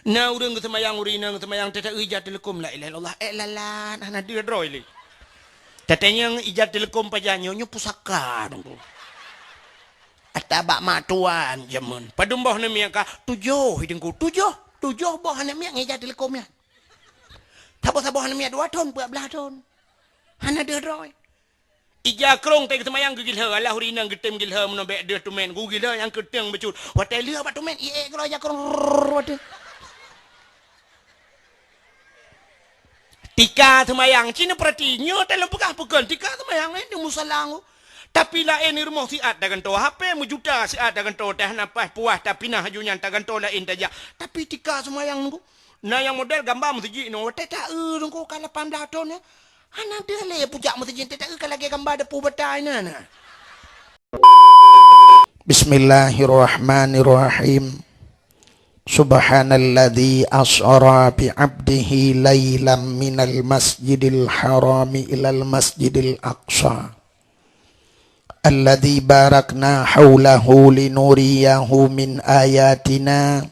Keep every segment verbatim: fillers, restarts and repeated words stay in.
Na ureuëng geuseumayang, ureuëng inong geuseumayang, teuta ija teuleukom la ilaha illallah, eh, lalan, hana deuh droe lé. Tatanyong ija teuleukom pajan nyoe, nyoe pusaka Teungku. Ata bak mak tuan jameun. Padum boh aneuk miet ka? Tujoh, Teungku. Tujoh, tujoh boh aneuk miet ngon ija teuleukom nyan. Saboh-saboh aneuk miet dua thon, peuet blah thon. Hana deuh droe. Ija krong teuh geuseumayang geugilhée, alah ureuëng inong geutem gilhée meunoe bék deuh tumen, geugilhée nyang keuteng bacut. Watée lheueh bak tumen, iék keudroe ija krong, rrrr, watée. Tika seumayang, ci neupeurati, nyoe teuh lôn peugah peukon, tika seumayang, eh, di musala. Tapi laén di rumoh siat tagantoe H P, meujuta siat tagantoe, teuh hana paih puas, tapinah aju nyan tagantoe laén tajak. Tapi tika seumayang Teungku. Na nyang model gamba meuseujid nyoe, watée ta-eu Teungku ka lapan blah thon nyoe. Hana deuh lé pujak meuseujid, teuta ka lagée gamba deupue bata inan na. Bismillahirrahmanirrahim. Subhanalladzi asra bi 'abdihi lailam minal masjidil harami ilal masjidil aqsa. Alladzi barakna haulahu linuriyahu min ayatina.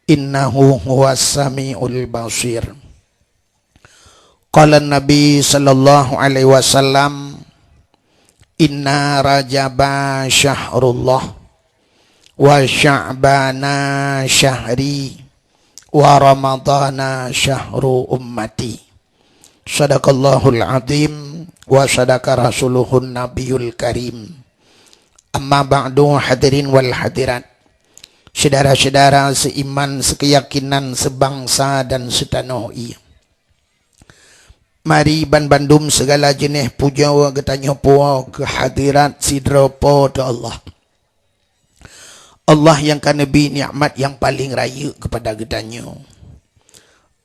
Innahu huwas samiul basir. Qala Nabi sallallahu alaihi wasallam, "Inna Rajaba syahrullah, wa Sya'bana syahri, wa Ramadana syahru ummati." Sadaqallahul azim, wa sadaqa rasuluhun nabiyul karim. Amma ba'du, hadirin wal hadirat. Syedara-syedara seiman, sekeyakinan, sebangsa dan setanoh ie. Mari banbandum segala jeuneh pujoe geutanyoe puwoe keu hadirat sidroe Po teu Allah. Allah nyang ka neubri nikmat nyang paleng rayeuk keupada geutanyoe.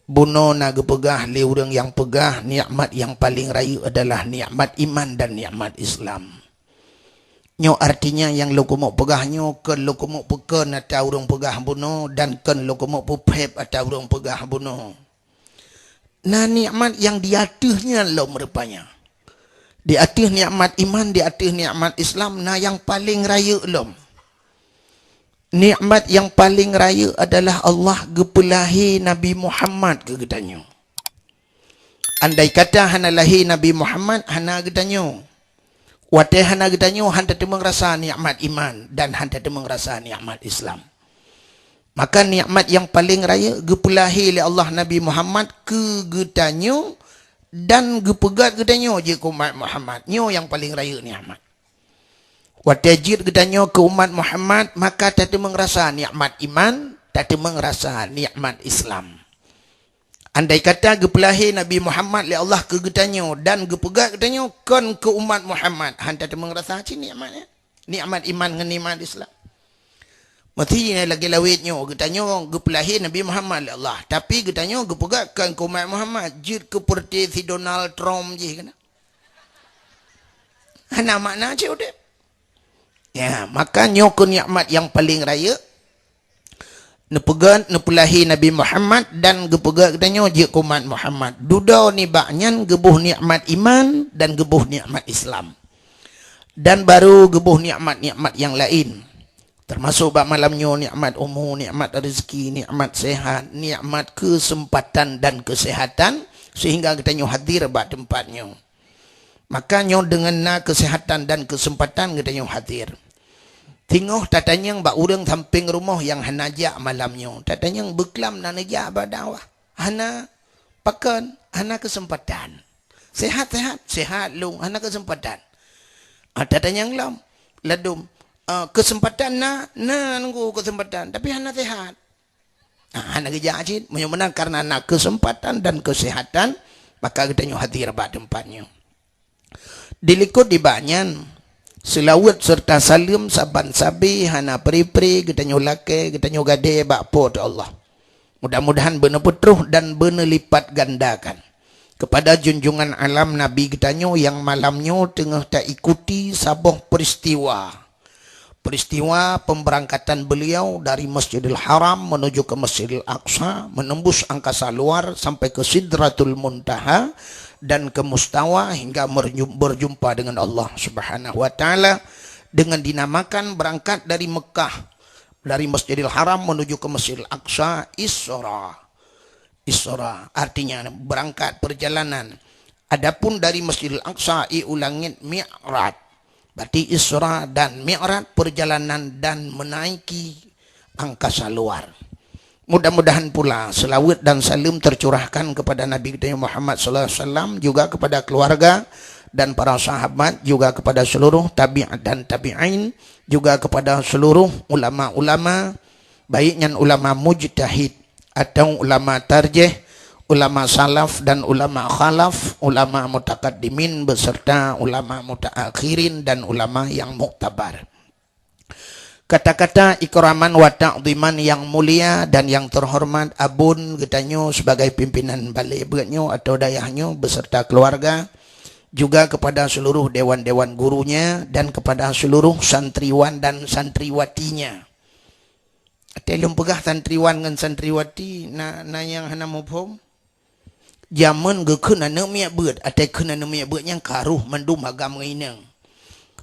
Bunoe na geupeugah lé ureuëng nyang peugah nikmat nyang paleng rayeuk adalah nikmat iman dan nikmat Islam. Nyoe artinya nyang lôn keumeuk peugah nyoe kon lôn keumeuk peukon ata ureuëng peugah bunoe dan kon lôn keumeuk peupheb ata ureuëng peugah bunoe. Na nikmat nyang di ateueh nyan lom rupanya. Di ateueh nikmat iman, di ateueh nikmat Islam, na nyang paleng rayeuk lom. Nikmat nyang paleng rayeuk adalah Allah geupeulahé Nabi Muhammad keu geutanyoe. Andai kata hana lahé Nabi Muhammad, hana geutanyoe. Watée hana geutanyoe, han tateumeung rasa nikmat iman dan han tateumeung rasa nikmat Islam. Maka nikmat nyang paleng rayeuk geupeulahé lé Allah Nabi Muhammad keu geutanyoe dan geupeugét geutanyoe jeuet keu umat Muhammad. Nyoe nyang paleng rayeuk nikmat. Watée jeuet geutanyoe keu umat Muhammad, maka tateumeung rasa nikmat iman, tateumeung rasa nikmat Islam. Andai kata geupeulahé Nabi Muhammad lé Allah keu geutanyoe dan geupeugét geutanyoe kon keu umat Muhammad, han tateumeung rasa cit nikmat nyan. Nikmat iman ngon nikmat Islam. Meusti lagée lawét nyoe, geutanyoe geupeulahé Nabi Muhammad lé Allah, tapi geutanyoe geupeugét kon keu umat Muhammad, jeuet keu peureuté si Donald Trump jih keunan. Hana makna cit udeb. Ya, maka nyoe keuh nikmat nyang paleng rayeuk. Neupeugét, neupeulahé Nabi Muhammad dan geupeugét geutanyoe jeuet keu umat Muhammad. Dudoe nibak nyan geuboh nikmat iman dan geuboh nikmat Islam. Dan baru geuboh nikmat-nikmat nyang laén. Teumasok bak malam nyoe nikmat umu, nikmat rezeki, nikmat sehat, nikmat keuseumpatan dan keusehatan, seuhingga geutanyoe hadir bak teumpat nyoe. Maka nyoe deungon na keusehatan dan keuseumpatan geutanyoe hadir. Singoh tatanyong bak ureuëng sampéng rumoh nyang hana jak malam nyoe, tatanyong beuklam na neujak bak dakwah. Hana, pakon, hana keuseumpatan. Sehat-sehat, sehat lom, hana keuseumpatan. Ah, tatanyong lom, ladum, ah, keuseumpatan na, na nunggu keuseumpatan, tapi hana sehat. Ah, hana geujak cit, meunyoe meunan karena na keuseumpatan dan keusehatan, maka geutanyoe hadir bak teumpat nyoe. Dilikot nibak nyan, seulaweuet seureuta saleuem saban sabe hana pre-pre geutanyoe lakée, geutanyoe gadée bak Po teu Allah. Mudah-mudahan beuneupeutroh dan beuneulipatgandakan keupada junjungan alam Nabi geutanyoe nyang malam nyoe teungoh taikuti saboh peuristiwa. Peuristiwa peumbeurangkatan beuliau dari Masjidil Haram meunuju keu Masjidil Aqsa, meunembus angkasa luar sampai keu Sidratul Muntaha dan keu Mustawa hingga meurju-, beurjumpa deungon Allah Subhanahu wa Taala, deungon dinamakan beurangkat dari Meukah Dari Masjidil Haram menuju ke Masjidil Aqsa, Isra. Isra artinya berangkat perjalanan. Adapun dari Masjidil Aqsa i u langit, Mi'raj. Berarti Isra dan Mi'raj perjalanan dan menaiki angkasa luar. Mudah-mudahan pula selawat dan salam tercurahkan kepada Nabi kita Muhammad sallallahu alaihi wasallam, juga kepada keluarga dan para sahabat, juga kepada seluruh tabi' dan tabi'in, juga kepada seluruh ulama-ulama, baik nyan ulama mujtahid atau ulama tarjih, ulama salaf dan ulama khalaf, ulama mutakaddimin beserta ulama mutaakhirin dan ulama yang muktabar. Kata-kata ikraman wa ta'ziman yang mulia dan yang terhormat abon geutanyoe sebagai pimpinan balé beuet nyoe atau dayah nyoe beserta keluarga, juga kepada seluruh dewan-dewan gurunya dan kepada seluruh santriwan dan santriwatinya. Watée lôn peugah santriwan ngon santriwati, na, na nyang hana muphom? Jameun geukheun aneuk miet beuet, watée kheun aneuk miet beuet nyang ka roh mandum agam ngon inong.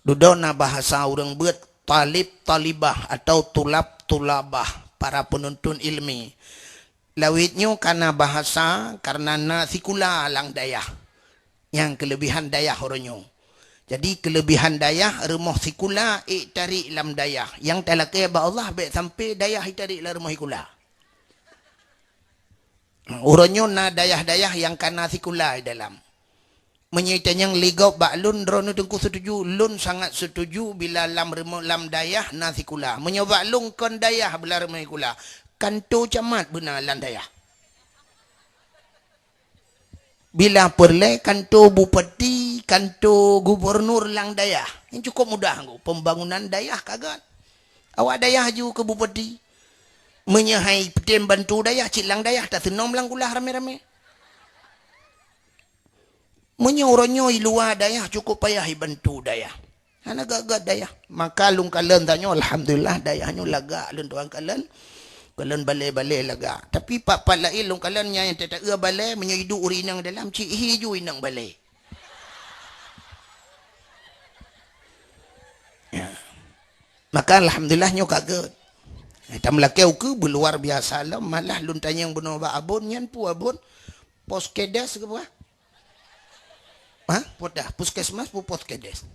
Dudoe na bahasa ureuëng beuet talib talibah atau tulab tulabah, para penuntut ilmi. Lawét nyoe ka na bahasa karena na sikula lam dayah. Nyang keulebihan dayah uroe nyoe. Jadi keulebihan dayah rumoh sikula ék tarék lam dayah. Nyang talakée bak Allah bék sampai dayah itarék lam rumoh sikula. Uroe nyoe na dayah-dayah nyang ka na sikula di dalam. Meunyoe tanyong lé gob bak lôn, droeneuh teungku setuju, lôn sangat setuju bila lam rumoh, lam dayah na sikula. Meunyoe bak lôn kon dayah bila rumoh sikula, kanto camat beuna lam dayah. Bila peureulée kanto bupati, kanto gubunur lam dayah. Nyan cukup mudah nggu. Pembangunan dayah ka gét. Awak dayah ju keu bupati. Meunyoe hai peutem bantu dayah, cit lam dayah taseunom lam kulah ramé-ramé. Meunyoe uroe nyoe i luwa dayah cukup payah ibantu dayah. Hana gét-gét dayah. Maka lôn kalon tanyoe, alhamdulillah, dayah nyoe lagak lôn tuan kalon. Kalon balé-balé lagak. Tapi pat-pat laén lôn kalon nyang teuta-eu balé, meunyoe iduek ureuëng inong dalam, cit hi ju inong balé. Ya. Maka alhamdulillah nyoe ka gét. Eh, tameulakée ukeue beuluar biasa lom, malah lôn tanyong bunoe bak abon, nyan peue abon? Poskedes keu peue? Ha? Peue dah? Puskesmas peue poskedes?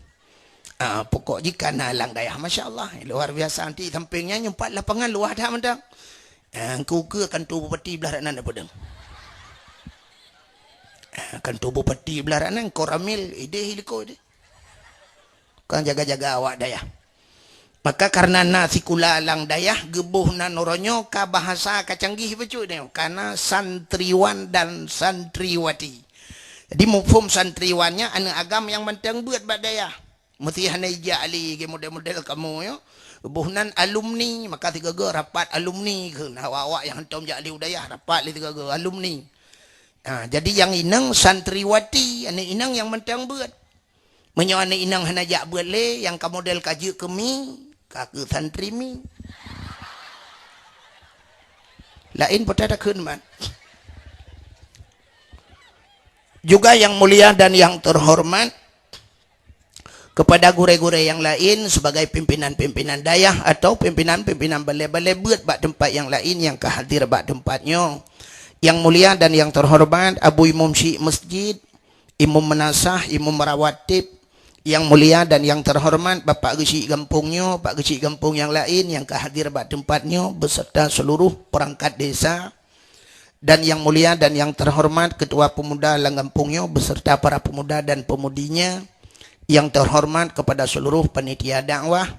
Ah, pokok jih ka na lam dayah, masya Allah, luar biasa. Nanti samping nyan nyoe pat lapangan luwah that mantong. Ah, ukeue-ukeue kanto bupati blah ranan peudeueng. Ah, kanto bupati blah ranan, Koramil, idéh iliko idéh. Kon jaga-jaga awak dayah. Maka karena na sikula lam dayah, geuboh nan uroe nyoe ka bahasa ka canggih bacut nyoe, ka na santriwan dan santriwati. Jadi muphom santriwan nyan aneuk agam nyang mantong beuet bak dayah. Meusti hana ijak lé geu model-model kamoe nyoe. Geuboh nan alumni, maka sigoe-goe rapat alumni kheun. Awak-awak nyang hantom jak lé u dayah rapat lé sigoe-goe alumni. Ha, jadi nyang inong santriwati, aneuk inong nyang mantong beuet. Meunyoe aneuk inong hana jak beuet lé, nyang ka model ka jeuet keu mi, ka keu santri mi. Laén peue takheun man. Juga yang mulia dan yang terhormat, kepada gurée-gurée nyang laén sebagai pimpinan-pimpinan dayah atau pimpinan-pimpinan balé-balé beuet bak teumpat nyang laén nyang ka hadir bak teumpat nyoe. Yang mulia dan yang terhormat Abu Imum Syik Masjid, Imum Meunasah, Imum Rawatib, yang mulia dan yang terhormat Bapak Geuchik gampông nyoe, Pak Geuchik gampông nyang laén nyang ka hadir bak teumpat nyoe, beserta seluruh perangkat desa, dan yang mulia dan yang terhormat Ketua Pemuda lam gampông nyoe beserta para pemuda dan pemudinya, yang terhormat kepada seluruh panitia dakwah,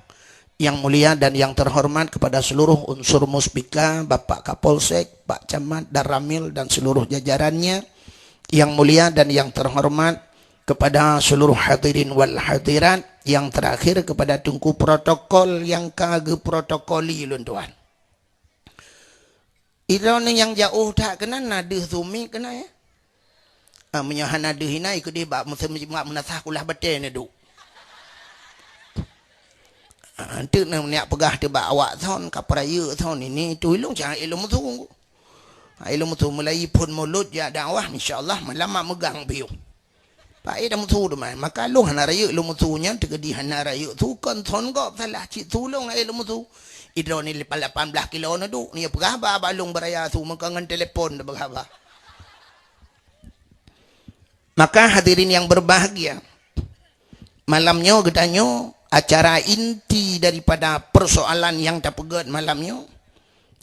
yang mulia dan yang terhormat kepada seluruh unsur Muspika, Bapak Kapolsek, Pak Camat, Danramil, dan seluruh jajarannya, yang mulia dan yang terhormat kepada seluruh hadirin wal hadirat, yang terakhir kepada Teungku Protokol yang ka geuprotokoli lôn tuan. Droeneuh nyang jiôh that keunan na deuh sumiek keunan, ya. Ah, meunyoe hana deuh inan, keudeh bak meuseumeujeumat meunasah kulah batée neuduek. Ah, enteuk neuneuk peugah teuh bak awak thon, ka peurayeuk thon ini, tu ilong cang ilong meusu. Ah, ilong meusu mulai phon mulod jak dakwah, insya Allah malam mak meugang piôh. Pak, eh, dah meusu teuma. Maka lôn hana rayeuk lôn meusu nyan, teukeudi hana rayeuk su kon thon gob salah cit su lôn, eh, lôn meusu. Idroe ni lapan belas kilo na duek, ni peugah haba bak lôn beuraya su, meuka ngon telepon na peugah haba. Maka hadirin yang berbahagia, malam nyoe geutanyoe acara inti daripada persoalan yang tapeugét malam nyoe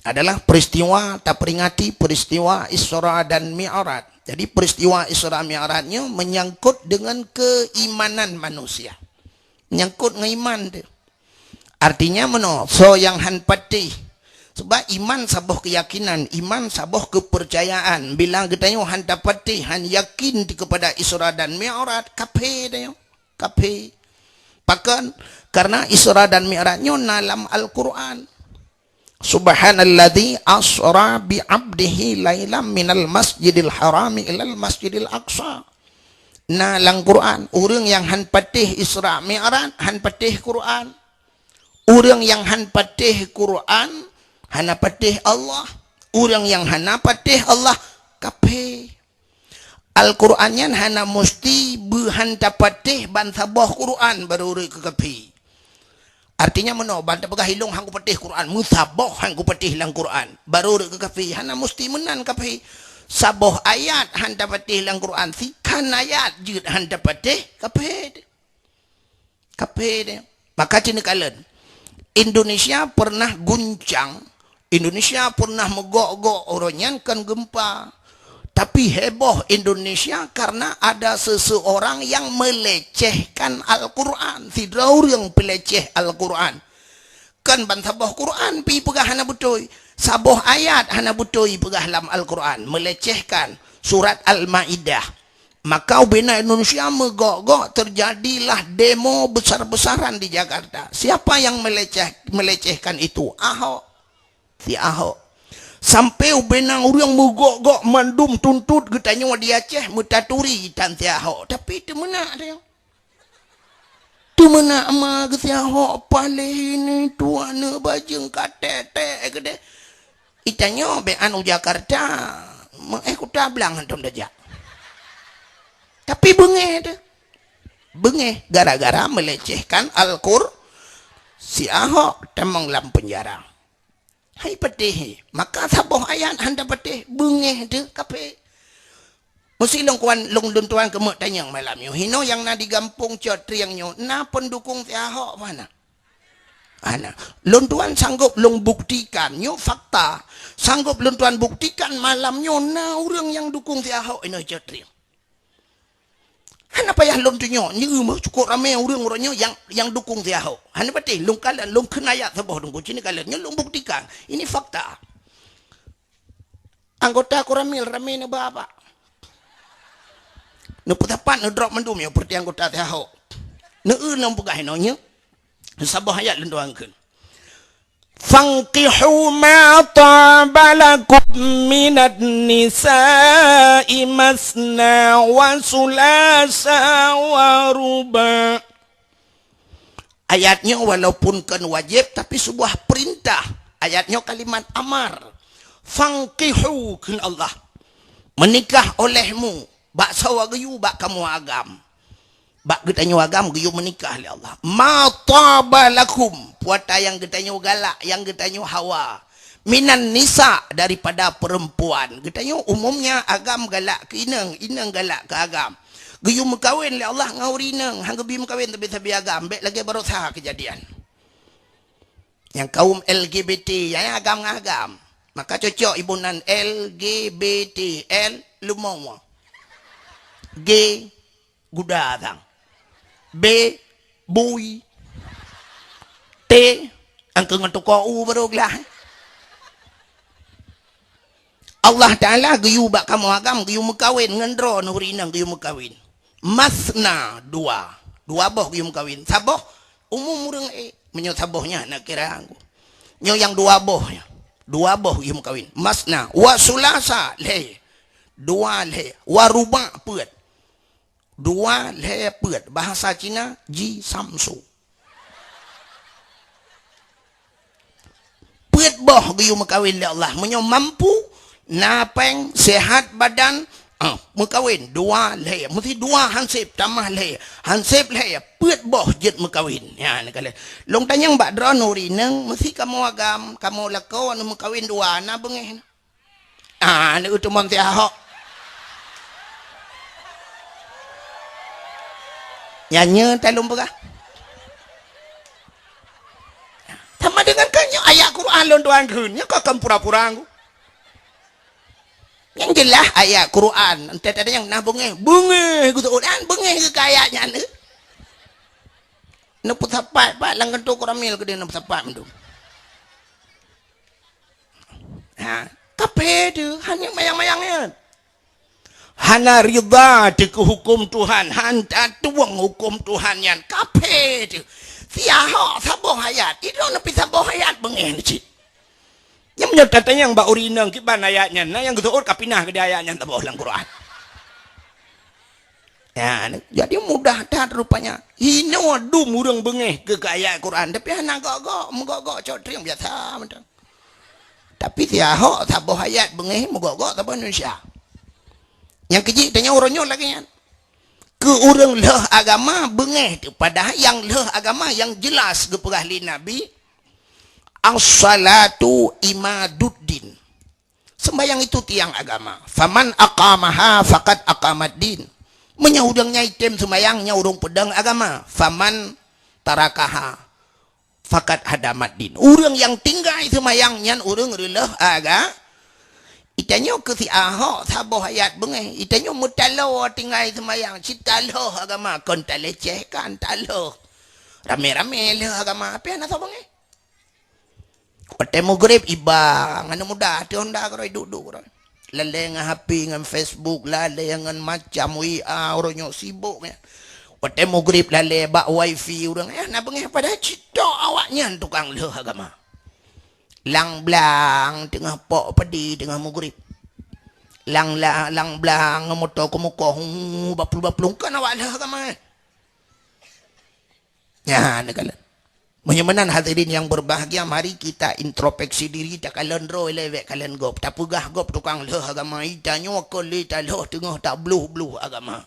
adalah peristiwa, taperingati peristiwa Isra dan Mi'raj. Jadi peristiwa Isra Mi'raj nyoe menyangkut dengan keimanan manusia. Menyangkut ngon iman tu. Artinya meunoe, soe nyang han patéh. Sebab iman saboh keuyakinan, iman saboh keupeurcayaan. Bila geutanyoe han tapatéh, han yakin kepada Isra dan Mi'raj, kafé tanyoe. Kafé. Pakon? Karena Isra dan Mi'raj nyoe na lam Al-Qur'an. Subhanalladzi asra bi abdihi lailam minal masjidil harami ilal masjidil aqsa. Na lam Quran, ureuëng nyang han patéh Isra Mi'raj, han patéh Quran. Ureuëng nyang han patéh Quran, hana patéh Allah. Ureuëng nyang hana patéh Allah, kafé. Al-Quran nyan hana musti beuhan tapatéh ban saboh Quran baru rhot keu kafé. Artinya meunoe, ban tapeugah ilong han kupatéh Quran, meusaboh han kupatéh lam Quran, baru rhot keu kafé. Hana musti meunan kafé. Saboh ayat han tapatéh lam Quran, sikhan ayat jeuet han tapatéh, kafé. Kafé dia. Maka cina kalon. Indonesia pernah guncang, Indonesia pernah meugok-gok uroe nyan kan gempa. Tapi heboh Indonesia karena ada seseorang yang melecehkan Al-Quran. Sidroe ureuëng peuleceh Al-Quran. Kan ban saboh Quran pi peugah hana beutôi. Saboh ayat hana beutôi peugah lam Al-Quran. Melecehkan surat Al-Maidah. Maka ubena Indonesia meugok-gok, terjadilah demo besar-besaran di Jakarta. Siapa yang meleceh, melecehkan itu? Ahok. Si Ahok. Sampai ubena ureuëng meugok-gok mandum tuntot geutanyoe di Aceh meutaturi tan si Ahok. Tapi teumeunak dia. Teumeunak ma geusiahok paléh ini tuan neuk bajeueng ka tek-tek keudeh. Itanyoe bék anu Jakarta, meuéh kuta blang hantom tajak. Tapi beungéh teuh. Beungéh gara-gara melecehkan Al-Qur-, si Ahok tamong lam penjara. Hai patéh, maka saboh ayat han tapatéh, beungéh teuh kafé. Meusi lôn kuan, lôn, lôn tuan keumeuk tanyong malam nyoe. Hinoe nyang na di gampông Cot Trieng nyoe, na peundukong si Ahok hana? Hana. Lôn tuan sanggob lôn buktikan, nyoe fakta. Sanggob lôn tuan buktikan malam nyoe na ureuëng nyang dukong si Ahok inoe Cot Trieng. Hana payah lôn tunyok, nyoe meuh cukôp ramé ureuëng uroe nyoe nyang, nyang dukong si Ahok. Hana patéh, lôn kalon, lôn kheun ayat saboh dungku, cina kalon, nyoe lôn buktikan. Ini fakta. Anggota Koramil ramé neuba bak. Neupeusapat neudrop mandum nyoe peureuté anggota si Ahok. Neu-eu lôn peugah inoe nyoe. Saboh ayat lôn tuan kheun. Fankihu ma taba lakum minan nisa'i masna wa sulasa wa ruba'. Ayat nyoe walaupun kon wajéb, tapi sebuah perintah. Ayat nyoe kalimat amar. Fankihu, kheun Allah. Meunikah olehmu bak sawa geuyue bak kamoe agam. Bak geutanyoe agam geuyue meunikah lé Allah. Ma taba lakum, puata nyang geutanyoe galak, nyang geutanyoe hawa. Minan nisa, daripada perempuan. Geutanyoe umumnya agam galak keu inong, inong galak keu agam. Geuyue meukawen lé Allah ngon ureuëng inong, han geubi meukawen tapi sabe agam, bék lagée baroesa keujadian. Nyang kaum L G B T, ya, ya, agam ngon agam. Maka cocok ibu nan L G B T, L lumoe. G guda sang. B bui. T angkeu ngon tuko u baru glah. Allah Taala geuyue bak kamoe agam, geuyue meukawen ngon droe ureuëng inong geuyue meukawen. Masna, dua. Dua boh geuyue meukawen. Saboh umum ureuëng ék. Meunyoe saboh nyan na kira angku. Nyoe nyang dua boh nyan. Dua boh geuyue meukawen. Masna, wa sulasa, lhée. Dua lhée. Wa ruba' peuet. Dua lhée peuet. Bahasa Cina, ji samsu. Peuet boh geuyue meukawen lé Allah. Meunyoe mampu, na péng, sehat badan, Ha, meukawen dua lhèe, meusi dua hanseb tamah lhèe, hanseb lhèe peuet boh jeuet meukawen. Ya, neukalon. Lôn tanyong bak droeneuh ureueng inong, meusi kamoe agam, kamoe lakoe aneuk meukawen dua na beungéh. Ah, aneuk teumon siahok. Nyan nyoe talôn peugah. Sama dengan kan nyoe ayat Quran lôn tuan kheun, nyoe ka kan pura-pura ngku. Nyang jeulaih ayat Quran, entah ada nyang na beungéh, beungéh geuseuôt, an beungéh keu ayat nyan. Neupeusapat pat lam kantô koramil keudeh neupeusapat mandum. Ha, kaphé teuh, hana mayang-mayang nyan. Hana ridha teuh keu huköm Tuhan, han tatueng huköm Tuhan nyan, kaphé teuh. Siahok saboh ayat, idong neupeusaboh ayat beungéh cit. Nyang meunyoe tatanyong bak ureueng inong kiban ayat nyan, na nyang geuseuôt ka pinah keudeh ayat nyan saboh lam Quran. Ya, jadi mudah that rupanya. Inoe dum ureueng beungéh keu, keu ayat Quran, tapi hana gok-gok, meugok-gok cok trieng biasa mantong. Tapi siahok saboh ayat beungéh meugok-gok saboh Indonesia. Nyang keujih tanyoe uroe nyoe lagée nyan. Keu ureueng lheueh agama beungéh teuh, padahai nyang lheueh agama nyang jeulaih geupeugah lé Nabi, "As-salatu imaduddin." Sembahyang itu tiang agama. "Faman aqamaha faqad aqamaddin." Meunyoe ureueng nyang item seumayang, nyan ureueng peudong agama. "Faman tarakaha faqad hadamaddin." Ureueng nyang tinggai seumayang, nyan ureueng reuleueh aga-, Itanyoe keu siahok saboh ayat beungéh. Itanyoe meutaloe tinggai seumayang, cit taloh agama, kon talecehkan, taloh. Ramé-ramé lheueh agama, tapi hana soe beungéh. Watée meugreb iba, ngon muda, ateueh honda keudroe, duek-duek keudroe. Lalée ngon H P, ngon Facebook, lalée ngon macam W A, uroe nyoe sibok nyan. Watée meugreb lalée bak wifi ureueng, eh, na beungéh padahai cit tok awaknyan tukang lheueh agama. Lang blang teungoh pok padi teungoh meugreb. Lang la-, lang blang ngon moto keumukoh, hu, baplueng-baplueng, kon awak lheueh agama, eh. Nyan neukalon. Meunyoe meunan hadirin yang berbahagia, mari kita introspeksi diri, takalon droe lé bék kalon gob. Tapeugah gob tukang lheueh agama, itanyoe kon lé talheueh teungoh tabloh-bloh agama.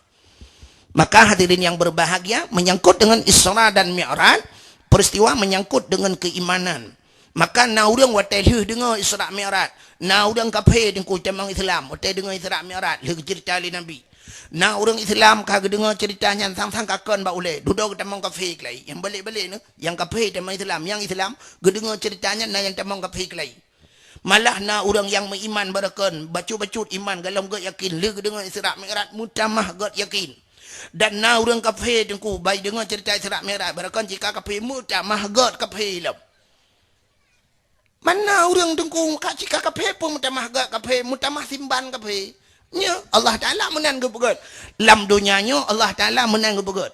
Maka hadirin yang berbahagia, menyangkut dengan Isra dan Mi'raj, peristiwa menyangkut dengan keimanan. Maka na ureuëng watée lheueh deungoe Isra Mi'raj, na ureuëng kafé teungku tamong Islam, watée deungoe Isra Mi'raj, lheueh geuceurita lé Nabi. Na ureuëng Islam ka geudeungoe ceurita nyan sang-sang ka kon bak ulée, dudoe geutamong kafé keulai. Nyang balek-balek nyoe, nyang kafé tamong Islam, nyang Islam geudeungoe ceurita nyan na nyang tamong kafé keulai. Malah na ureuëng nyang meuiman barokon, bacut-bacut iman gohlom gét yakin, lheueh geudeungoe Isra Mi'raj meutamah gét yakin. Dan na ureuëng kafé teungku, bai deungoe ceurita Isra Mi'raj, barokon jika kafé meutamah gét kafé lom. Mana ureuëng teungku ka cika kafé pun meutamah gét kafé, meutamah simban kafé. Nyoe Allah Taala meunan geupeugét. Lam donya nyoe Allah Taala meunan geupeugét.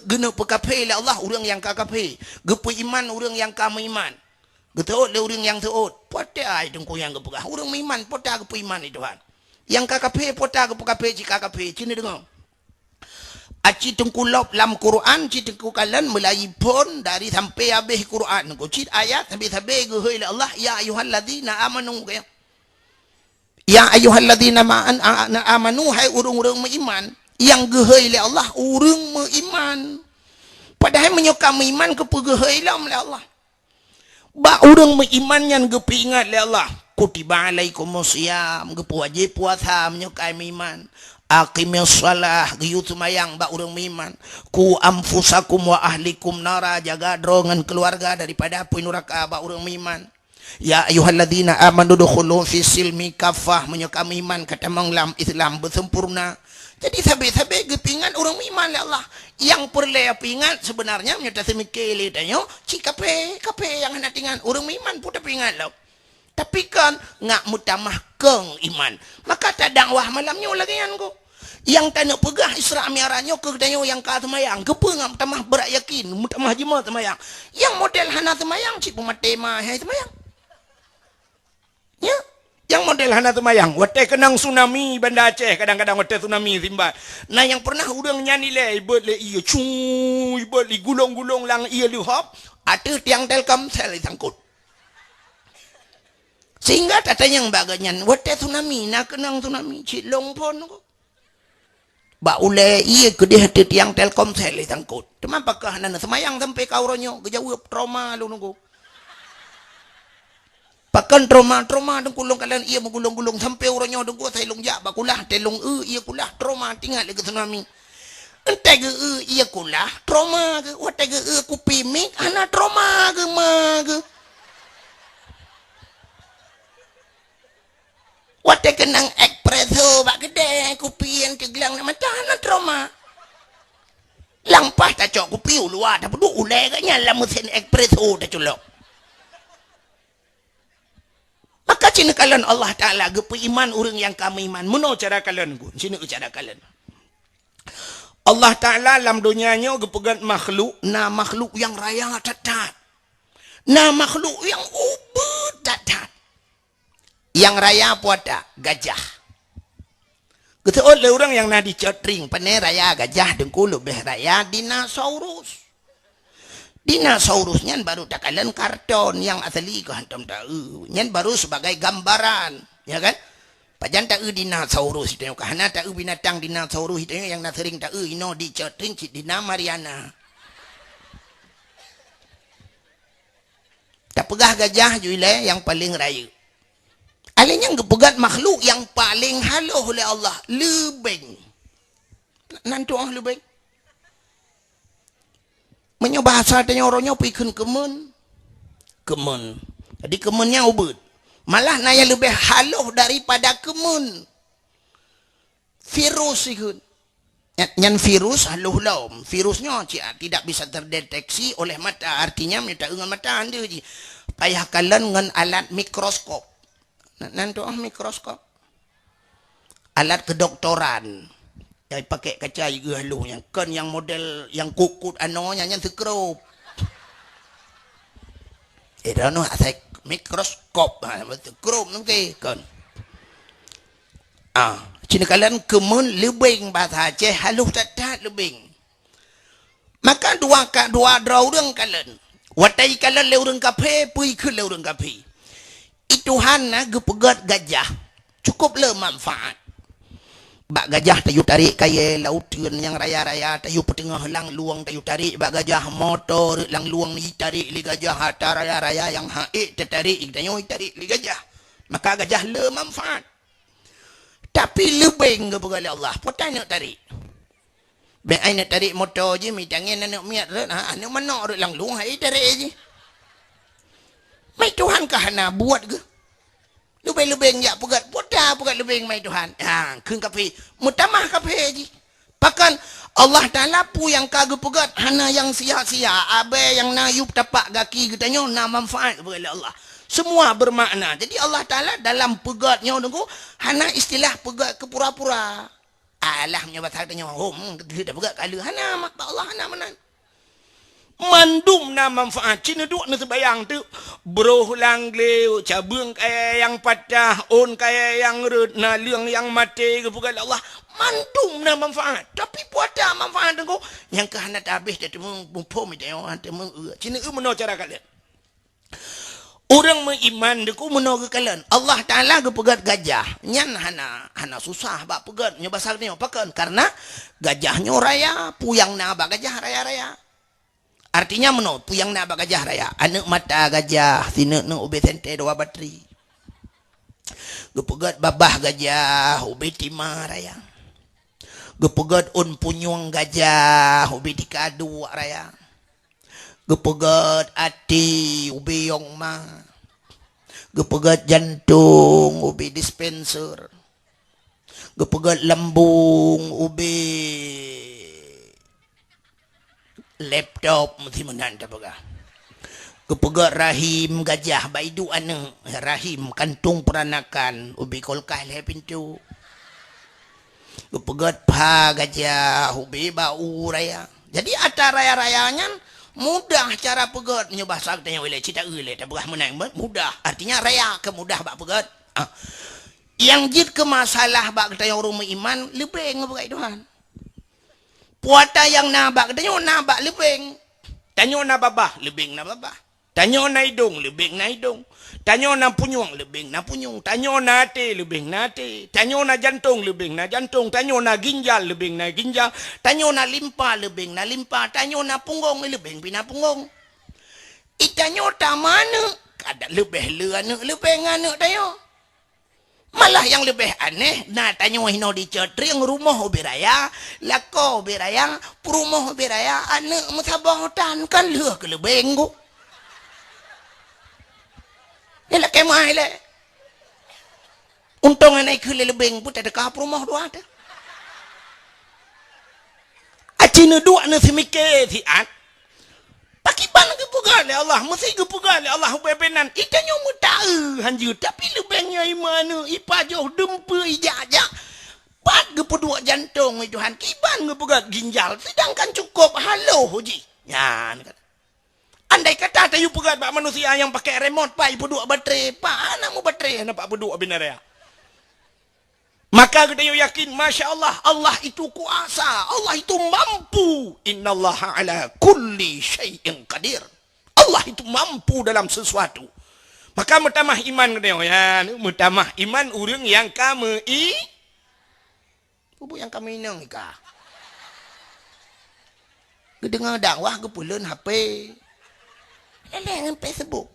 Geuneuk peukafé lé Allah ureuëng nyang ka kafé, geupeuiman ureuëng nyang ka meuiman. Geuteuôt lé ureuëng nyang teuôt, po teuh ai teungku nyang geupeugah, ureuëng meuiman po teuh geupeuiman lé Tuhan. Nyang ka kafé po teuh geupeukafé cit ka kafé, ci neudeungoe. Aci teungku lop lam Quran, ci teungku kalon meulayi phon dari sampai habéh Quran. Cit ayat sabe-sabe geuhôi lé Allah, "Ya ayyuhalladzina amanu," kaya. "Ya ayyuhalladzina ma-, an-, a-, na amanu," hai ureuëng-ureuëng meuiman. Nyang geuhôi lé Allah, ureuëng meuiman. Padahai meunyoe ka meuiman, keupeue geuhôi lom lé Allah? Bak ureuëng meuiman nyan geupeuingat lé Allah, "Kutiba alaikumus siyam," geupeuwajéb puasa meunyoe ka meuiman. "Aqimis shalah," geuyue seumayang bak ureuëng meuiman. "Qu anfusakum wa ahlikum nara," jaga droe ngon keuluwarga daripada apui nuraka bak ureuëng meuiman. "Ya ayyuhalladzina amanu dukhulu fis silmi kaffah," meunyoe ka meuiman ka tamong lam Islam beusempurna. Jadi sabe-sabe geupeuingat ureuëng meuiman lé Allah. Nyang peureulée peuingat seubeunarnya meunyoe taseumiké lé tanyoe, cit kafé, kafé nyang hana teuingat, ureuëng meuiman pun tapeuingat lom. Tapi kon ngak meutamah kong iman. Maka tadakwah malam nyoe lagée nyan kok. Nyang taneuk peugah Isra Mi'raj nyoe keu tanyoe nyang ka seumayang, keupeue ngak meutamah brat yakin, meutamah jeumaah seumayang. Nyang model hana seumayang cit peumaté ma hai seumayang. Nya, nyang model hana teumayang. Watée keunong tsunami Banda Aceh, kadang-kadang watée tsunami simban. Na nyang pernah ureuëng nyan ilée, ibeuet lé ié, cu, ibeuet lé gulong-gulong lam ié leuhop, ateueh tiang Telkomsel isangkot. Sehingga tatanyong bak geuhnyan, watée tsunami, na keunong tsunami, cit lôn phon ko. Bak ulée ié keudeh teutiang Telkomsel disangkot. Teuma pakon hana seumayang sampoe ka uroe nyoe, geujaweueb, "Trauma lôn nunggu." Pakon trauma, trauma teungku lôn kalon ié meugulong-gulong sampoe uroe nyoe teungku asai lôn jak bak kulah, teuh lôn eu ié kulah, trauma, teuingat lé keu tsunami. Entée geu-eu ié kulah, trauma geu, watée geu-eu kupi mic, hana trauma geu ma geu. Watée keunong espresso bak keudée, kupi nyang teuglang na mata, hana trauma. Lampah tacok kupi u luwa, tapeuduek ulée geuh nyan lam meusén espresso taculok. Maka ci neukalon Allah Taala geupeuiman ureuëng nyang ka meuiman. Meunoe cara kalon gun, ci neu cara kalon. Allah Taala lam donya nyoe geupeugét makhluk, na makhluk nyang raya that-that. Na makhluk nyang ubit that-that. Nyang raya peue ata? Gajah. Geuseuôt lé ureuëng nyang na di Cot Tring, pane raya gajah teungku leubeh raya dinosaurus. Dinosaurus nyan baru takalon karton, nyang asli keu hantom ta-eu. Nyan baru sebagai gambaran, ya kan? Pajan ta-eu dinosaurus itu nyoe, ka hana ta-eu binatang dinosaurus itu nyoe nyang na sering ta-eu inoe di Cot Tring cit di na Mariana. Tapeugah gajah ju ilée nyang paleng rayeuk. Alèh nyan geupeugét makhluk nyang paleng halôh lé Allah, leubeng. Nan tuoh leubeng. Meunyoe bahasa tanyoe uroe nyoe peue kheun keumeun? Keumeun. Jadi keumeun nyan ubit. Malah na nyang leubeh halôh daripada keumeun. Virus ikheun. Nyan, nyan virus halôh lom. Virus nyoe ci-, tidak bisa terdeteksi oleh mata. Artinya, meunyoe ta-eu ngon mata, hana jih. Payah kalon ngon alat mikroskop. Nan, nan tuoh mikroskop. Alat kedokteran. Nyang pakai kaca jigeue halôh nyan. Kon nyang model nyang kukut anoe nyan, nyan seukrop. Eh, droeneuh asai mikroskop. Ha, seukrop nyan ke, kon. Ah, ci neukalon keumeun leubeng, bahasa Aceh halôh that-that leubeng. Maka dua ka, dua droe ureuëng kalon. Watée jikalon lé ureuëng kafé, peue ikheun lé ureuëng kafé? I Tuhan na geupeugét gajah, cukup le manfaat. Bak gajah tayue tarek kayée lauteuen nyang raya-raya, tayue peuteungoh langlueng, tayue tarek bak gajah, moto rot langlueng jitarek lé gajah, atra raya-raya nyang han ék teutarek, geutanyoe jitarek lé gajah. Maka gajah le manfaat. Tapi leubeng geupeugah lé Allah, peue ta neuk tarek? Bék ai neuk tarek moto jih, mita ngieng aneuk miet rot, ha, aneuk manok rot langlueng, hai tarek jih. Mai Tuhan ka hana buet geuh. Leubeng-leubeng jak peugét, peue ta peugét leubeng mai Tuhan. Ha, kheun kafé, meutamah kafé jih. Pakon Allah Taala peue nyang ka geupeugét hana nyang sia-sia, abée nyang na yup tapak gaki geutanyoe na manfaat geupeugét lé Allah. Semua bermakna. Jadi Allah Taala dalam peugét nyoe teungku hana istilah peugét keu pura-pura. Alah meunyoe basa geutanyoe, hom, keuteuk tapeugah ka lheueh hana, mak, bak Allah hana meunan. Mandum na manfaat. Ci neuduek neuseubayang teuk, broh lam glé, cabeueng kayée nyang patah, ôn kayée nyang rot, naleueng nyang maté, geupeugah lé Allah. Mandum na manfaat. Tapi peue ata manfaat teungku? Nyang ka hana tabéh tateumé muphom, tateumé, eu. Ci neu-eu meunoe cara kalon. Ureuëng meuiman teungku meunoe geukalon. Allah Taala geupeugét gajah. Nyan hana, hana susah bak peugét. Nyoe basa geutanyoe pakon? Karena gajah nyoe raya, peue nyang na bak gajah raya-raya. Artinya meunoe, peue nyang na bak gajah raya? Aneuk mata gajah, sineuk-neuk ubé sentée dua batri. Geupeugét babah gajah, ubé tima raya. Geupeugét ôn punyueng gajah, ubé tika duek raya. Geupeugét até, ubé yong ma. Geupeugét jantong, ubé dispenser. Geupeugét lambung, ubé laptop, meusti meunan tapeugah. Geupeugét rahim gajah, bak iduek aneuk, rahim, kantung peranakan, ubé kulkas lhée pintoe. Geupeugét pha gajah, ubé bak u raya. Jadi atra raya-raya nyan mudah cara peugét, meunyoe basa geutanyoe ilée, ci ta-eu ilée, tapeugah meunan, mudah. Artinya raya keu mudah bak peugét. Ah. Nyang jeuet keu masalah bak geutanyoe ureuëng meuiman, leubeng geupeugah Tuhan. Peue ata nyang na bak geutanyoe na bak leubeng. Tanyoe na babah, leubeng na babah. Tanyoe na idong, leubeng na idong. Tanyoe na punyueng, leubeng na punyueng. Tanyoe na até, leubeng na até. Tanyoe na jantong, leubeng na jantong. Tanyoe na ginjal, leubeng na ginjal. Tanyoe na limpa, leubeng na limpa. Tanyoe na punggong, leubeng pih na punggong. I tanyoe tameuaneuk, kada leubeh le aneuk, leubeng aneuk tanyoe. Malah nyang leubeh aneh, na tanyoe hinoe di Cot Trieng, rumoh ubé raya, lakoe ubé raya, peurumoh ubé raya, aneuk meusaboh tan, kan lheueh keu leubeng ku. Nyan lakée meu'ah ilée. Untông hana ikheun lé leubeng pun tadeuka peurumoh dua teuh. Aci neuduek neuseumiké siat. Pakriban geupeugah lé Allah, meusé geupeugah lé Allah ubé-ubé nan, i tanyoe meutaeu hanjeuet, tapi leubeng nyan i meuaneuk, i pajoh, dumpeue, i jak-jak. Pat geupeuduek jantong, wahai Tuhan, kiban geupeugah ginjal, seudangkan cukôp haloh jih. Nyan kata. Andai kata tayue peugah bak manusia nyang pakai remote, pat ipeuduek baterai, pat hana meubaterai, hana pat peuduek binaraya. Maka geutanyoe yakin, masya Allah, Allah itu kuasa, Allah itu mampu. Innallaha ala kulli syai'in qadir. Allah itu mampu dalam sesuatu. Maka meutamah iman geutanyoe, ya, meutamah iman ureueng nyang ka meu-i-, Peue buet nyang ka meuinong ika? Geudeungoe dakwah, geupeuleuen H P. Lé-lé ngon Facebook.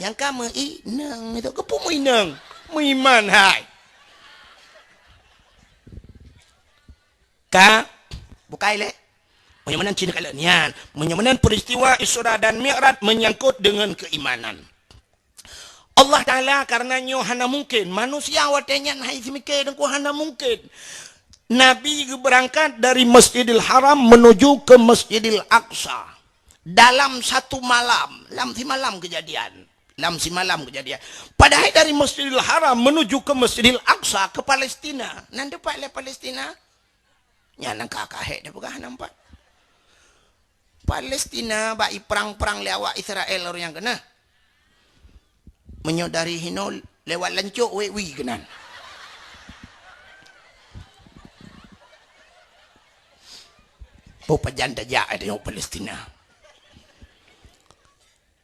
Nyang ka meuinong itu, keupeue meuinong? Meuiman hai. Ka, bukai lé. Meunyoe meunan cit ka lheueh nyan. Meunyoe meunan peristiwa Isra dan Mi'raj menyangkut dengan keimanan. Allah Taala, karena nyoe hana mungkin. Manusia watée nyan hai seumiké deungku, hana mungkin. Nabi geubeurangkat dari Masjidil Haram menuju ke Masjidil Aqsa dalam satu malam, lam simalam kejadian. Lam simalam kejadian. Padahai dari Masjidil Haram menuju ke Masjidil Aqsa ke Palestina. Nan teumpat lé Palestina? Nyan nyang ka kahek teupeugah nampak. Palestina bak iprang-prang lé awak Israel ureueng nyang keunah. Meunyoe dari hinoe lewat lancok wék wie keunan. Boh pajan tajak tanyoe Palestina.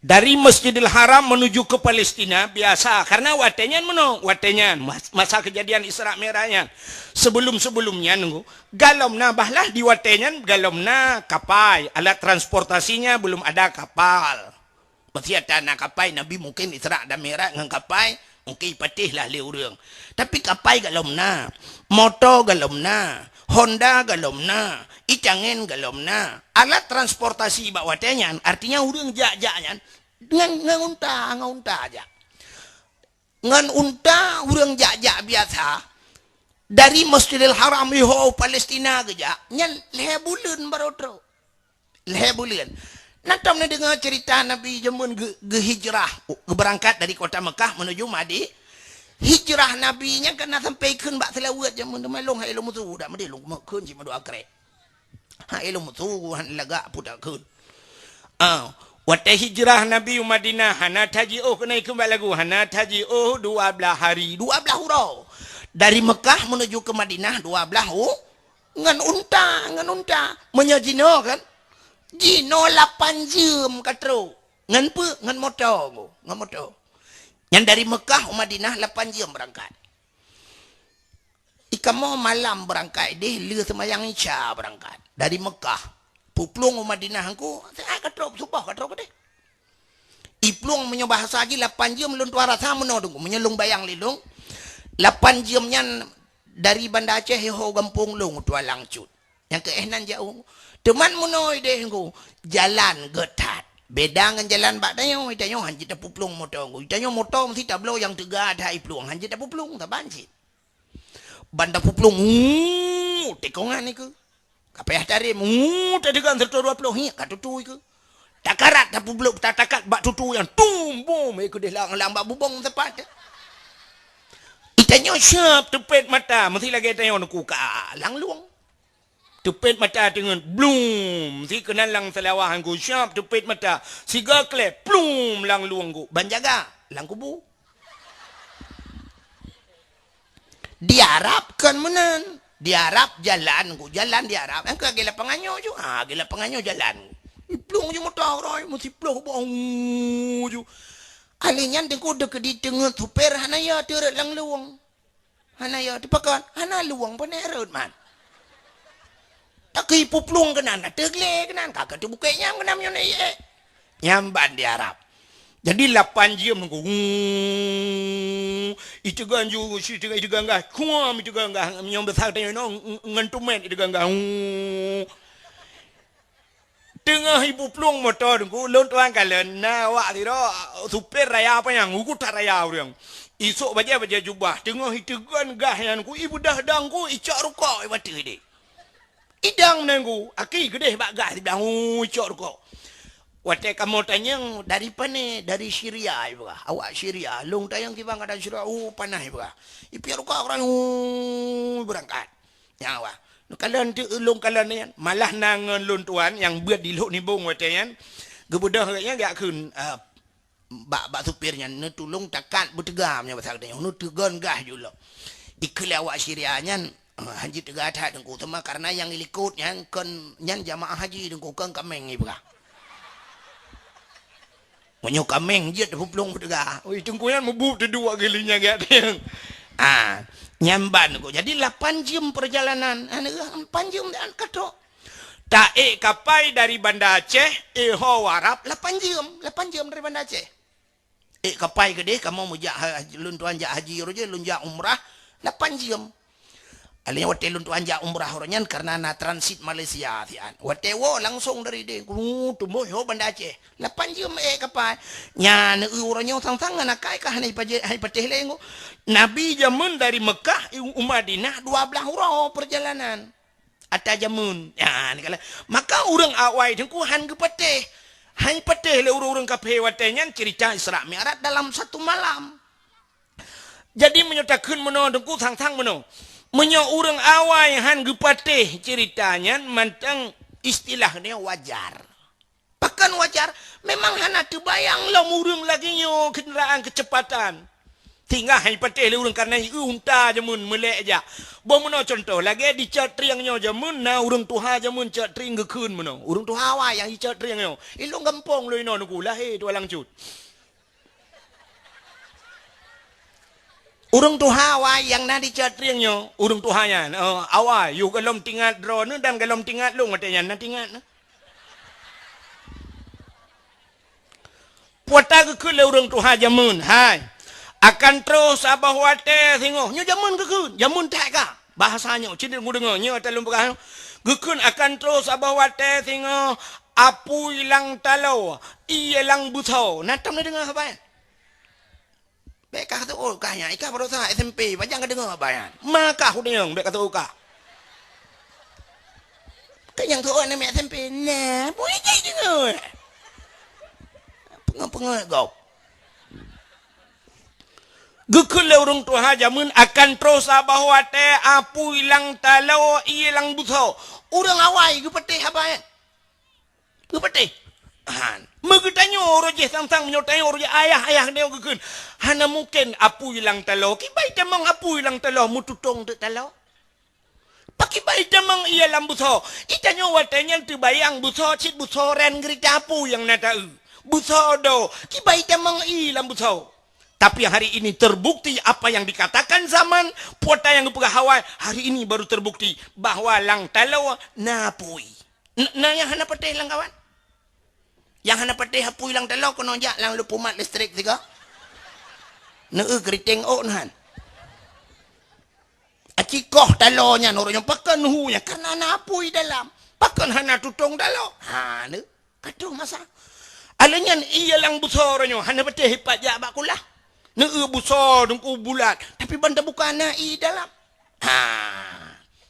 Dari Masjidil Haram menuju ke Palestina biasa, karena watée nyan meunoe, watée nyan mas-, masa kejadian Isra Mi'raj nyan. Sebelum-sebelum nyan nunggu, galom na bahlah di watée nyan galom na kapai, alat transportasinya belum ada kapal. Meusé ata na kapai, Nabi mungkin Isra dan Mi'raj ngon kapai, mungkin ipatéh lah lé ureueng. Tapi kapai galom na, moto galom na, Honda galom na, itangen galom na. Alat transportasi bak watée nyan, artinya ureueng jak-jak nyan ngon, ngon unta, ngon unta jak. Ngon unta ureueng jak-jak biasa, dari Masjidil Haram iho Palestina geujak, nyan lhée buleuen barô trok. Lhée buleuen. Na tom neudeungoe ceurita Nabi jameun geu-, geuhijrah, geubeurangkat dari kota Mekah menuju Madi-, hijrah Nabi nyan ka na sampai kheun bak seulaweuet jameun teuma lôn hai lôn meusu dak meudeh lôn kheun cit meudoa krek. Hai lôn meusu han lagak pudak kheun. Ah, watée hijrah Nabi u Madinah hana tajiôh keunoe kheun bak lagu, hana tajiôh dua blaih hari, dua blaih uroe. Dari Mekah menuju ke Madinah dua blaih u-, Ngon unta, ngon unta. Meunyoe jinoe kan, jinoe lapan jeuem ka trok. Ngon peue? Ngon moto, ngon moto. Nyan dari Mekah u Madinah lapan jeuem beurangkat. Ikamoe malam beurangkat deh, lheueh seumayang Isya beurangkat. Dari Mekah. Puplueng u Madinah engku, siat ka trok, suboh ka trok deh. Iplueng meunyoe bahasa jih lapan jeuem lôn tuan rasa meunoe teungku. Meunyoe lôn bayang lé lôn, lapan jeuem nyan dari Banda Aceh iho gampông lôn tuan langsut. Nyang keu éh nan jaoh. Teuma meunoe ideh teungku, jalan geutat. Beda ngon jalan bak tanyoe, tanyoe hanjeuet tapuplueng moto teungku. Tanyoe moto meusti tabloe nyang teuga that iplueng, hanjeuet tapuplueng, saban cit. Ban tapuplueng, uu, tikongan ikeu. Ka payah tarem, uu, tadeugan seratus dua puluh, hiek ka tutui keu. Takarat tapubloe, tatakat bak tutui nyan, tum, bom, ikeu deh lang, lang bak bubong teumpat. Itanyoe siap teupet mata, meusti lagée tanyoe neuku ka lang lueng. Teupet mata teungeut, blum, si keunan lang seulawah teungku, siap teupet mata, siga klep, plum, lang lueng ku, ban jaga, lang kubu. Di Arab kon meunan. Di Arab jalan ku, jalan di Arab. Engka lagée lapangan nyoe ju. Ha, lagée lapangan nyoe jalan. Iplueng ju moto roi, meusiplôh boh ju. Alèh nyan teungku deukeudi teungeut supir hana ya teureuet lam luwong. Hana ya teupakon, hana luwong peuneuk rhot man. Takeu ipuplueng keunan, ateueh glé keunan, ka keu teubukek nyang keunan meunyoe na ié. Nyang ban di Arab. Jadi lapan jeuem nunggu. Iteugan ju, iteugan, iteugan gah, kuam iteugan gah, meunyoe beusa tanyoe ngon tumet iteugan gah. Teungoh ipuplueng moto teungku, lôn tuan kalon na awak sidroe supir raya panyang, ugu that raya ureuëng. Isok bajée-bajée jubah, teungoh iteugon gah nyan ku, ibeudah dang ku, icok rukok ibateue deh. Idang nyan ku, aki geudeh bak gah siblang, icok rukok. Watée kamoe tanyong, "Dari pane?" "Dari Syria," ipeugah. "Awak Syria." Lôn tanyong kiban gata Syria, "Oh, panas," ipeugah. Ipiep rukok ureuëng, beurangkat. Nyan awak. Neukalon teuk lôn kalon nyan, malah na ngon lôn tuan nyang beuet di Lhok Nibong watée nyan, geubeudoh gobnyan geujak kheun, eh, bak, bak supir nyan, "Neutulông takat beuteuga meunyoe basa geutanyoe, neuteugon gah ju lom." Dikheun lé awak Syria nyan, eh, hanjeuet teuga that teungku, teuma kareuna nyang ilikot nyan kon nyan jamaah haji teungku, kon kaméng ipeugah. Meunyoe kaméng jeuet teuplueng beuteuga. Ui, teungku nyan mubuet teuduek geuh lé nyan geuh. Ah, nyan ban teungku. Jadi lapan jeuem peurjalanan. Lapan jeuem dan katok. Taék kapai dari Banda Aceh, éh ho Arab lapan jeuem, lapan jeuem dari Banda Aceh. Ék kapai keudeh kamoe meujak ha-, lôn tuan jak haji roh jih, lôn jak umrah lapan jeuem. Alèh nyan watée lôn tuan jak umrah uroe nyan kareuna na transit Malaysia siat. Watée woe langsong dari deh, ku tumbôh ho Banda Aceh. Lapan jeuem ék kapai. Nyan uroe nyoe sang-sang aneuk kai ka hana ipaje-, hana ipatéh lé ngo. Nabi jameun dari Mekah u, u Madinah dua blaih uroe peurjalanan. Ata jameun. Nyan kala. Maka ureuëng awai teungku han geupatéh. Hana ipatéh lé ureuëng-ureuëng kafé watée nyan cerita Isra Mi'raj dalam satu malam. Jadi meunyoe takheun meunoe teungku sang-sang meunoe. Meunyoe ureuëng awai han geupatéh cerita nyan mantong istilah nyoe wajar. Pakon wajar? Memang hana teubayang lom ureuëng lagée nyoe kendaraan keucepatan. Sehingga han ipatéh lé ureuëng kareuna ié unta jameun meulek jak. Boh meunoe cuntoh, lagée di Cot Trieng nyoe jameun na ureuëng tuha jameun Cot Trieng geukheun meunoe. Ureuëng tuha awai nyang di Cot Trieng nyoe. Ilong gampông lôn inoe teungku lahé tualang cut. Ureuëng tuha awai nyang na di Cot Trieng nyoe, ureuëng tuha nyan, eh, awai, yôh gohlom tingat droeneuh dan gohlom tingat lôn watée nyan na tingat neuh. Puata geukheun lé ureuëng tuha jameun, hai, akan troh saboh watée singoh. Nyoe jameun geukheun, jameun that ka. Bahasa nyoe, cit deungoe, nyoe ata lôn peugah. Geukheun akan troh saboh watée singoh, apui lam taloe, ié lam beusoe. Na tom na deungoe haba nyan? Bék ka seuôt kah nyan, i kah baroesa S M P, pajan ka deungoe haba nyan. Ma kah udeueng, bék ka seuôt kah. Keu nyang seuôt aneuk miet S M P, na, bui jai deungoe. Peungeut-peungeut gob. Geukheun lé ureuëng tuha jameun akan troh saboh watée apui lam taloe ié lam beusoe. Ureuëng awai geupatéh haba nyan. Geupatéh. Han. Meugeutanyoe uroe jih sang-sang meunyoe tanyoe uroe jih ayah-ayah nyoe geukheun. Hana mungken apui lam taloe. Kiban itamong apui lam taloe meututong teuk taloe. Pakriban itamong ié lam beusoe. Itanyoe watée nyan teubayang beusoe cit beusoe ran geurita apui nyang na taeu. Beusoe do, kiban itamong ié lam beusoe. Tapi hari ini terbukti apa yang dikatakan zaman, puata nyang geupeugah awai, hari ini baru terbukti bahwa lam taloe na apui. N-, na nyang hana patéh lam kawan? Nyang hana patéh apui lam taloe keunoe jak lam leupumat listrik sigoe. Neu-eu keuriteng ôk nyan. Aci koh taloe nyan ureuëng nyoe pakon hu nyan kareuna na apui dalam. Pakon hana tutong taloe? Ha, neu. Ka troh masa. Alheuh nyan ié lam beusoe uroe nyoe hana patéh ipat jak bak kulah. Neu-eu beusoe teungku bulat, tapi ban tabuka na ié dalam. Ha.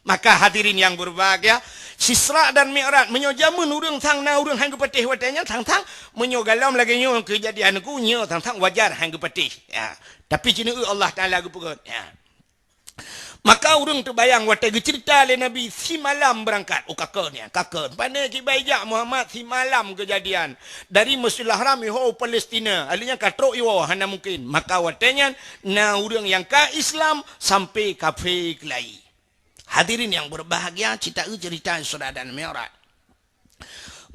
Maka hadirin yang berbahagia, Isra dan Mi'raj, meunyoe jameun ureuëng sang na ureuëng han geupatéh watée nyan sang-sang, meunyoe gohlom lagée nyoe keujadian ku nyoe sang-sang wajar han geupatéh. Ya. Tapi ci neu-eu Allah Taala geupeugét. Ya. Maka ureuëng teubayang watée geuceurita lé Nabi simalam beurangkat, oh ka kheun nyan, ka kheun. Pane kiban jak Muhammad simalam keujadian. Dari Masjidil Haram iho u Palestina, alheuh nyan ka trok iwoe hana mungken. Maka watée nyan na ureuëng nyang ka Islam sampai kafé keulayi. Hadirin yang berbahagia, ci ta-eu ceurita Isra dan Mi'raj.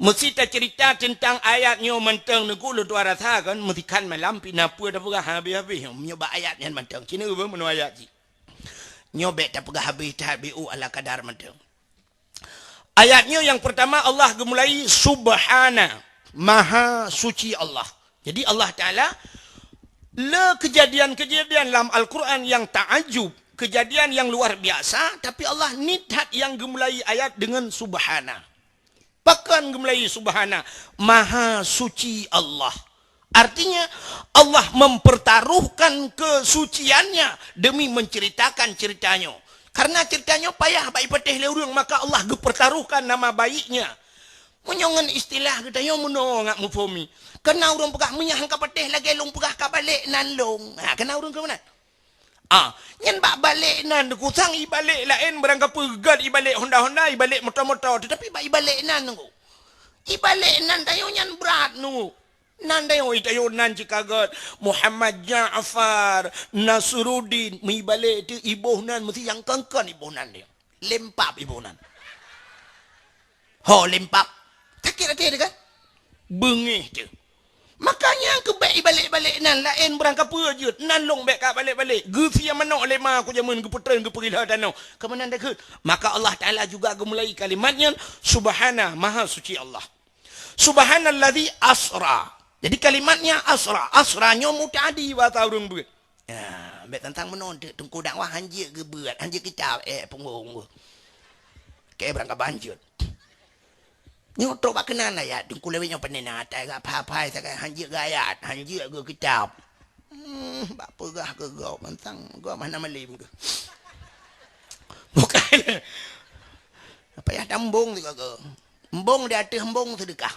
Meusi taceurita teuntang ayat nyoe mantong, Teungku, lôn tuan rasa kan, meusi khan malam pih na peue tapeugah habéh-habéh nyoe bak ayat nyan mantong. Ci neueu meunoe ayat jih. Nyoe bèk tapeugah habéh that, beu ala kadar mantong. Ayat nyoe nyang peurtama Allah geumulai, Subhana, Maha Suci Allah. Jadi Allah Taala, le keujadian-keujadian lam Al-Quran nyang taajub, keujadian nyang luar biasa, tapi Allah niet that nyang geumulai ayat deungon Subhana. Pakon geumulai Subhana, Maha Suci Allah. Artinya, Allah mempertaruhkan kesuciannya demi menceritakan ceritanya. Karena ceritanya payah bak ipatéh lé ureuëng, maka Allah geupertaruhkan nama baiknya. Meunyoe ngon istilah geutanyoe meunoe ngat muphom i. Kana ureuëng peugah, "Meunyoe han ka patéh lagée lôn peugah ka balek nan lôn." Ha, kana ureuëng keu meunan. Ah, nyan bak balek nan, Teungku, sang ibalek laén, barangkapeue gét ibalek honda-honda, ibalek moto-moto, tetapi bak ibalek nan, Teungku. Ibalek nan tanyoe nyan brat, Teungku. Nan tanyoe, tanyoe nan cit ka gét, Muhammad Ja'far, Nasruddin, meuibalek teuh iboh nan, meusi nyang kon-kon iboh nan dia. Lempap iboh nan. Ho lempap. Sakét até dia kan? Beungéh teuh. Makanya keu bèk ibalek-balek nan laén barangkapeue jeuet, nan lôn bèk ka balek-balek. Geusie manok lé ma ku jameun geupeutreun geupeugila tanoh. Keumanan takheun? Maka Allah Taala juga geumulai kalimat nyan, Subhana, Maha Suci Allah. Subhanalladzi asra. Jadi kalimatnya asra. Asra nyoe muta'adi bahasa ureuëng beuet. Ya, bèk tantang meunoe teuk, Teungku dakwah hanjeuet geubeuet, hanjeuet kitab, eh, punggong. Oke, barangkaban jeuet. Nyoe trok bak keunan ayat, Teungku lewat nyoe peuneuna atai gak phai-phai sagai hanjeuet geuayat, hanjeuet geukitab. Hmm, bak peugah keu gob mantang, gob hana malem keu. Bukan. Apa ya tambong tu kau? Embong di ateueh embong seudeukah.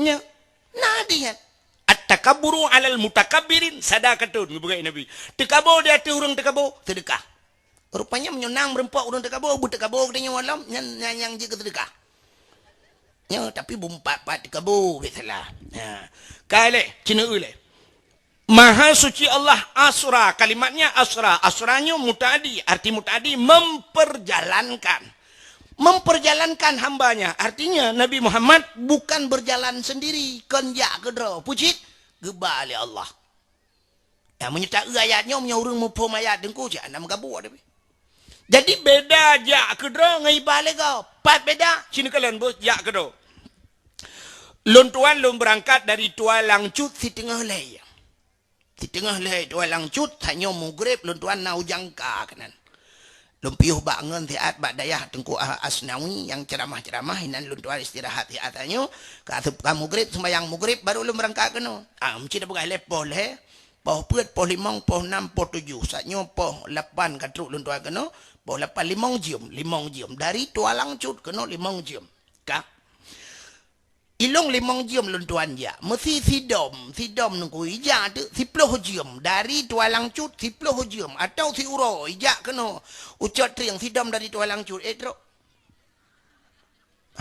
Nya, na di nyan. At-takabburu 'alal mutakabbirin sadaqatun, geupeugah Nabi. Teukabo di ateueh ureuëng teukabo, seudeukah. Rupanya meunyoe na meureumpok ureuëng teukabo, beuteukabo geutanyoe lom, nyan, nyan nyang jeuet keu seudeukah. Nyoe, tapi bumpat-pat teukabo, bèk salah. Ha. Ka lé, ci neueu lé. Maha Suci Allah asra, kalimatnya asra. Asra nyoe muta'adi, arti muta'adi memperjalankan. Memperjalankan hambanya, artinya Nabi Muhammad bukan berjalan sendiri, kon jak keudroe. Pucit, geuba lé Allah. Ya, meunyoe taeu ayat nyoe, meunyoe ureuëng muphom ayat Teungku, cit hana meugabuk tapi. Jadi, beda jak keudroe ngon iba lé gob. Pat beda, ci neukalon beuh jak keudroe. Lôn tuan lôn beurangkat dari Tualang Cut siteungoh lhèe. Siteungoh lhèe Tualang Cut, tanyoe mugreb lôn tuan na u Jangka keunan. Lôn piôh bak ngon siat bak dayah Teungku Asnawi nyang ceuramah-ceuramah, inan lôn tuan istirahat siat tanyoe, ka asup ka mugreb, seumayang mugreb, baru lôn beurangkat keunoe. Ah, meucit tapeugah lé poh lhèe, poh peuet, poh limong, poh nam, poh tujoh. Saat nyoe poh lapan ka trok lôn tuan keunoe, poh lapan limong jeuem, limong jeuem. Dari Tualang Cut keunoe limong jeuem. Ka. Ilong limong jeuem lôn tuan jak. Meusi sidom, sidom Teungku ijak teuk siploh jeuem. Dari Tualang Cut siploh jeuem. Atau siuroe ijak keunoe. U Cot Trieng sidom dari Tualang Cut. Eh, trok.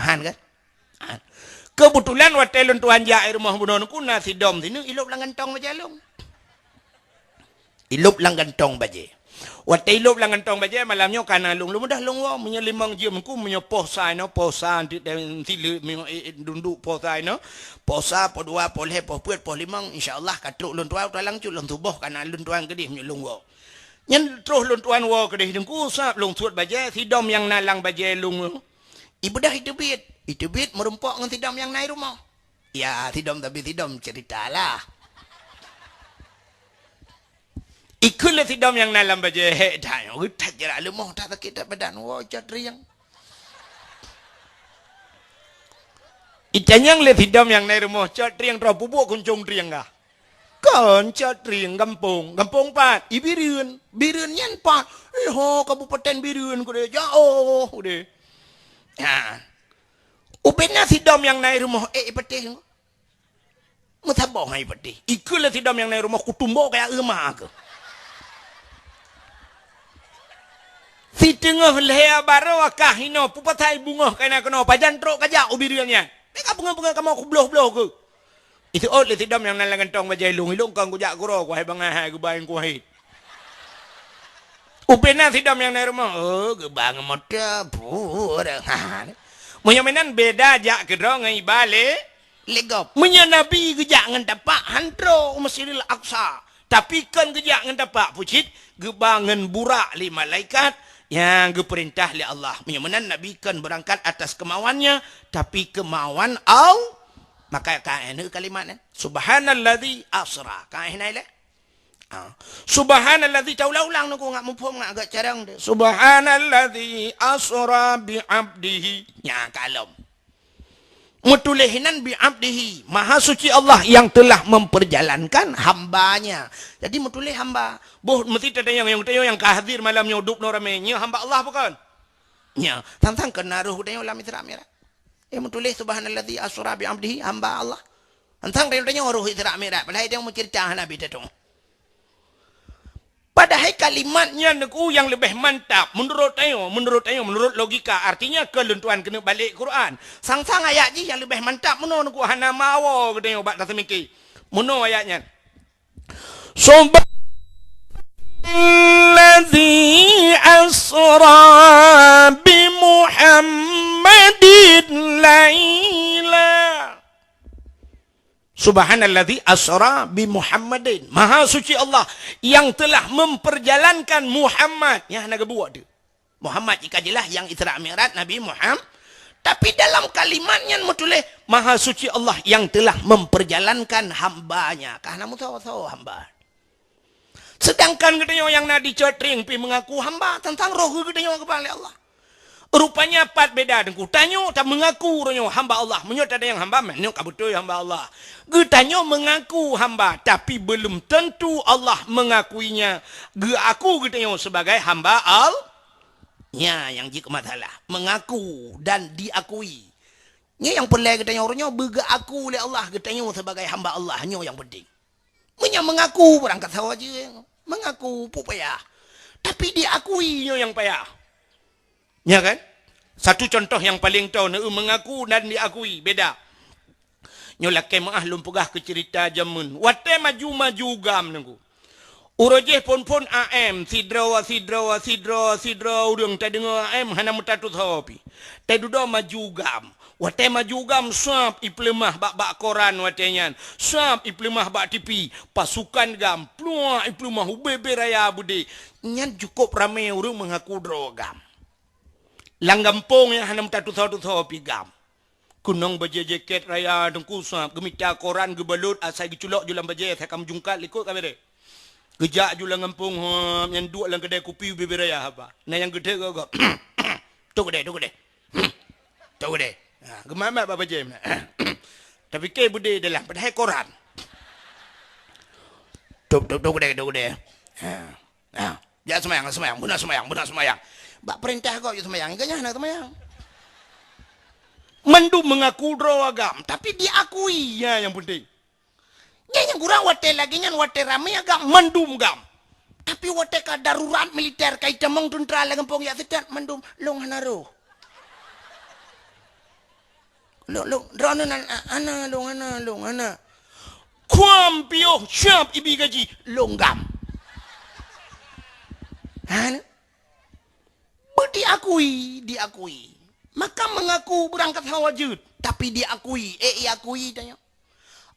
Han kan? Han. Keubeutulan watèe lôn tuan jak i rumoh bunoe Teungku na sidom sineuk ilop lam gantong bajèe lôn. Ilop lam gantong bajèe. Watèe ilop lam gantong bajèe malam nyoe ka na lôn, lôn mudah lôn woe. Meunyoe limong jeuem Teungku, meunyoe poh sa inoe, poh sa, eh, eh, dunduk poh sa inoe, poh sa, poh dua, poh lhèe, poh peuet, poh limong, insya Allah ka trok lôn tuan, tuan langsung lôn tuboh ka na lôn tuan keudeh meunyoe lôn woe. Nyan troh lôn tuan woe keudeh Teungku, sab lôn suet bajèe, sidom nyang na lam bajèe lôn. Ibeudôh iteubiet. Iteubiet meurumpok ngon sidom nyang na i rumoh. Ya, sidom tapi sidom cerita lah. Ikheun lé sidom nyang na lam bajèe, "Hek, dah nyoe geutat jarak leumoh, that sakét that badan, woe Cot Trieng." Itanyong lé sidom nyang na i rumoh, "Cot Trieng, troh peubuet kuncong trieng kah?" Kon Cot Trieng gampông. Gampông pat? I Bireuen. Bireuen nyan pat? Eh, ho, Kabupaten Bireuen keudeh, jaoh keudeh. Ha. Ubena sidom nyang na i rumoh, eh, i patéh. Meusaboh hai patéh. Ikheun lé sidom nyang na i rumoh, kutumbok kaya euma keuh. Siteungoh lhèe baroe kah inoe, peue pasai beungoh ka na keunoe, pajan trok kajak u Bireuen nyan. Meuka beungoh-beungoh kamoe kubloh-bloh keuh. Iseuôt lé sidom nyang na lam gantong bajèe lôn, ilôn kon kujak keudroe, kuhai bangai hai geuba nyang kuhai. Ubena sidom nyang na i rumoh, oh, geuba ngon moto, puh, ha. Meunyoe meunan beda jak keudroe ngon iba lé, lé gob. Meunyoe Nabi geujak ngon tapak, han trok u Masjidil Aqsa, tapi kon geujak ngon tapak, pucit geuba ngon burak lé malaikat nyang geupeurintah lé Allah. Meunyoe meunan Nabi kon beurangkat atas kemauannya, tapi kemauan Allah. Maka ka na kalimat nyan, "Subhanalladzi asra." Ka na ilée? Ha. "Subhanalladzi," taulang-ulang nungku ngat muphom ngat agak carang deh. "Subhanalladzi asra bi abdihi." Nya kalom. Meutuléh inan bi abdihi, Maha Suci Allah yang telah memperjalankan hambanya. Jadi meutuléh hamba. Boh meusti tatanyong, nyang tatanyong nyang ka hadir malam nyoe dub noe ramé, nyoe hamba Allah bukon? Nya, sang-sang keunan roh geutanyoe lam Isra Mi'raj. Eh, meutuléh, "Subhanalladzi asra bi abdihi," hamba Allah. Sang-sang tanyoe roh Isra Mi'raj, padahai tanyoe meuceurita hana bit teutong. Padahai kalimat nyan nungku nyang leubeh mantap meunurot tanyoe, meunurot tanyoe, meunurot logika. Artinya, keu lôn tuan keuneuk balek Quran. Sang-sang ayat jih nyang leubeh mantap meunoe nungku hana meuawoe geutanyoe bak taseumiké. Meunoe ayat nyan. "Subhanalladzi asra bi Muhammadin laila." "Subhanalladzi asra bi Muhammadin." Maha Suci Allah yang telah memperjalankan Muhammad. Nyang hana geubuet tu. Muhammad jih ka jeulaih nyang Isra Mi'raj Nabi Muhammad. Tapi dalam kalimat nyan meutuléh, "Maha Suci Allah yang telah memperjalankan hamba-Nya." Ka hana meusoe-soe hamba. Seudangkan geutanyoe nyang na di Cot Trieng pih meungaku hamba, sang-sang roh geutanyoe geuba lé Allah. Rupanya pat beda teungku. Tanyoe tameungaku roh nyoe hamba Allah. Meunyoe tatanyong hamba, meunoe ka beutôi hamba Allah. Geutanyoe meungaku hamba, tapi belum tentu Allah mengakuinya, geuaku geutanyoe sebagai hamba Allah. Nya nyang jeuet keu masalah, meungaku dan diakui. Nyoe nyang peureulée geutanyoe uroe nyoe beugeuaku lé Allah geutanyoe sebagai hamba Allah, nyoe nyang penting. Meunyoe meungaku beurangkat sawa jeueng, meungaku peue payah. Tapi diakui nyoe nyang payah. Nya kan? Satu contoh nyang paleng toe, neu meungaku dan diakui, beda. Nyoe lakée meuáh lôn peugah keu ceurita jameun. Watée maju-maju GAM nungku. Uroe jéh phon-phon A M, sidroe, sidroe, sidroe, sidroe ureuëng tadeungoe A M hana meutatusoe pih. Tadudoe maju GAM. Watée maju GAM sab ipeuleumah bak-bak koran watée nyan. Sab ipeuleumah bak T V. Pasukan GAM pluak ipeuleumah ubé-bé raya beudé. Nyan cukôp ramé ureuëng meungaku droe GAM. Lam gampông nyang hana meutatusoe-tusoe pih GAM. Keunong bajée jakét raya teungku sab, geumita koran geubalot asai geuculok ju lam bajée asai ka meujungkat likot ka bereh. Geujak ju lam gampông hom nyang duek lam keudai kupi ubé-bé raya haba. Na nyang geuthée gob-gob. Tok keudai, tok keudai. Tok keudai. Ha, geumat-mat bak bajée meunan. Tapike beudé dalam padahai koran. Tok, tok, tok keudai, tok keudai. Ha. Ha, jak seumayang, seumayang, beuna seumayang, beuna seumayang. Bak peurintah gob jak seumayang, ingat nyan hana seumayang. Mandum meungaku droe GAM, tapi diakui, nya nyang penting. Nyan nyang kurang watée lagée nyan watée ramé GAM, mandum GAM. Tapi watée ka darurat militer, ka itamong teuntra lam gampông jak seutôt, mandum lôn hana roh. Lôn, lôn, droeneuh nan, a-, hana, lôn hana, lôn hana. Kuam piôh siab ibi gaji, lôn GAM. Hana. Beu diakui, diakui. Maka meungaku beurangkat sawa jeuet, tapi diakui, eh, iakui tanyoe.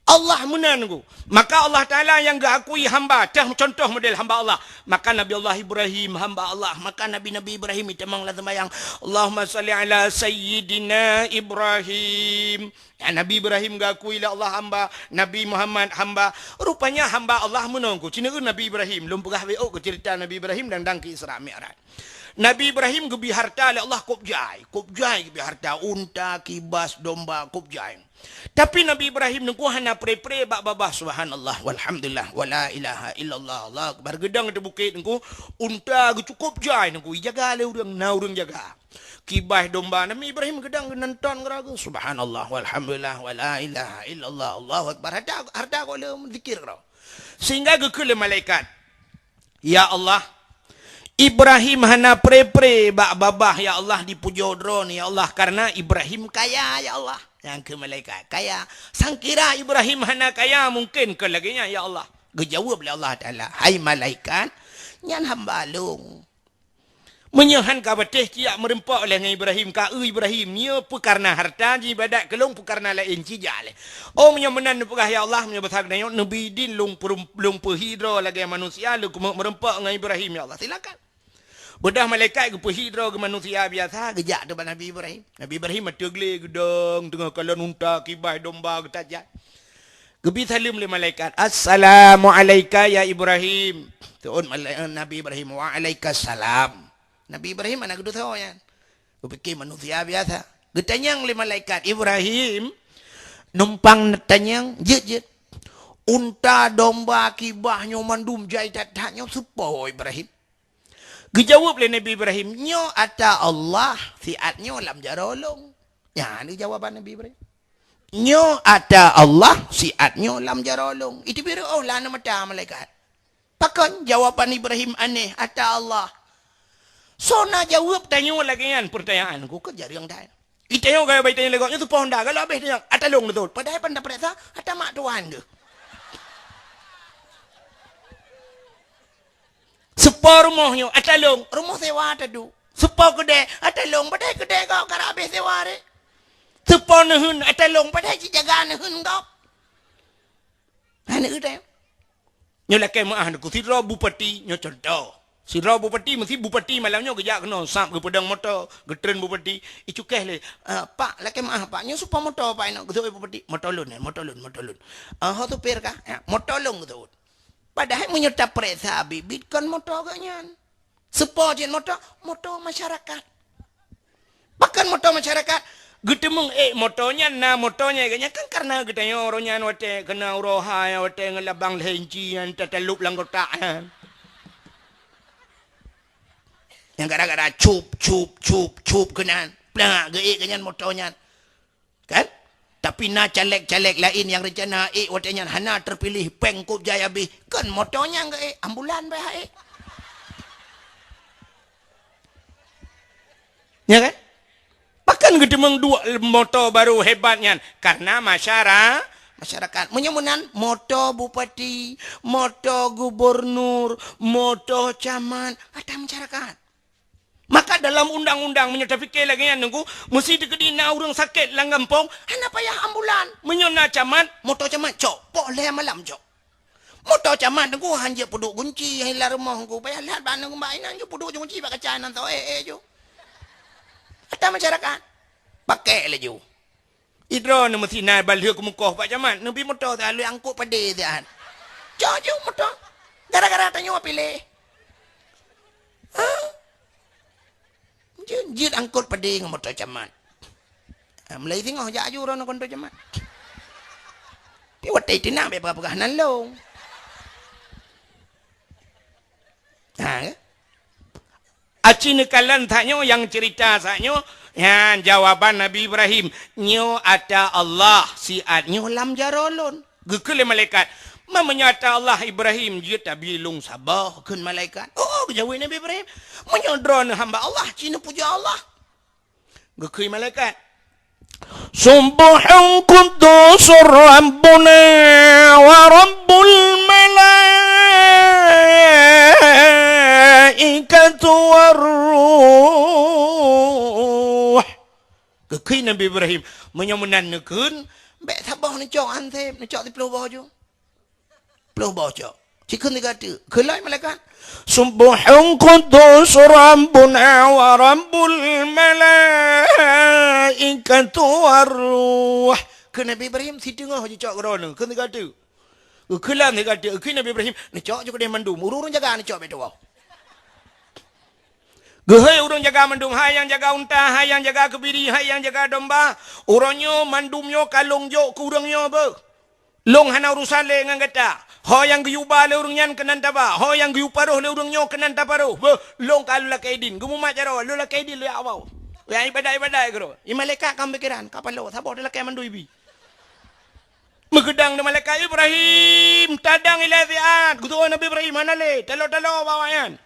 Allah meunan nungku. Maka Allah Taala nyang geuakui hamba, teuh contoh model hamba Allah. Maka Nabi Allah Ibrahim hamba Allah, maka nabi-nabi Ibrahim itamong lam seumayang, "Allahumma shalli ala sayyidina Ibrahim." Ya, Nabi Ibrahim geuakui lé Allah hamba, Nabi Muhammad hamba. Rupanya hamba Allah meunan nungku. Cina Nabi Ibrahim, lôn peugah W O keu ceurita Nabi Ibrahim dan dang keu Isra Mi'raj. Nabi Ibrahim geubri harta lé Allah kôb jai, kôb jai geubri harta, unta, kibas, domba, kôb jai. Tapi Nabi Ibrahim nungku hana pre-pre bak babah, subhanallah, walhamdulillah, wala ilaha illallah, Allahu akbar. Geudong di bukét nungku, unta geucukôp jai nungku, ijaga lé ureuëng, na ureuëng jaga. Kibas domba, Nabi Ibrahim geudong geunonton keudroe, subhanallah, walhamdulillah, wala ilaha illallah, Allahu akbar. Harta, harta kok lé zikir keudroe. Sehingga geukheun lé malaikat, "Ya Allah, Ibrahim hana pre-pre bak babah, ya Allah, dipujoe Droeneuh, ya Allah, karena Ibrahim kaya, ya Allah." Nyang keu malaikat, "Kaya. Sangkira Ibrahim hana kaya, mungkin keu lagée nyan, ya Allah." Geujaweueb lé Allah Taala, "Hai malaikat, nyan hamba lôn." Meunyoe han ka patéh, cijak meureumpok lé ngon Ibrahim, ka eu Ibrahim, nyoe peu kareuna hareuta, jiibadat keu lôn peu kareuna laén, cijak lé. Oh, meunyoe meunan neupeugah, "Ya Allah, meunyoe basa geutanyoe neubi idin lôn peurum-, lôn peuhi droe lagée manusia, lôn keumeung meureumpok ngon Ibrahim, ya Allah, silakan." Beudôh malaikat geupeuhi droe geumanusia biasa, geujak teuk bak Nabi Ibrahim. Nabi Ibrahim ateueh glé geudong, teungoh kalon unta, kiban, domba geutajak. Geubi saleuem lé malaikat, "Assalamu'alaika ya Ibrahim." Seuôt malai-, Nabi Ibrahim, "Wa'alaikassalam." Nabi Ibrahim hana geuteusoe nyan. Geupike manusia biasa. Geutanyong lé malaikat, "Ibrahim, numpang neutanyong, jeuet-jeuet. Unta, domba, kiban nyoe mandum jai that-that nyoe soe po, Ibrahim?" Geujaweueb lé Nabi Ibrahim, "Nyoe ata Allah, siat nyoe lam jaroe lôn." Nyan jawaban Nabi Ibrahim. "Nyoe ata Allah, siat nyoe lam jaroe lôn." Iteubiet reuôh lam mata malaikat. Pakon jawaban Ibrahim aneh, ata Allah? Soe na jaweueb tanyoe lagée nyan peurtanyaan? Ku keu jareueng dai. Itanyong gaya bai tanyong lé gobnyan, soe po Honda, galak habéh tanyong, ata lôn neutôt. Padahai pan tapeuriksa, ata mak tuan geuh. Soe po rumoh nyoe, ata lôn, rumoh sewa taduek. Soe po keudè, ata lôn, padahai keudè gob karab habéh sewa ré. Soe po neuheun, ata lôn, padahai cit jaga neuheun gob. Hana eu tanyong. Nyoe lakée meuáh neuku sidroe bupati, nyoe cuntoh. Sidroe bupati, meusi bupati malam nyoe geujak keunoe, sab geupeudong moto, geutreun bupati, icukéh lé, "Ah, Pak, lakée meuáh, Pak, nyoe soe po moto, Pak, inoe?" Geuseuôt bupati, "Moto lôn, eh, moto lôn, moto lôn." "Ah, ho supir kah?" "Ya, moto lôn," geuseuôt. Padahai meunyoe tapeuriksa biet-biet kon moto geuh nyan. Soe po jeuet moto? Moto masyarakat. Pakon moto masyarakat? Geuteumeung ék moto nyan, na moto nyan, geuh nyan kan kareuna geutanyoe uroe nyan watée keunoe uroe hai, watée ngon labang lhée inci nyan tatalop lam kotak nyan. Nyang gara-gara cup, cup, cup, cup keunan. Plak, geuék geuh nyan moto nyan. Kan? Tapi na caleg-caleg laén nyang reuncana ék watée nyan hana teupiléh, péng kôb jai habéh. Kon moto nyan geuék, ambulan beh ék. Ya kan? Pakon geuteumeung duek moto barô hebat nyan? Kareuna masyara-, masyarakat. Meunyoe meunan, moto bupati, moto gubernur, moto camat, ata masyarakat. Maka dalam undang-undang, meunyoe tapike lagée nyan, Teungku, meusi teukeudi na ureuëng sakét lam gampông, hana payah ambulan. Meunyoe na camat, moto camat cok, poh lhée malam cok. Moto camat, Teungku, han jeuet peuduek gunci, han lam rumoh, Teungku, payah lhat bak aneuk bak inan ju peuduek gunci bak kaca inan tho, eh, eh, ju. Ata masyarakat, pakai laju. Idroe neuh meusinan ban lheueh keumukoh bak camat, neubi moto siat lheueh angkot padé siat. Cok ju moto. Gara-gara tanyoe piléh. Ha? Jeuet, jeuet angkot padé ngon moto camat. Ha, mulai singoh jak aju droeneuh ngon moto camat. Pi watée teunak bék peugah-peugah nan lôn. Ha, ya? Aci neukalon saat nyoe nyang cerita saat nyoe, nyan jawaban Nabi Ibrahim, "Nyoe ata Allah, siat nyoe lam jaroe lôn." Geukheun lé malaikat, "Ma meunyoe ata Allah Ibrahim jeuet tabi lôn saboh," kheun malaikat. "Oh," geujaweueb Nabi Ibrahim, "meunyoe droeneuh hamba Allah, ci neupujoe Allah." Geukheun malaikat, "Subbuhun quddusur Rabbuna wa Rabbul malaikatu war ruh." Geukheun Nabi Ibrahim, "Meunyoe meunan neukheun, bék saboh neucok anseb, neucok siplôh boh ju." Ploh boh cok. Cikheun tiga teuk. Kheun lom malaikat, "Subbuhun quddus Rabbuna wa Rabbul malaikatu war ruh." Kheun Nabi Ibrahim, "Siteungoh jicok keu droeneuh." Kheun tiga teuk. Kheun lom tiga teuk. Kheun Nabi Ibrahim, "Neucok ju keudeh mandum. Ureuëng-ureuëng jaga neucok bék tuwoe." Geuhôi ureuëng jaga mandum, hai nyang jaga unta, hai nyang jaga keubiri, hai nyang jaga domba. Uroe nyoe mandum nyoe ka lôn jok keu ureuëng nyoe beuh. Lôn hana urusan lé ngon gata. Ho nyang geuyue ba lé ureuëng nyan keunan taba, ho nyang geuyue paroh lé ureuëng nyoe keunan taparoh. Beuh, lôn ka lôn lakée idin. Geumumat jaroe, lôn lakée idin lôn jak woe. Nyang iébadat-iébadat keudroe. Di malaikat ka meupikéran, ka paloe, saboh talakée mandum ibi. Meugeudang di malaikat, "Ibrahim, tadang ilée siat." Geuteupeue Nabi Ibrahim hana lé, talo-talo bak awaknyan.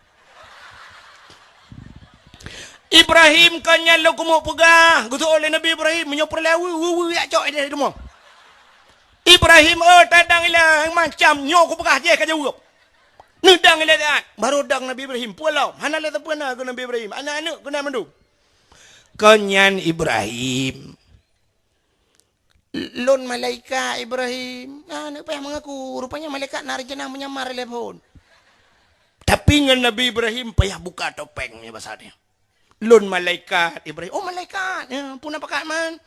"Ibrahim, kon nyan lôn keumeung peugah," geuteupeue lé Nabi Ibrahim, "meunyoe peureulée weu-weu jak cok ideh teuma." "Ibrahim, oh, tadang ilée macam nyoe kupeugah jih ka jaweueb." Neudang ilée taát, barô dang Nabi Ibrahim, pulang. Hana lé sapeue na keu Nabi Ibrahim, aneuk-aneuk keunan mandum. Kon nyan Ibrahim. Lôn malaikat Ibrahim. Nah, aneuk payah mengaku. Rupanya malaikat na rencana menyamar lé phon. Tapi ngon Nabi Ibrahim payah buka topeng nyoe basa nyoe. Lôn malaikat Ibrahim. Oh, malaikat. Ya, puna pakat man.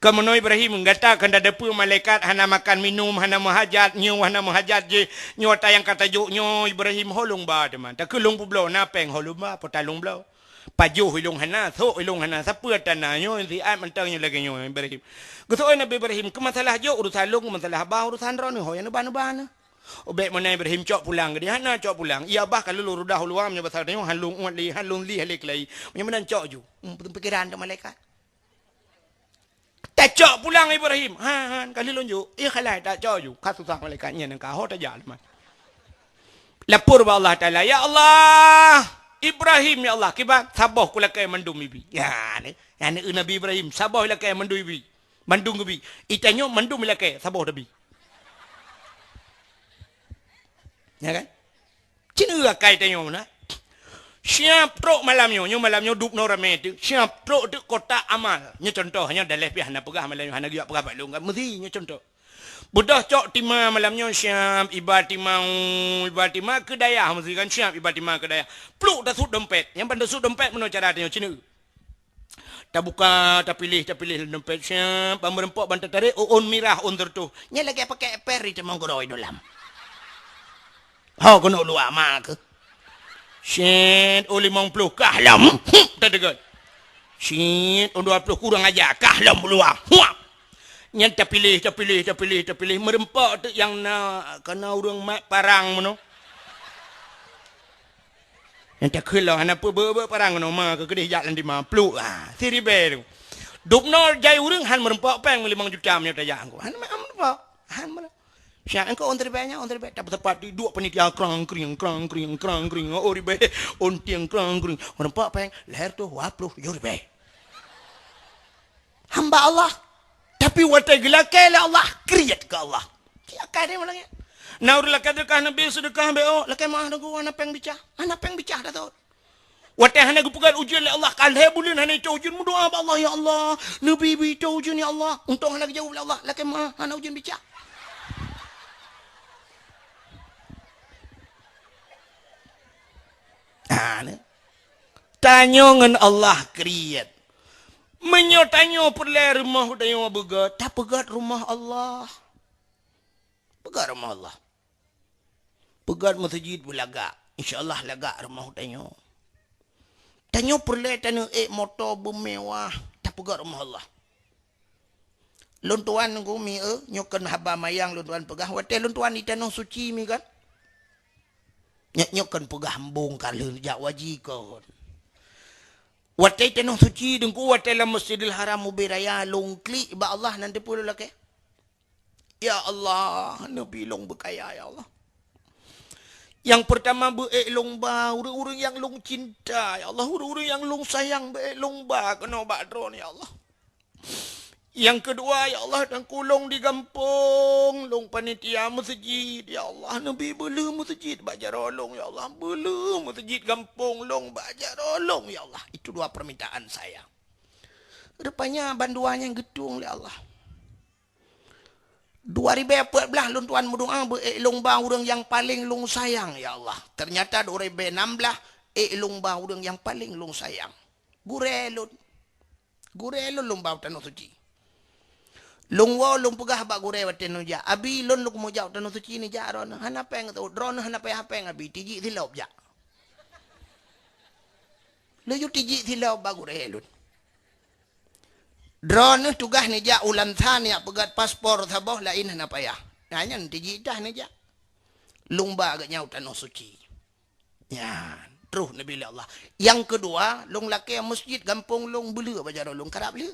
Kamoe Ibrahim, gata kan ada peue malaikat hana makan minum, hana meuhajat, nyoe hana meuhajat jih, nyoe ata nyang ka tajok nyoe Ibrahim ho lôn ba teuma. Takeu lôn peubloe na péng ho lôn ba, pota lôn bloe. Pajoh ilong hana, sok ilong hana, sapeue tana nyoe siat mantong nyoe lagée nyoe Ibrahim. Geusoe Nabi Ibrahim, keu masalah jok urusan lôn, keu masalah bah urusan droeneuh, ho nyang neuba-neuba neuh. Ubek meunan Ibrahim cok pulang, geude hana cok pulang. Iya bah ka lôn rudah u luwa meunyoe basa tanyoe han lôn uet lé, han lôn lih lé keulai. Meunyoe meunan cok ju. Hmm, pikiran tu malaikat. Tacok pulang Ibrahim. Ha, ha, ka lheueh lôn jok. Iya khalai tacok ju. Ka susah malaikat nyan ka ho tajak leumah. Lapor bak Allah Taala, "Ya Allah, Ibrahim ya Allah, kiban saboh kulakée mandum ibi." Ya, ni. Ya, ni Nabi Ibrahim, saboh ilakée mandum ibi. Mandum ibi. Itanyoe mandum ilakée, saboh tabi. Ya kan? Cina akai tanyoe na. Siap trok malam nyoe, nyoe malam nyoe dubnoe ramé teuk. Siap trok teuk kotak amal. Nyoe contoh, nyoe daleh pih hana peugah malam nyoe, hana geujak peugah bak lôn kan. Meusi nyoe contoh. Beudôh cok tima malam nyoe siap, iba tima, iba tima keu dayah meusi kan siap, iba tima keu dayah. Pluk tasut dompet. Nyang ban tasut dompet meunoe cara tanyoe cina. Tabuka, tapiléh, tapiléh lam dompet siap, ban meureumpok ban tatarek, ôn mirah, ôn teureutôh. Nyan lagée pakai eper di teumong keudroe dalam. Ho keunoe luwa ma keuh. Syet, oh limong ploh kah lom. Hup, tadeungon. Syet, oh dua ploh kurang aja kah lom luwa. Huap. Nyan tapiléh, tapiléh, tapiléh, tapiléh. Meureumpok teuk nyang na, kana ureuëng mat parang meunoe. Nyang takheun lom hana peue beu-beu parang keunoe ma keuh keudeh jak lam dima pluk. Ha, siribée tu. Dubnoe jai ureuëng han meureumpok péng limong juta meunyoe tajak ngku. Han meureumpok. Han meureumpok. Siap engkau on ribée nyan, on ribée. Tapi tepat di dua panitia krang kring, krang kring, krang kring. Oh ribée, on tieng krang kring. Meureumpok péng, leher tu dua ploh tujoh ribée. Hamba Allah. Tapi watée geulakée lé Allah, kriet keu Allah. Siap kai deh malam nyan. Na ureuëng lakée deukah Nabi seudeukah B O, lakée meuah deungoe hana péng bicah. Hana péng bicah dah tot. Watée hana geupeugét ujeuen lé Allah, ka lhée buleuen hana itoe ujeuen, meudoá bak Allah, "Ya Allah, neubi-bi itoe ujeuen ya Allah." Untông hana geujaweueb lé Allah, lakée meuah hana ujeuen bicah. Ha, ni. Tanyoe ngon Allah kriet. Meunyoe tanyoe peureulée rumoh tanyoe beugét, tapeugét rumoh Allah. Peugét rumoh Allah. Peugét meuseujid beulagak. Insya Allah lagak rumoh tanyoe. Tanyoe peureulée taneuk ék moto beumewah, tapeugét rumoh Allah. Lôn tuan nunggu mi e, nyoe kon haba mayang lôn tuan peugah. Watée lôn tuan di tanoh suci mi kan? Nyoe, nyoe kon peugah embong ka lheueh jak waji kon. Watée tanoh suci deungku, watée lam Masjidil Haram ubé raya lôn klik bak Allah nan teupeu lôn lakée. Ya Allah, neubi lôn beukaya ya Allah. Nyang peurtama beu ék lôn ba ureuëng-ureuëng nyang lôn cinta ya Allah, ureuëng-ureuëng nyang lôn sayang beu ék lôn ba keunoe bak droeneuh ya Allah. Nyang keudua ya Allah, tangkulong di gampông lôn panitia meuseujid ya Allah, neubi beuleueh meuseujid bak jaroe lôn ya Allah, beuleueh meuseujid gampông lôn bak jaroe lôn ya Allah. Itu dua permintaan saya. Rupanya bandua nyang geutueng lé Allah. Dua ribée peuet blaih lôn tuan meudoá beu ék lôn ba ureuëng nyang paleng lôn sayang ya Allah. Ternyata dua ribée nam blaih ék lôn ba ureuëng nyang paleng lôn sayang. Gurée lôn. Gurée lôn lôn ba u tanoh suci. Lôn woe lôn peugah bak gurée watée nyoe jak, "Abi, lôn lôn meujak u tanoh suci nijak droeneuh hana péng teuôt, droeneuh hana payah péng Abi, tijik silop jak." Laju tijik silop bak gurée lôn. Droeneuh tugaih nijak u Lansa nijak peugét paspor saboh laén hana payah. Nah nyan tijik tah nijak. Lôn ba geuhnyan u tanoh suci. Nyan, troh neubi lé Allah. Nyang keudua, lôn lakée meuseujid gampông lôn beuleueh bak jaroe lôn karab lheueh.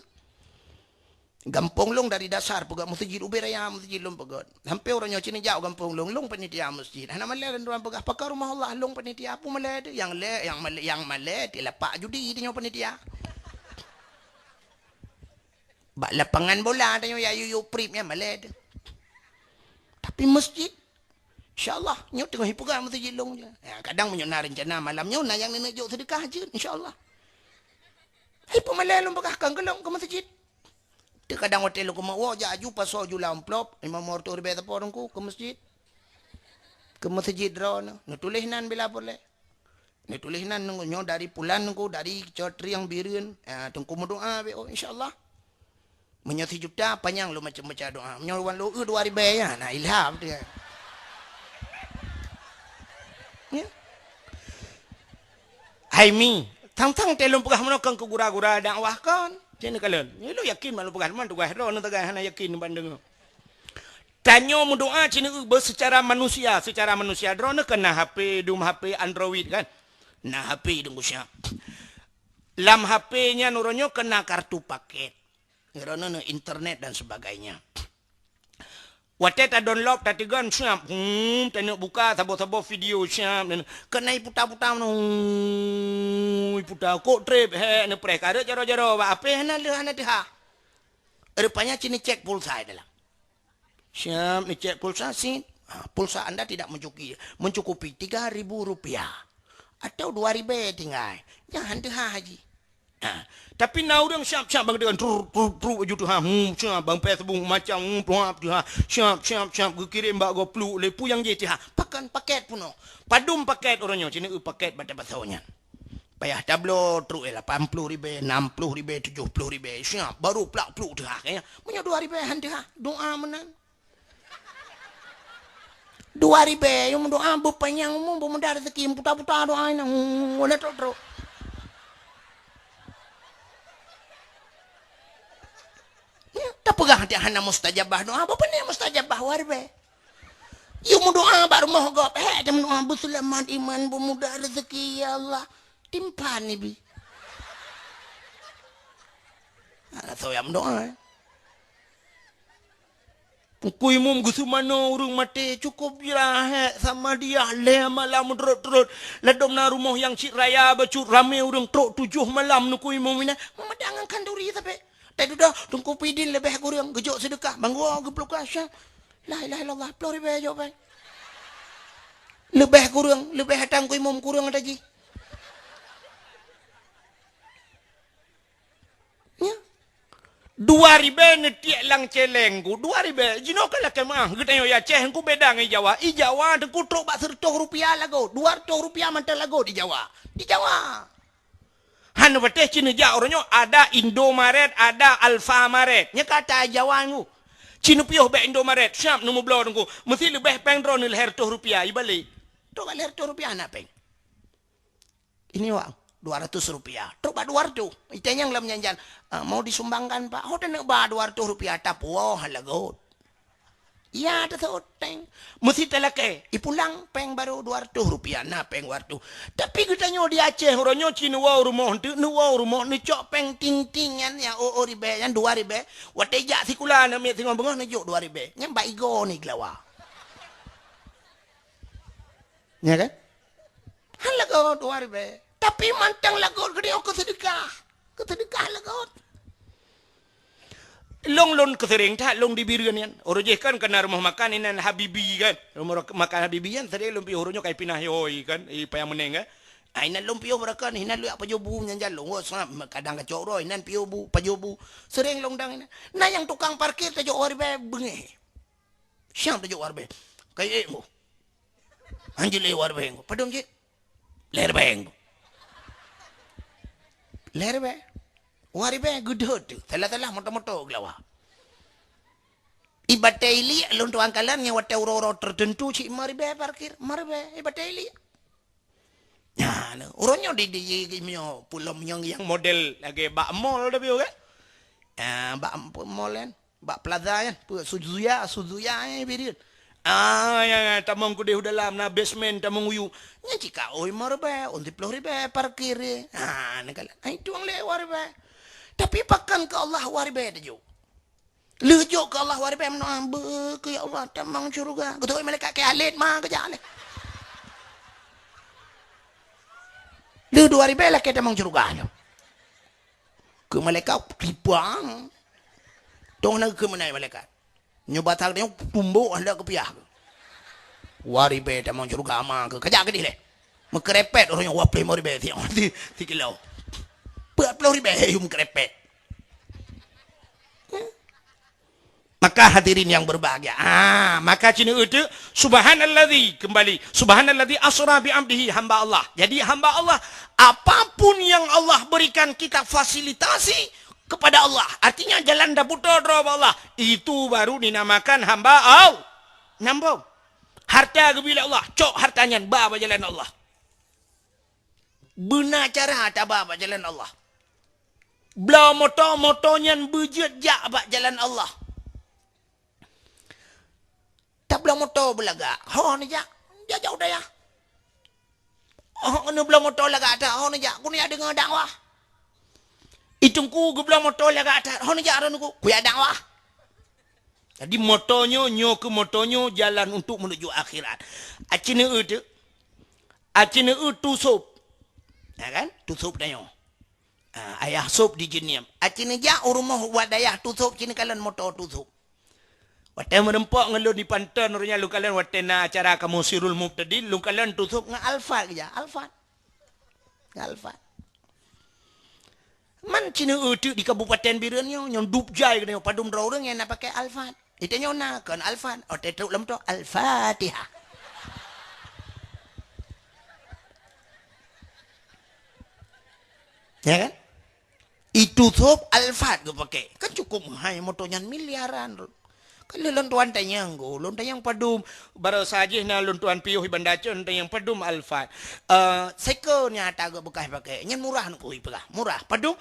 Gampông lôn dari dasar peugét meuseujid ubé raya meuseujid lôn peugét. Sampoe uroe nyoe ci nijak u gampông lôn, lôn panitia meuseujid. Hana malée lôn tuan peugah, "Pakon rumoh Allah?" Lôn panitia, peue malée teuh? Nyang lé, nyang malée, nyang malée di lapak judi tanyoe panitia. Bak lapangan bola tanyoe ya yuyu prip nyan malée teuh. Tapi meuseujid, Insya Allah, nyoe teungoh ipeugah meuseujid lôn je. Ya, kadang meunyoe na reuncana malam nyoe, na nyang neujok seudeukah jeuet, insya Allah. Hai peumalée lôn peugah kan keulong keu meuseujid. Teukadang watée lôn keumah woe jak aju pasoe ju lam amplop, lima ploh ribée sapo Teungku keu meuseujid. Keu meuseujid droeneuh, neutuléh nan bila peureulée. Neutuléh nan nyoe dari pulan Teungku, dari Cotriang Bireuen. Ah, Teungku meudoa beu, oh, insya Allah. Meunyoe sijuta panyang lôn macam baca doa. Meunyoe wan lôn dua ribée ya, na ilham tu ya. Ya. Hai mi, tang-tang teh lôn peugah meunoe kan keu gura-gura dakwah kan. Cen kalon. Nyoe lôn yakin mak lôn peugah teuma tugaih droeneuh tagai hana yakin bandeng. Tanyoe meudoa cin eu beu secara manusia, secara manusia droeneuh kan na H P, dum H P Android kan. Na H P dum siap. Lam H P nyan uroe nyoe kan na kartu paket. Droeneuh internet dan sebagainya. Watée ta download, ta teugon siap, hmm, ta neuk buka saboh-saboh video siap, dan keuneuk puta-puta meunoe, puta kok treb, hek neupreh kareuet jaroe-jaroe bak apeh hana leuh hana teuhah. Rupanya cit neucek pulsa di dalam. Siap neucek pulsa sit. Ha, pulsa anda tidak mencukupi, mencukupi tiga ribu rupiah atau dua ribée tinggai. Jangan teuhah haji. Ha. Tapi na ureuëng siap-siap bang dengan truk truk truk aju teuhah. Hmm, siap bang Facebook macam hmm, tuap teuhah. Siap siap siap geukirém bak gopluk lé pu nyang jih teuhah. Pakan paket punoh. Padum paket uroe nyoe cit neueu paket bak tapasoe nyan. Payah tabloe truk eh lapan ploh ribée, enam ploh ribée, tujoh ploh ribée. Siap baru plak pluk teuhah kayaknya. Meunyoe dua ribée han teuhah. Doa meunan. Dua ribée, nyang meudoa beupanyang umu, beumudah rezeki, puta-puta doa inong, wana trok-trok. Ya, tapeugah hati hana mustajabah doa, apa ni mustajabah dua ribée? Yuk meudoa bak rumoh gob, hek dia meudoa, "Beuseulamat iman, beumudah rezeki, ya Allah." Timpan ni bi. Ada soe nyang meudoa, eh. Teungku Imum geuseumanoe ureuëng maté, cukôp jih lahé sama dia lhée malam meudrot-drot. Ladôm na rumoh nyang cit raya bacut ramé ureuëng trok tujoh malam Teungku Imum inan. Meumada ngon khanduri sabe. Teududoe Teungku Pidin leubeh kureueng geujok seudeukah, banggoe geupluka syah. La ilaha illallah, ploh ribée jok péng. Leubeh kureueng, leubeh ata Teungku Imum kureueng ata jih. Nya. Dua ribée neutiek lam celeng ku, dua ribée. Jinoe ka lakée meuah, geutanyoe i Aceh ku beda ngon i Jawa. I Jawa Teungku trok bak seureutôh rupiah lagot, dua reutôh rupiah mantong lagot di Jawa. Di Jawa. Han patéh cit neujak uroe nyoe ada Indomaret, ada Alfamaret. Nya ka ata Jawa ku. Cit neupiôh bak Indomaret, siap neumubloe Teungku. Meusti leubeh péng droeneuh lhée reutôh rupiah, ibalek. Trok bak lhée reutôh rupiah na péng. Ini wak, dua ratus rupiah. Trok bak dua reutôh. Itanyong lam janjan, "Ah, mau disumbangkan, Pak?" "Oh, teuneuk ba dua reutôh rupiah, tapuwoe lagot." Ya, teuseuôt péng. Meusti talakée, ipulang péng baru dua reutôh rupiah, na péng dua reutôh. Tapi geutanyoe di Aceh, uroe nyoe cit neuwoe rumoh, teuk neuwoe rumoh, neucok péng ting-ting nyan, nyang o-o ribée, nyan dua ribée. Watée jak sikula, aneuk miet singoh beungoh neujok dua ribée. Nyan bak igoe ni geulawa. Ya kan? Han lagot dua ribée. Tapi mantong lagot geutanyoe keu seudeukah. Keu seudeukah lagot. Long lôn keuseureng that long di Bireuen nyan. Uroe jih kan keu na rumoh makan inan Habibi kan. Rumoh makan Habibi nyan sering lôn piôh uroe nyoe kai pinah yoi kan. I Paya Meuneng kan. Ah, inan lôn piôh beurakan, inan luyak pajoh bu nyan jalong. Oh, seungab kadang kacok uroe, inan piôh bu, pajoh bu. Sering long dang inan. Na nyang tukang parkir tajok dua ribée beungéh. Siap tajok dua ribée. Kai ék bu. Hanjeuet lé dua ribée. Padum cit? Lhée ribée. Lhée ribée. Dua ribée geudeuet tu. Salah-salah moto-moto geulawa. Ibatai liek lôn tuan kalan nyang watée uroe-uroe tertentu cit lima ribée parkir. Lima ribée ibatai liek. Nah, uroe nyoe di, di, di, nyoe pulom nyang, nyang model lagée bak mall tapi kan. Ah, bak mall kan. Bak plaza nyan, peue, Suzuya, Suzuya, eh, Bireuen. Ah, ya, ya, tamong keudeh u dalam, na basement, tamong uyu. Nyan cit ka, oi, lima ribée, ôn siploh ribée, parkir, eh. Ah, neukalon. Ai, tueng lé dua ribée. Tapi pakon keu Allah dua ribée tajok. Lheueh jok keu Allah dua ribée meunoe, beu keu ya Allah, tamong syeuruga. Geutôi malaikat keu Khalid ma geujak lé. Lheueh dua ribée lakée tamong syeuruga nyoe. Keu malaikat tipang. Tong na keu meunai malaikat. Nyoe batang nyoe tumbok handak keupiah. Dua ribèe tamong syeuruga ama keuh. Kajak keudéh lé. Meukeurépet ureueng nyoe dua ploh limong ribèe si, si, si kilo. Peuet ploh ribèe yum meukeurépet. Maka hadirin yang berbahagia, ah, maka cina itu, subhanalladzi, kembali, subhanalladzi asra bi abdihi, hamba Allah. Jadi hamba Allah, apapun yang Allah berikan kita fasilitasi kepada Allah. Artinya jalan daputo droe bak Allah, itu baru dinamakan hamba Allah. Nambong. Harta geubri lé Allah, cok harta nyan ba bak jalan Allah. Beuna cara taba bak jalan Allah. Bloe moto, moto nyan beujeuet jak bak jalan Allah. Tabloe moto beulagak, ho neujak, jak-jak u dayah. Oh, neubloe moto lagak that, ho neujak, keuneuk jak deungoe dakwah. I teungku geubloe moto lagak that, ho neujak droeneuh, keuneuk jak dakwah. Jadi moto nyoe, nyoe keuh moto nyoe jalan untuk menuju akhirat. Aci neueu teuk. Aci neueu tu sôb. Ya kan? Tu sôb tanyoe. Ah, ayah sôb di Jeunieb. Aci neujak u rumoh bak dayah tu sôb, ci neukalon moto tu sôb. Watèe meureumpok ngon lôn di Panton, uroe nyan lôn kalon watèe na acara kamoe Sirul Mubtadin, lôn kalon tu sôb ngon Alphard geujak. Alphard. Ngon Alphard. Man ci neueu teuk di Kabupaten Bireuen nyoe, nyang dub jai keunoe padum droe ureueng nyang na pakai Alphard. Di tanyoe na kon Alphard, oh, teutrok lom tu Al-Fatihah. Ya kan? Itu sôb Alphard geupakai. Kan cukup meuhai moto nyan miliaran. Ka lheueh lôn tuan tanyong, lôn tanyong padum, baroesa jih na lôn tuan piôh i Banda Aceh, lôn tanyong padum Alphard. Eh, seko nyang ata geubeukah pakai. Nyan murah neuk peugah. Murah. Padum?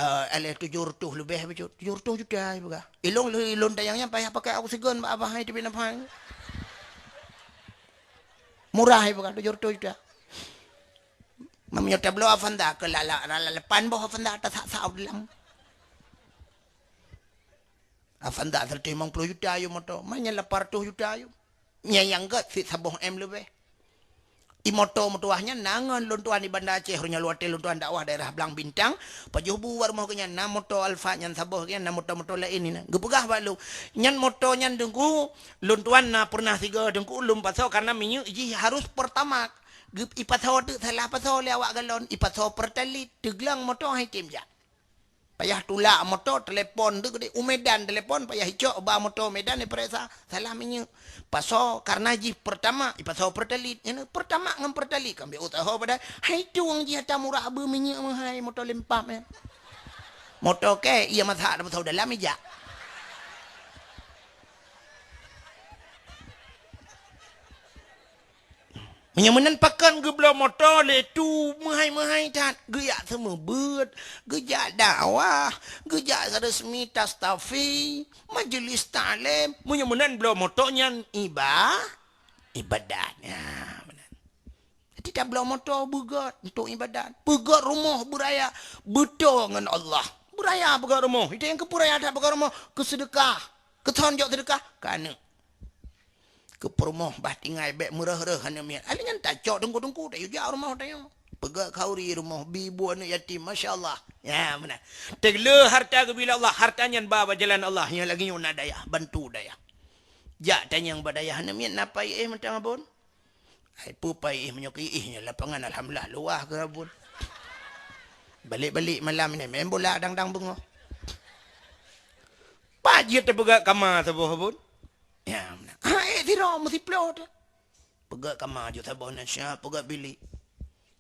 Eh, alah tujoh reutôh leubeh bacut. Tujoh reutôh juta ipeugah. Ilôn lheueh lôn tanyong nyan payah pakai oksigen bak abah hai teubiet nafai. Murah ipeugah tujoh reutôh juta. Meunyoe tabloe Avanza keu lala, lala lapan boh Avanza tasak-sak u dalam. Avanza seratus limong puluh juta yum moto, manyang lapan ratus juta yum. Nyang, nyang gèt cit saboh M leubeh. I moto meutuwah nyan na ngon lôn tuan i Banda Aceh, uroe nyan watèe lôn tuan dakwah daerah Blang Bintang, pajoh bu bak rumoh geuh nyan na moto Alphard nyan saboh geuh nyan na moto-moto laén nyan. Geupeugah bak lôn, nyan moto nyan teungku, lôn tuan na pernah sigoe teungku lôn pasoe karena minyeuk jih harus Pertamax. Geu-, ipasoe teuk salah pasoe lé awak galon, ipasoe Pertalite, teuglang moto han item jak. Payah tulak moto, telepon teuk di u Medan telepon, payah icok ba moto Medan ipareksa, salah minyeuk. Pasoe karena jih Pertamax, ipasoe Pertalite. Nyan Pertamax ngon Pertalite kan bèk useuha padahai. Hai tueng jih ata murah beu minyeuk meuhai moto lempam nyan. Moto kèe, iya masak ata pasoe dalam ijak. Meunyoe meunan pakon geubloe moto lé tu meuhai-meuhai that, geujak seumeubeuet, geujak dakwah, geujak resmi tastafi, majeulis taklém. Meunyoe meunan bloe moto nyan iba-, ibadat. Ya, meunan. Jadi tabloe moto beugèt untuk ibadat. Beugèt rumoh beuraya beutôi ngon Allah. Beuraya beugèt rumoh. Itu nyang keupeuraya that beugèt rumoh. Keuseudeukah. Keuthon jok seudeukah. Ka aneuk. Keu peurumoh bah tinggai bèk meureuh-reuh aneuk miet. Aneuk nyan tacok teungku-teungku, tayue jak rumoh tanyoe. Peugah khauri rumoh, bi bu aneuk yatim, masya Allah. Ya, meunan. Teuleu harta geubri lé Allah, harta nyan ba bak jalan Allah, nyang lagèe nyoe na dayah, bantu dayah. Jak tanyong bak dayah, aneuk miet na pai éh mantong Abon? Ai peue pai éh meunyoe keu éh nyoe lapangan alhamdulillah luwah keu Abon. Balek-balek malam nyoe main bola dang-dang beungoh. Pat jeuet teupeugah kama saboh Abon? Ya, meunan. Ha, éh sidroe meusiplôh teuh. Peugah kama jeuet saboh na siap, peugah bilik.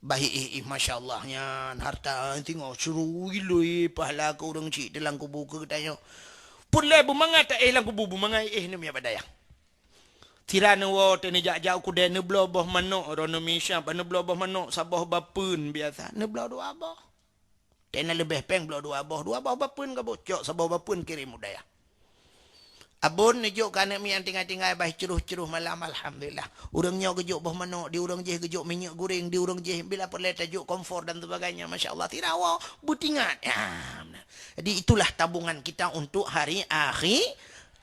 Bah éh, éh, masya Allah nyan harta singoh syuru ilui pahala keu ureueng chik teuh lam kubu keu geutanyoe. Peureulèe beumangat ta éh lam kubu, beumangat éh neumiyat bak dayah. Sira neuwoe teuh neujak-jak u keudè neubloe boh manok, droeneuh misya, bah neubloe boh manok saboh bapeuen biasa, neubloe dua boh. Teuh na leubeh péng bloe dua boh, dua boh bapeuen ka bocok, saboh bapeuen kirém u dayah. Abon neujok keu aneuk miet nyang tinggai-tinggai bah iceuroh-ceuroh malam, alhamdulillah. Ureueng nyoe geujok boh manok, di ureueng jéh geujok minyeuk goreng, di ureueng jéh bila peureulèe tajok kompor dan sebagainya, masya Allah. Sira woe beutingat. Ya, meunan. Jadi itulah tabungan kita untuk hari akhi-,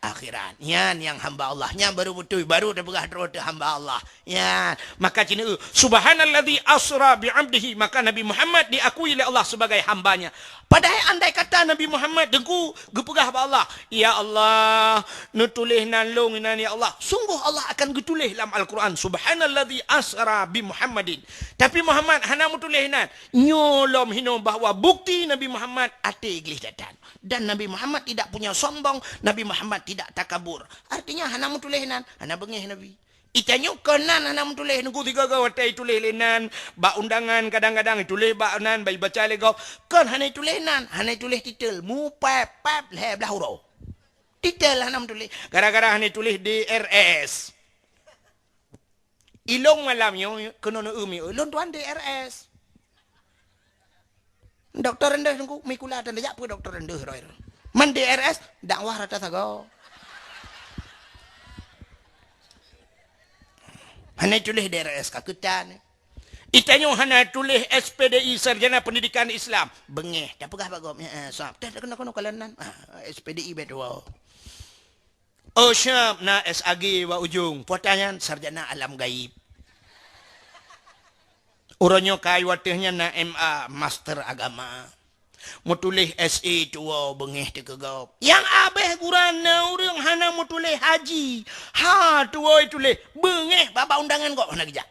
akhirat. Nyan nyang hamba Allah. Nyan baru beutôi, baru tapeugah droe teuh hamba Allah. Nyan. Maka cina, "Subhanalladzi asra bi 'abdihi." Maka Nabi Muhammad diakui lé Allah sebagai hamba-Nya. Padahai andai kata Nabi Muhammad teungku geupeugah bak Allah, "Ya Allah, neutuléh nan lôn inan ya Allah." Sungguh Allah akan geutuléh lam Al-Quran, "Subhanalladzi asra bi Muhammadin." Tapi Muhammad hana meutuléh nan. Nyoe lom hinoe bahwa bukti Nabi Muhammad até gleh that-that. Dan Nabi Muhammad tidak punya sombong, Nabi Muhammad tidak takabur. Artinya hana meutuléh nan, hana beungéh Nabi. Itanyoe kon nan hana meutuléh, nunggu tiga-tiga watée ituléh lé nan, bak undangan kadang-kadang ituléh bak nan, bak ibaca lé gob. Kon hana ituléh nan, hana ituléh titel, mupép-pép lhée blaih uroe. Titel hana meutuléh, gara-gara hana ituléh D R S. Ilong malam nyoe keunoe neueu mi, "Lôn tuan D R S." Dokto rendeh teungku, mi kula tan jak peue dokto rendeh roh. Man D R S, dakwah rata sagoe. Hana tuléh D R S ka keutan. Itanyoe hana tuléh S P D I, Sarjana Pendidikan Islam. Beungéh, tapeugah bak gob, "Ya, eh, sab." Tah, keunoe-keunoe kalon nan. Ah, S P D I beutôi. Oh, siap na S A G bak ujong. Puata nyan sarjana alam gaib. Uroe nyoe kai watée nyan na M A, master agama. Meutuléh S A tuwoe beungéh teuh keu gob. Nyang abéh guran na ureuëng hana meutuléh haji. Ha tuwoe tuléh beungéh bak undangan gob hana geujak.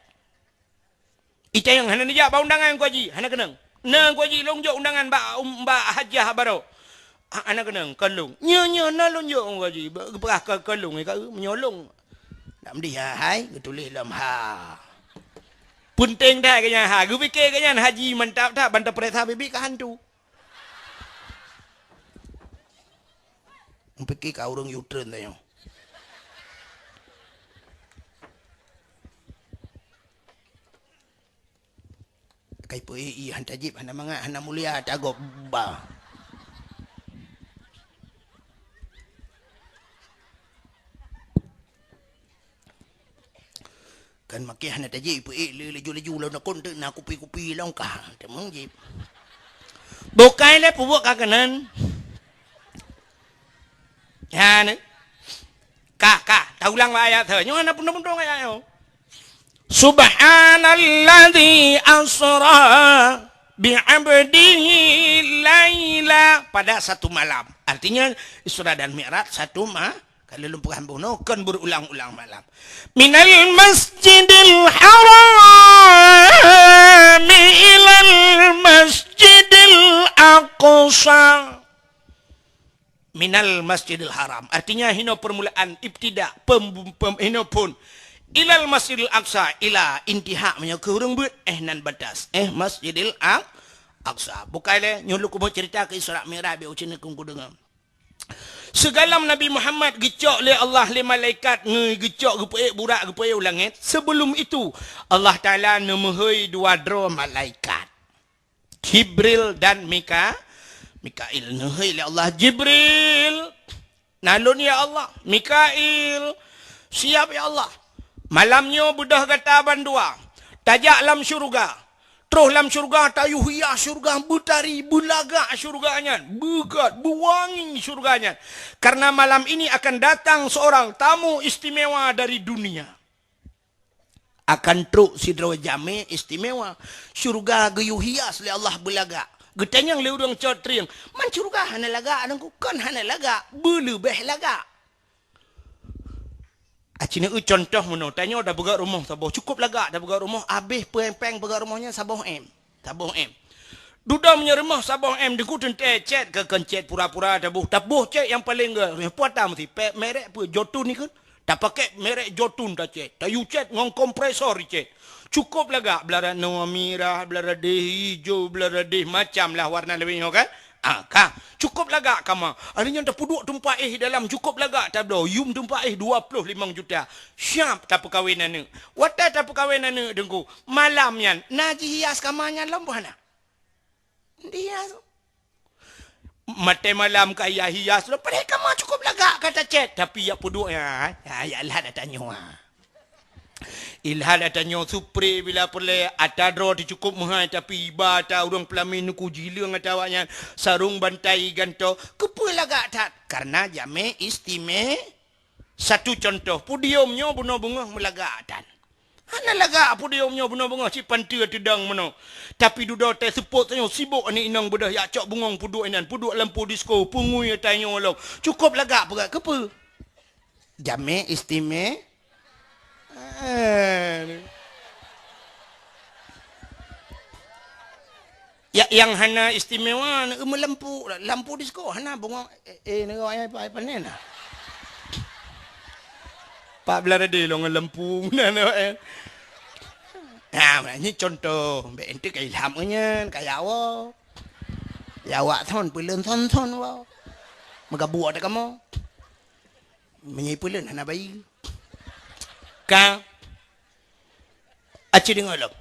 Ita nyang hana neujak bak undangan Teungku Haji, hana keunong. Na Teungku Haji, lôn jok undangan bak, um, bak hajah baroe. Ha, hana keunong, kon lôn. Nyoe, nyoe, na lôn jok Teungku Haji, ba-, geupeugah kon, kon lôn, ka, meunyoe lôn. Dak meudeh, ha, hai, geutuléh lom ha. Peunteng that keu nyan ha, geupike keu nyan haji mantap that, ban tapeuriksa bibi ka hantu. Meupiké ka ureuëng U-turn tanyoe. Kai peu-, i, i, han tajib, hana mangat, hana mulia, tagob ba. Kan makai hana tajib, peu-, eh, le-, laju-laju lom nakon teuk na kupi-kupi lom kah. Teumong jib. Bukai lé peubuet ka keunan. Ya, ni. Kah, kah. Taulang bak ayat tu. Nyoe hana pundong-pundong ayat nyoe. Subhanalladzi asra bi 'abdihi laila, pada satu malam. Artinya, Isra dan Mi'raj satu ma-, Ka lheueh lôn peugah bunoe, kon beurulang-ulang malam. Minal masjidil haram ilal masjidil aqsa. Minal masjidil haram. Artinya, hinoe permulaan, ibtida, pem-, pem-, hinoe phon. Ilal masjidil aqsa, ila, intiha, meunyoe keu ureuëng beuet, eh, nan batas. Eh, masjidil Aq-, aqsa. Bukai lé, nyoe lôn keubeue cerita keu Isra Mi'raj, biar ucen keu kudeungoe. Sigohlom Nabi Muhammad geucok lé Allah lé malaikat ngon geucok geupeuék burak geupeuék u langét, sebelum itu Allah Taala neumeuhôi dua droe malaikat, Jibril dan Mika-, Mikail. Neuhôi lé Allah, "Jibril, na lôn ya Allah." "Mikail, siap ya Allah." "Malam nyoe beudôh gata bandua, tajak lam syeuruga." Troh lam syeuruga, tayue hias syeuruga, beutari, beulagak syeuruga nyan, beugat, beuwangi syeuruga nyan. Karena malam ini akan datang seorang tamu istimewa dari dunia. Akan trok sidroe jamé istimewa. Syeuruga geuyue hias lé Allah beulagak. Geutanyong lé ureuëng cot trieng, "Man syeuruga hana lagak, Teungku?" "Kon hana lagak, beuleubeh lagak." Aci neueu contoh meunoe, tanyoe tapeugöt rumoh saboh, cukup lagak tapeugöt rumoh, abéh péng-péng peugöt rumoh nyan saboh M. Saboh M. Dudoe meunyoe rumoh saboh M, Teungku teuntèe cét keu kon cét pura-pura taboh, taboh cét nyang paleng gét, nyoe peue ata meusti, pé-, merek peue, Jotun ikheun. Tapakèk merek Jotun tacét, tayue cét ngon kompresor icét. Cukup lagak, blah radeh mirah, blah radeh ijo, blah radeh macam lah warna leubeh nyoe kan. Ah, ka. Cukup lagak kama. Ari nyan tapeuduek teumpat éh dalam cukup lagak tabloe. Yum teumpat éh dua ploh limong juta. Siap tapeukawen aneuk. Watèe tapeukawen aneuk Teungku, malam nyan na jihias kama nyan lom boh hana? Dihias. Maté malam ka hias-hias lom. Padahai kama cukup lagak ka tacét. Tapi yak peuduek nyan, ha, yak lhah ata nyoe. Ilhad ata nyoe supre bila peureulée, ata droe teuh cukôp meuhai, tapi iba ata ureuëng peulamin nuku jileueng ata awaknyan, sarong bantai gantoe, keupeue lagak that? Karena jamé istime-, satu contoh, podium nyoe bunoe beungoh meulagak tan. Hana lagak podium nyoe bunoe beungoh cit panteue teudong meunoe. Tapi dudoe teuh seupôt tanyoe sibok aneuk inong beudôh yak cok bungong peuduek inan, peuduek lampu disko, peungui ata nyoe lom. Cukôp lagak peugah keupeue? Jamé istime-, eh. Ya, nyang hana istimewa, na, meulampu, lampu disko, hana bungong, eh, eh, nyoe ai pa-, ai panen na. Pat blah tadi lôn ngon lampu, na, na, eh. Nah, nyoe contoh, bèk ente ka ilham nyan, kaya awak. Ya awak thon, peuleuen thon-thon awak. Meugabuk ata kamoe. Meunyoe peuleuen hana bayeue. Ka. Aci deungoe lom.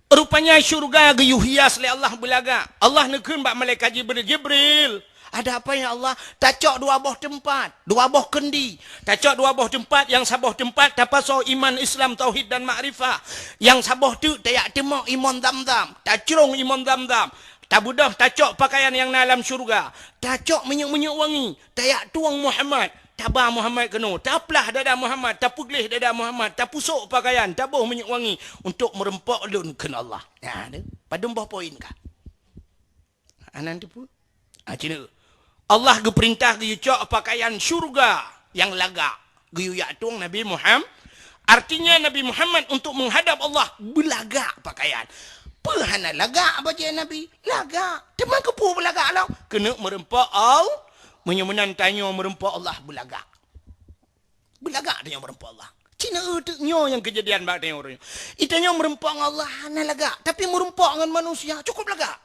Rupanya syurga geuyue hias lé Allah beulagak. Allah neukheun bak malaikat Jibril, "Jibril, ada apa ya Allah?" "Tacok dua boh teumpat, dua boh keundi. Tacok dua boh teumpat, nyang saboh teumpat tapasoe iman, Islam, tauhid dan makrifah. Nyang saboh teuk tayak teumok imon Zamzam, tacrông imon Zamzam. Tabeudôh tacok pakaian nyang na lam syurga, tacok minyeuk-minyeuk wangi, tayak tueng Muhammad, taba Muhammad keunoe, taplah dada Muhammad, tapeugleh dada Muhammad, tapusok pakaian, taboh minyeuk wangi untuk meureumpok lôn," kheun Allah. Nah, tu. Padum boh poin ka? Anan tu pun. Ah, cina. Allah geupeurintah geuyue cok pakaian syurga nyang lagak. Geuyue yak tueng Nabi Muhammad. Artinya Nabi Muhammad untuk menghadap Allah beulagak pakaian. Peue hana lagak bajée Nabi? Lagak. Teuma keupeue beulagak lom? Keuneuk meureumpok Allah. Meunyoe meunan tanyoe meureumpok Allah beulagak. Beulagak tanyoe meureumpok Allah. Cina teuk nyoe nyang keujadian bak tanyoe uroe nyoe. Itanyoe meureumpok ngon Allah hana lagak, tapi meureumpok ngon manusia cukôp lagak.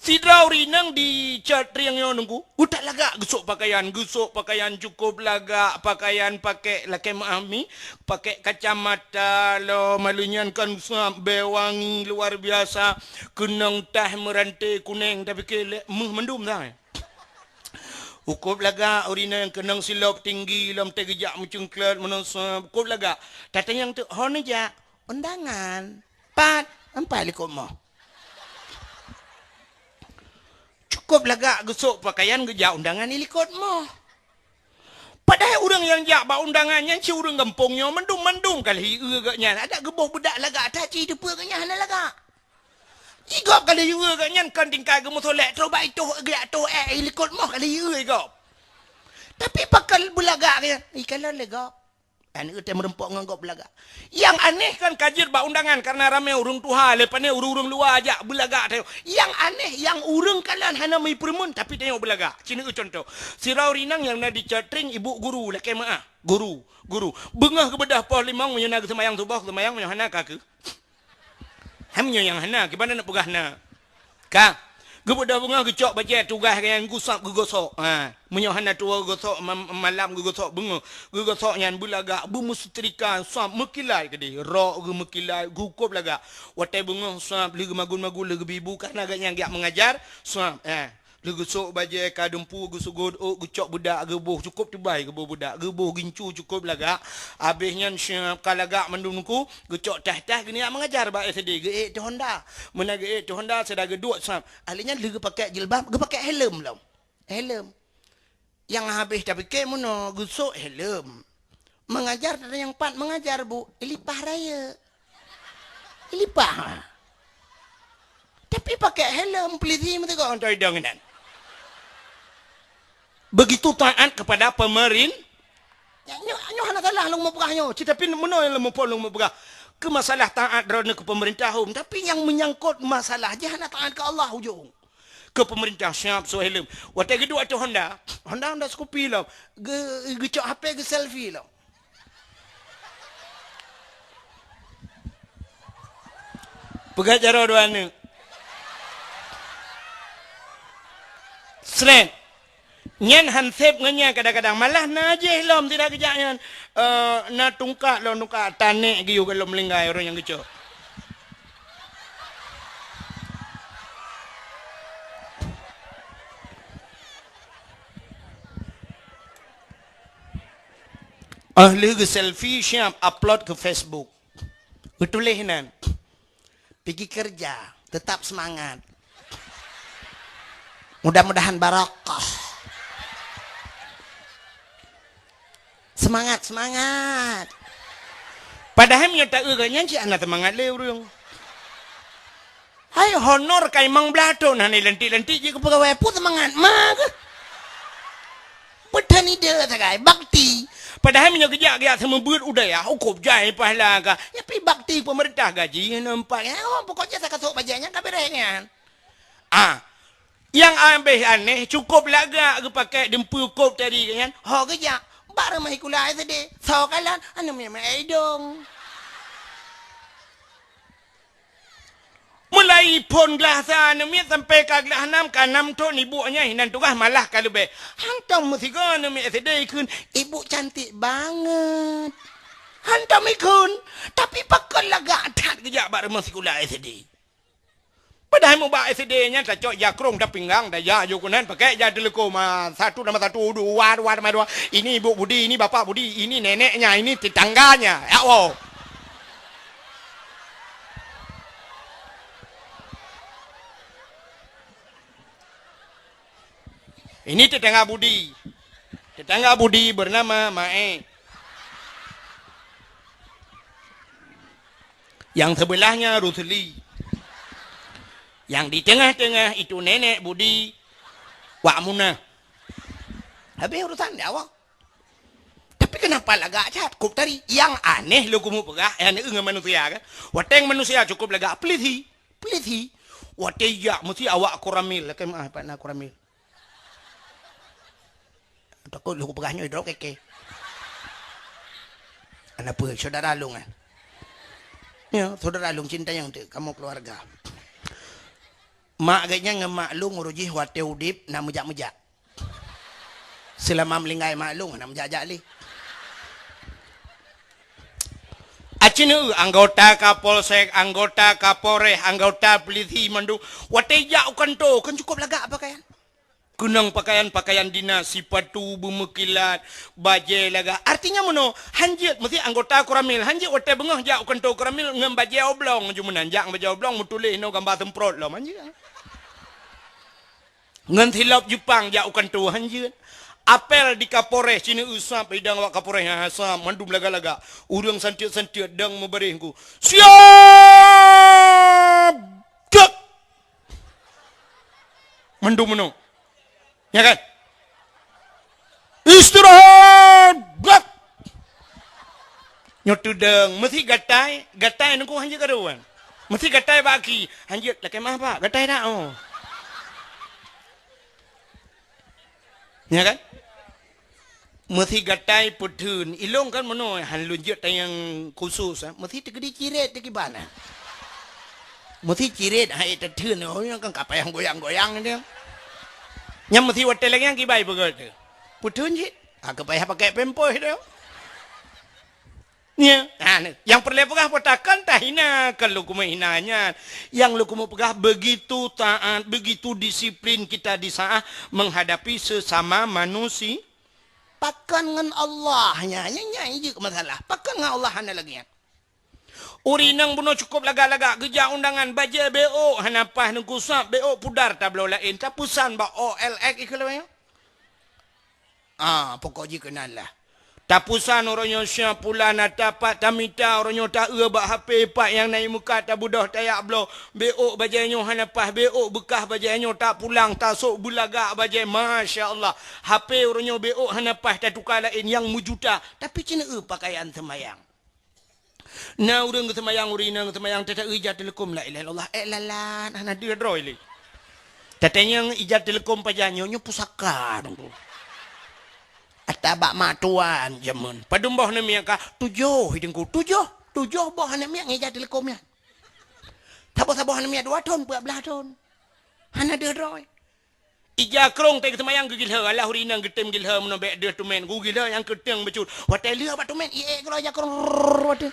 Sidroe ureuëng inong di Cot Trieng nyoe nunggu, utak lagak geusok pakaian, geusok pakaian cukôp lagak, pakaian pakai lakée meuah mi, pakai kacamata lom, malu nyan kan sab bèe wangi luar biasa, keunong tah meurante kuneng, tapi keu lé meuh mandum dah. Cukôp lagak ureuëng inong keunong silop tinggi lom teuh geujak meucungklot meunoe sab, cukôp lagak. Tatanyong teuk, "Ho neujak?" "Undangan." "Pat?" "Ampai likot moh." Cukôp lagak geusok pakaian geujak undangan di likot moh. Padahai ureuëng nyang jak bak undangan nyan cit ureuëng gampông nyoe mandum-mandum ka lheueh ie gobnyan. Adak geuboh beudak lagak that cit teupeue gobnyan hana lagak. Igop ka lheueh ie gobnyan kon tingkai geumeusolek troh bak itoh geujak toh ék likot moh ka lheueh ie igop. Tapi pakon beulagak gobnyan, "Ih, kalon lé gop." Aneuk teuh meureumpok ngon gop beulagak. Nyang aneh kan ka jeuet bak undangan karena ramé ureuëng tuha, leupah nyan ureuëng-ureuëng luwa jak beulagak tanyoe. Nyang aneh, nyang ureuëng kalon hana meupeureumeun tapi tanyoe beulagak. Cina contoh. Sidroe ureuëng inong nyang na di Cot Trieng ibu guru lakée meuah. Guru, guru. Beungoh geubeudôh poh limong meunyoe na geuseumayang suboh, seumayang meunyoe hana ka keu. Hai meunyoe nyang hana, kiban na peugah na. Ka. Geubeudôh beungoh geucok bajée tugaih gobnyan geusab geugosok. Ha. Meunyoe hana tuwoe geugosok ma-, malam geugosok beungoh. Geugosok nyan beulagak, beumeusetrika, sab meukilai keudeh. Rok geuh meukilai, geukôb lagak. Watée beungoh sab lheueh geumagun-magun lheueh geubibu ka na gobnyan geujak meungajar, sab. Ha. Lheueh geusok bajée ka dumpu geusugot ôk geucok beudak geuboh cukôp teubai geuboh beudak geuboh gincu cukôp lagak. Abéh nyan siap ka lagak mandum nungku geucok tah-tah geuniyak meungajar bak S D geuék teuh honda. Meunan geuék teuh honda sada geuduek sab. Ahli nyan lheueh geupakék jilbab geupakék helem lom. Helem. Nyang habéh tapike meunoe geusok helem. Meungajar tata nyang pat meungajar bu ilipah rayeuk. Ilipah. Tapi pakai helm polisi meuteugok ngon idong inan. Begitu taat kepada pemerin-, nyoe, nyoe hana salah lôn meupeugah nyoe. Cit tapi meunoe lôn muphom lôn meupeugah. Keu masalah taat droeneuh keu pemerintah hom, tapi nyang menyangkut masalah jih hana taat keu Allah ujong. Keu pemerintah siap soe helm. Watée geuduek ateueh Honda, Honda, Honda Scoopy lom. Ge-, geucok H P geuselfie lom. Peugah jaroe dua aneuk. Sret. Nyan han sép ngon nyan kadang-kadang. Malah na jih lom tidak geujak nyan. Eh, na tungkak lom tungkak tanek geuyue lom linggai ureuëng nyang geucok. Ah, lheueh geuselfie siap upload keu Facebook. Geutuléh nan, "Pigi keureuja, teutap seumangat. Mudah-mudahan barokah." Seumangat, seumangat. Padahai meunyoe taeu geuh nyan cit hana seumangat lé ureuëng. Hai honor ka limong blaih thon hana lantik-lantik jih keu peugawée, peue seumangat ma geuh. Beutani deuh sagai bakti. Padahai meunyoe geujak-geujak seumeubeuet u dayah, ukôb jai pahala ka. Nyapi bakti peumeurintah gaji hana empat. Oh, pokoknya sakasok bajée nyan ka beres nyan. Ah, nyang abéh aneh, cukôp lagak geupakée dumpeue kôb tadi nyan, ho geujak bak rumoh sikula S D, soe kalon, aneuk miet-miet idong. Mulai phon glah sa aneuk miet sampai ka glah nam, ka nam thon ibu nyan hinan tugaih malah ka leubeh. Hantom meusigoe aneuk miet S D ikheun, "Ibu cantik banget." Hantom ikheun, tapi pakon lagak that geujak bak rumoh sikula S D. Padahai mubak S D nyan tacok ija krong tapinggang, taja jok keunan, pakai ija teuleukom, ah, satu nama satu, dua, dua nama dua. Ini ibu Budi, ini bapak Budi, ini neneknya, ini tetangganya. Ya Allah. Ini tetangga Budi. Tetangga Budi bernama Mae. Yang sebelahnya Rusli. Yang di tengah-tengah itu nenek Budi, Wak Munah. Habis urusan dia awak. Tapi kenapa lagak cat? Kok tadi yang aneh lo kamu peugah, eh, aneh ngon manusia kan? Wateng manusia cukup lagak peliti, peliti. Wateng jak mesti awak koramil, lakée maah pat na koramil. Takot lôn peugah nyoe idrop keke. Ana peue saudara lôn, eh? Ya, saudara lôn cinta nyang teu kamoe keluarga. Mak geuh nyan ngon mak lôn uroe jih watée udeb na meujak-meujak. Seulama meulinggai mak lôn na meujak-jak lé. Aci neu anggota Kapolsek, anggota Kapolres, anggota polisi mandum watée jak u kantô kan cukup lagak pakaian. Keunong pakaian-pakaian dinas, sipatu beumeukilat, bajée lagak. Artinya meunoe, hanjeuet meusti anggota koramil, hanjeuet watée beungoh jak u kantô koramil ngon bajée oblong ju meunan, jak ngon bajée oblong meutuléh inoe gamba seumprot lom, hanjeuet. Ngon silop Jepang jak u kantô, hanjeuet. Apel di Kapolres, ci neu sab idang awak Kapolres, ha, sab mandum lagak-lagak. Ureuëng santiet-santiet dang meubaréh ku. Siap! Cek! Mandum meunoe. Ya kan? Istirahat! Brak! Nyoe teudong, meusi gatai, gatai nungku hanjeuet karuan. Meusi gatai bak aki, hanjeuet lakée maah bak, gatai dak, oh. Ya kan? Meusi gatai peutheun, ilong kan meunoe, han lôn jeuet tayang khusus, ah. Meusi teukeudi cirét teukiban, ah. Meusi cirét hai teutheun, oh, nyang kan ka payah goyang-goyang dia. Nyang meusi watée lagée nyang kibai peugah tu. Peutheun cit, ah, ka payah pakai pampers dia. Ya, ha, ni. Yang peureulée peugah peutakan tahina, kan lôn keumeung hina nyan. Yang lôn keumeung peugah begitu taat, begitu disiplin kita di saat menghadapi sesama manusia. Pakon ngon Allah nyan, nyan, nyan jeuet masalah. Pakon ngon Allah hana lagée nyan. Ureuëng inong bunoe cukup lagak-lagak geujak undangan, bajée beok hana paih nungku sab, beok pudar tabloe laén, tapusan bak O L X ikeu lawée. Ah, pokok jih keunan lah. Tapusan uroe nyoe sia pulan ata pat tamita uroe nyoe taeu bak H P pat nyang na i muka tabeudôh tayak bloe. Beok bajée nyoe hana paih, beok beukah bajée nyoe tapulang tasok beulagak bajée. Masya Allah. H P uroe nyoe beok hana paih tatuka laén nyang meujuta. Tapi ci neu pakaian seumayang. Na ureuëng geuseumayang, ureuëng inong geuseumayang, teuta ija teuleukom la ilaha illallah, eh, lalat, hana deuh droe lé. Tatanyong ija teuleukom pajan nyoe, nyoe pusaka dong tu. Ata bak mak tuan jameun. Padum boh aneuk miet ka, tujoh i teungku, tujoh, tujoh boh aneuk miet ngon ija teuleukom nyan. Saboh-saboh aneuk miet dua thon, peuet blaih thon. Hana deuh droe. Ija krong teuh geuseumayang geugilhé, alah ureuëng inong geutem gilhé meunoe bék deuh tumen, geugilhé nyang keuteng bacut. Watée lheueh bak tumen, iék keudroe ija krong, rrrr, watée.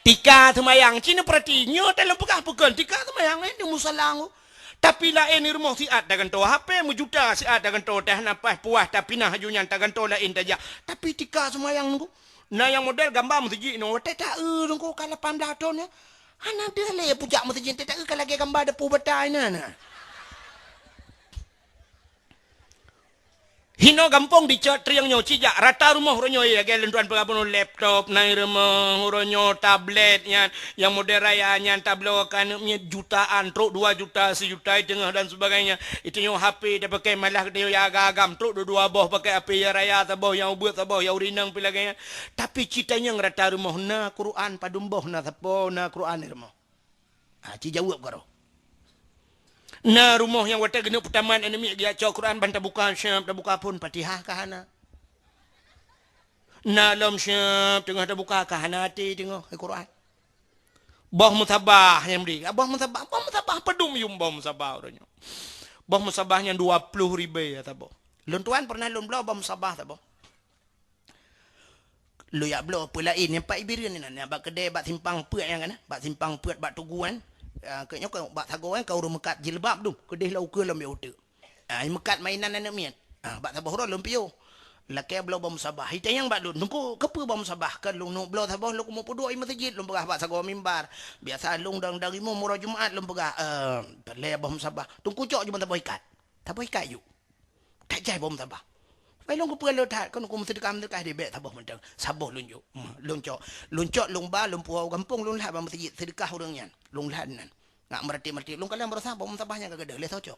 Tika seumayang, ci neupeurati, nyoe teuh lôn peugah peukon, tika seumayang, eh, di musala ngku. Tapi laén i rumoh siat tagantoe H P, meujuta siat tagantoe teh, na paih puah tapinah aju nyan tagantoe laén tajak. Tapi tika seumayang nunggu. Na nyang model gamba meuseujid nyoe, watée ta-eu nunggu ka lapan blaih thon nyoe. Hana deuh lé pujak meuseujid, ta-eu ka lagée gamba depu bata inan na. Hinoe gampông dicot trieng nyoe cijak rata rumoh uroe nyoe lagée lôn tuan peugah bunoe laptop na i rumoh uroe nyoe tablet nyan nyang model raya nyan tabloe keu aneuk miet jutaan trok dua juta sijuta i teungoh dan sebagainya. Itu nyoe H P tapakai malah geutanyoe ya agam-agam trok dua-dua boh pakai H P ya raya saboh nyang ubeut saboh ya urineng pi lagée nyan. Tapi cita nyang rata rumoh na Quran padum boh na sapo na Quran i rumoh. Ha, ci jaweueb karoe. Na rumoh nyang watée geuneuk peutamat aneuk miet geujak cok Quran ban tabuka syab, tabuka phon Fatihah ka hana. Na lom syab teungoh tabuka ka hana até teungoh hai Quran. Boh musabah nyang bri. Boh musabah, boh musabah padum yum boh musabah uroe nyoe. Boh musabah nyang dua ploh ribée ya saboh. Lôn tuan pernah lôn bloe boh musabah saboh. Lôn jak bloe peue laén nyang pat Ibireuen inan, nyang bak keudée bak simpang peuet nyan kan, bak simpang peuet bak tugu nyan. Ah, keu nyoe keu bak sagoe nyan ka ureuëng meukat jilbab dum, keudeh lom ukeue lom bieu uteuk. Ah, meukat mainan aneuk miet. Ah, bak saboh uroe lôn piôh. Lakée bloe boh musabah. Itanyong bak lôn, "Teungku, keupeue boh musabah?" Keu lôn neuk bloe saboh lôn keumeung peuduek i meuseujid, lôn peugah bak sagoe mimbar. Biasa lôn dang-dang imum uroe Jumat lôn peugah, "Eh, peureulée boh musabah." "Teungku cok ju ban saboh ikat." Saboh ikat ju. That jai boh musabah. Pai lôn keupeue lôn that, kon ku meuseudeukah-meuseudeukah di bék saboh mantong. Saboh lôn jok. Hmm, lôn cok. Lôn cok lôn ba, lôn puwoe u gampông, lôn lhat bak meuseujid, seudeukah ureuëng nyan. Lôn lhat nan. Ngak meuratéb-meuratéb, lôn kalon baroesa boh musabah nyang ka keudeh lé soe cok.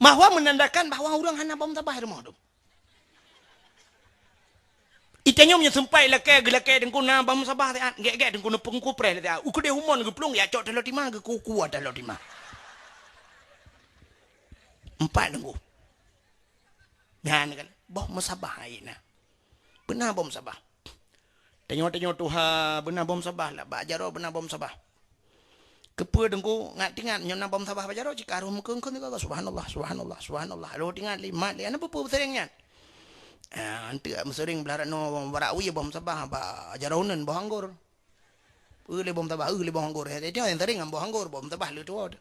Bahwa menandakan bahwa ureuëng hana boh musabah di rumoh tu. Itanyong nyoe seumpai lakée geulakée teungku na boh musabah siat, gét-gét teungku neupeungku preh lé siat. Ukeudeh umon geuplueng ya cok taloe tima geukuku taloe tima. Empat teungku. Nyan kan boh musabah ai na. Beuna boh musabah. Tanyoe-tanyoe tuha beuna boh musabah lah bak jaroe beuna boh musabah. Keupeue teungku ngat tingat nyoe na boh musabah bak jaroe cit ka roh meukeun-keun teuka subhanallah subhanallah subhanallah. Roh tingat lé mat lé ana peue-peue seuring nyan. Ah, anteuk meuseuring blah rano barak wie boh musabah bak jaroe uneun boh anggor. Eu lé boh musabah, eu lé boh anggor. Itu yang sering boh anggor boh musabah le tuwoe.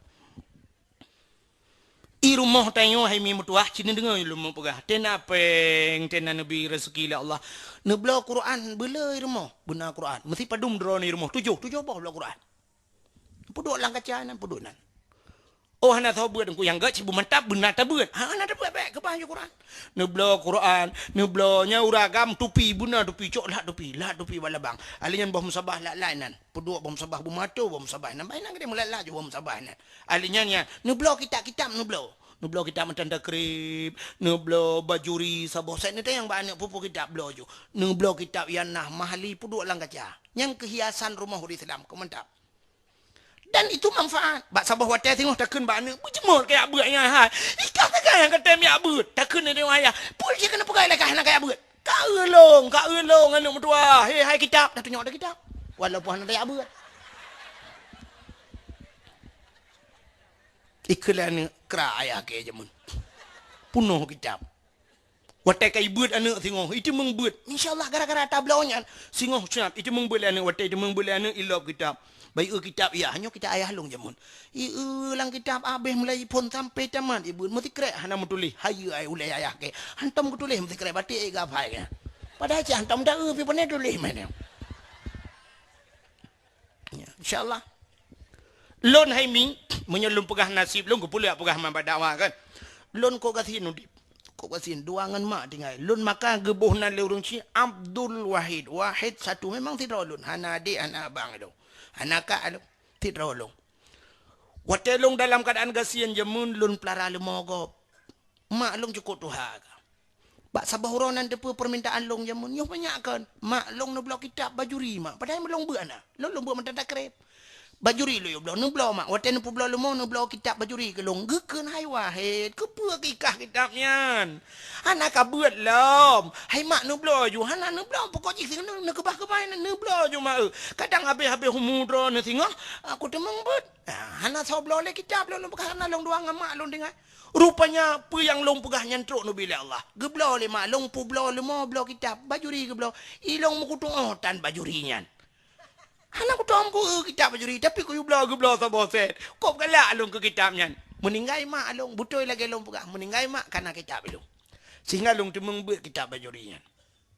I rumoh tanyoe hai mi meutuah cit neudeungoe lôn meupeugah. Tena péng, tena neubi rezeki lé Allah. Neubloe Quran beuleu i rumoh, beuna Quran. Meusi padum droeneuh i rumoh tujoh, tujoh boh bloe Quran. Peuduek lam kaca nan, peuduek nan. Oh hana soe beuet engku nyang gét sibu mantap beuna tabeuet. Ha hana tabeuet bék keubah ju Quran. Neubloe Quran, neubloe nyan ureuëng agam tupi beuna tupi cok lhat tupi, lhat tupi bak labang. Ahli nyan boh musabah lak-lak nan. Peuduek boh musabah beumato boh musabah nan. Bai nan geude meulat-lat ju boh musabah nan. Ahli nyan nyan neubloe kitab-kitab neubloe. Neubloe kitab meutan takrib, neubloe bajuri saboh set neutanyong bak aneuk peue-peue kitab bloe ju. Neubloe kitab Yanah Mahli peuduek lam kaca. Nyang keuhiasan rumoh ureuëng Islam keu mantap. Dan itu manfaat. Bak saboh watée singoh takheun bak aneuk beujeumoe keu yak beuet nyan hai. Ikah sagai nyang katem yak beuet. Takheun di ayah. Peue cit keuneuk peugah ilée ka hana keu yak beuet. Ka eulong, ka eulong aneuk meutuah. He hai kitab, dah tunyok dah kitab. Walaupun hana yak beuet. Ikheun lé aneuk kra ayah keu jameun. Punoh kitab. Watée ka ibeuet aneuk singoh, iteumeung beuet. Insya Allah gara-gara tabloe nyan, singoh siat iteumeung beuet lé aneuk, watée iteumeung beuet lé aneuk ilop kitab. Bai eu kitab iya, hanyoe kitab ayah lôn jameun. Ieu lam kitab abéh mulai phon sampai tamat ibeuet meusikrek hana meutuléh. Hayeue ai ulée ayah keu. Hantom geutuléh meusikrek batik ai geuhafai keu. Padahai cit hantom taeu pi pane tuléh meunan. Ya, insya Allah. Lôn hai mi, meunyoe lôn peugah naseb lôn keupeue lé peugah man bak dakwah kan. Lôn kok gasien udeb. Kok gasien dua ngon mak tinggai. Lôn maka geuboh nan lé ureuëng Cina Abdul Wahid. Wahid satu memang sidroe lôn. Hana adek, hana abang lôn. Hana kak lôn. Sidroe lôn. Watée lôn dalam keuadaan gasien jameun lôn peulara leumo gob. Mak lôn cukôp tuha ka. Bak saboh uroe nan teupeue peurmintaan lôn jameun nyoe banyak kon. Mak lôn neubloe kitab bajuri mak. Padahai lôn beuet na. Lôn lôn beuet mantong takreb. Bajuri lôn yue bloe neubloe mak. Watée neupeubloe leumo neubloe kitab bajuri keu lôn. Geukheun hai Wahid, keupeue keu ikah kitab nyan? Hana ka beuet lom. Hai mak neubloe ju hana neubloe pokok jih singoh neukeubah-keubah na neubloe ju mak eu. Kadang habéh-habéh umu droeneuh singoh aku teumeung beuet. Ah, hana soe bloe lé kitab lôn lôn peugah hana lôn dua ngon mak lôn tinggai. Rupanya peue nyang lôn peugah nyan trok neubi lé Allah. Geubloe lé mak lôn peubloe leumo bloe kitab, bajuri geubloe. I lôn meukutuoh tan bajuri nyan. Hana kutom ku, eh, kitab Bajuri, tapi kuyue bloe geubloe saboh set. Kôb galak lôn keu kitab nyan. Meuninggai mak lôn, beutôi lagée lôn peugah, meuninggai mak kana kitab lôn. Sehingga lôn teumeung beuet kitab Bajuri nyan.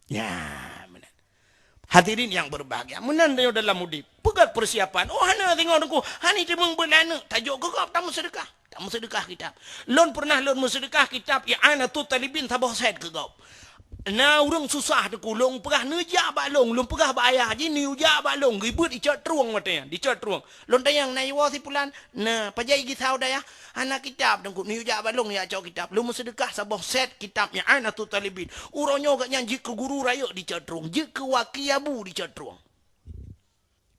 Ya, meunan. Hadirin yang berbahagia, meunan tanyoe dalam udeb. Peugét persiapan. Oh, hana singoh teungku, hana teumeung beuet lé aneuk, tajok keu gob tameuseudeukah. Tameuseudeukah kitab. Lôn pernah lôn meuseudeukah kitab I'anatut Talibin saboh set keu gob. Na ureuëng susah teungku, lôn peugah neujak bak lôn, lôn peugah bak ayah jih neujak bak lôn, geubeuet dicok trueng watée nyan, dicok trueng. Lôn tanyong, "Na iwoe si pulan?" "Na, pajan igisau dayah?" "Hana kitab teungku." "Neujak bak lôn, neujak cok kitab." Lôn meuseudeukah saboh set kitab I'anatut Talibin. Uroe nyoe gobnyan jeuet keu guru rayeuk dicok trueng, jeuet keu waki abu dicok trueng.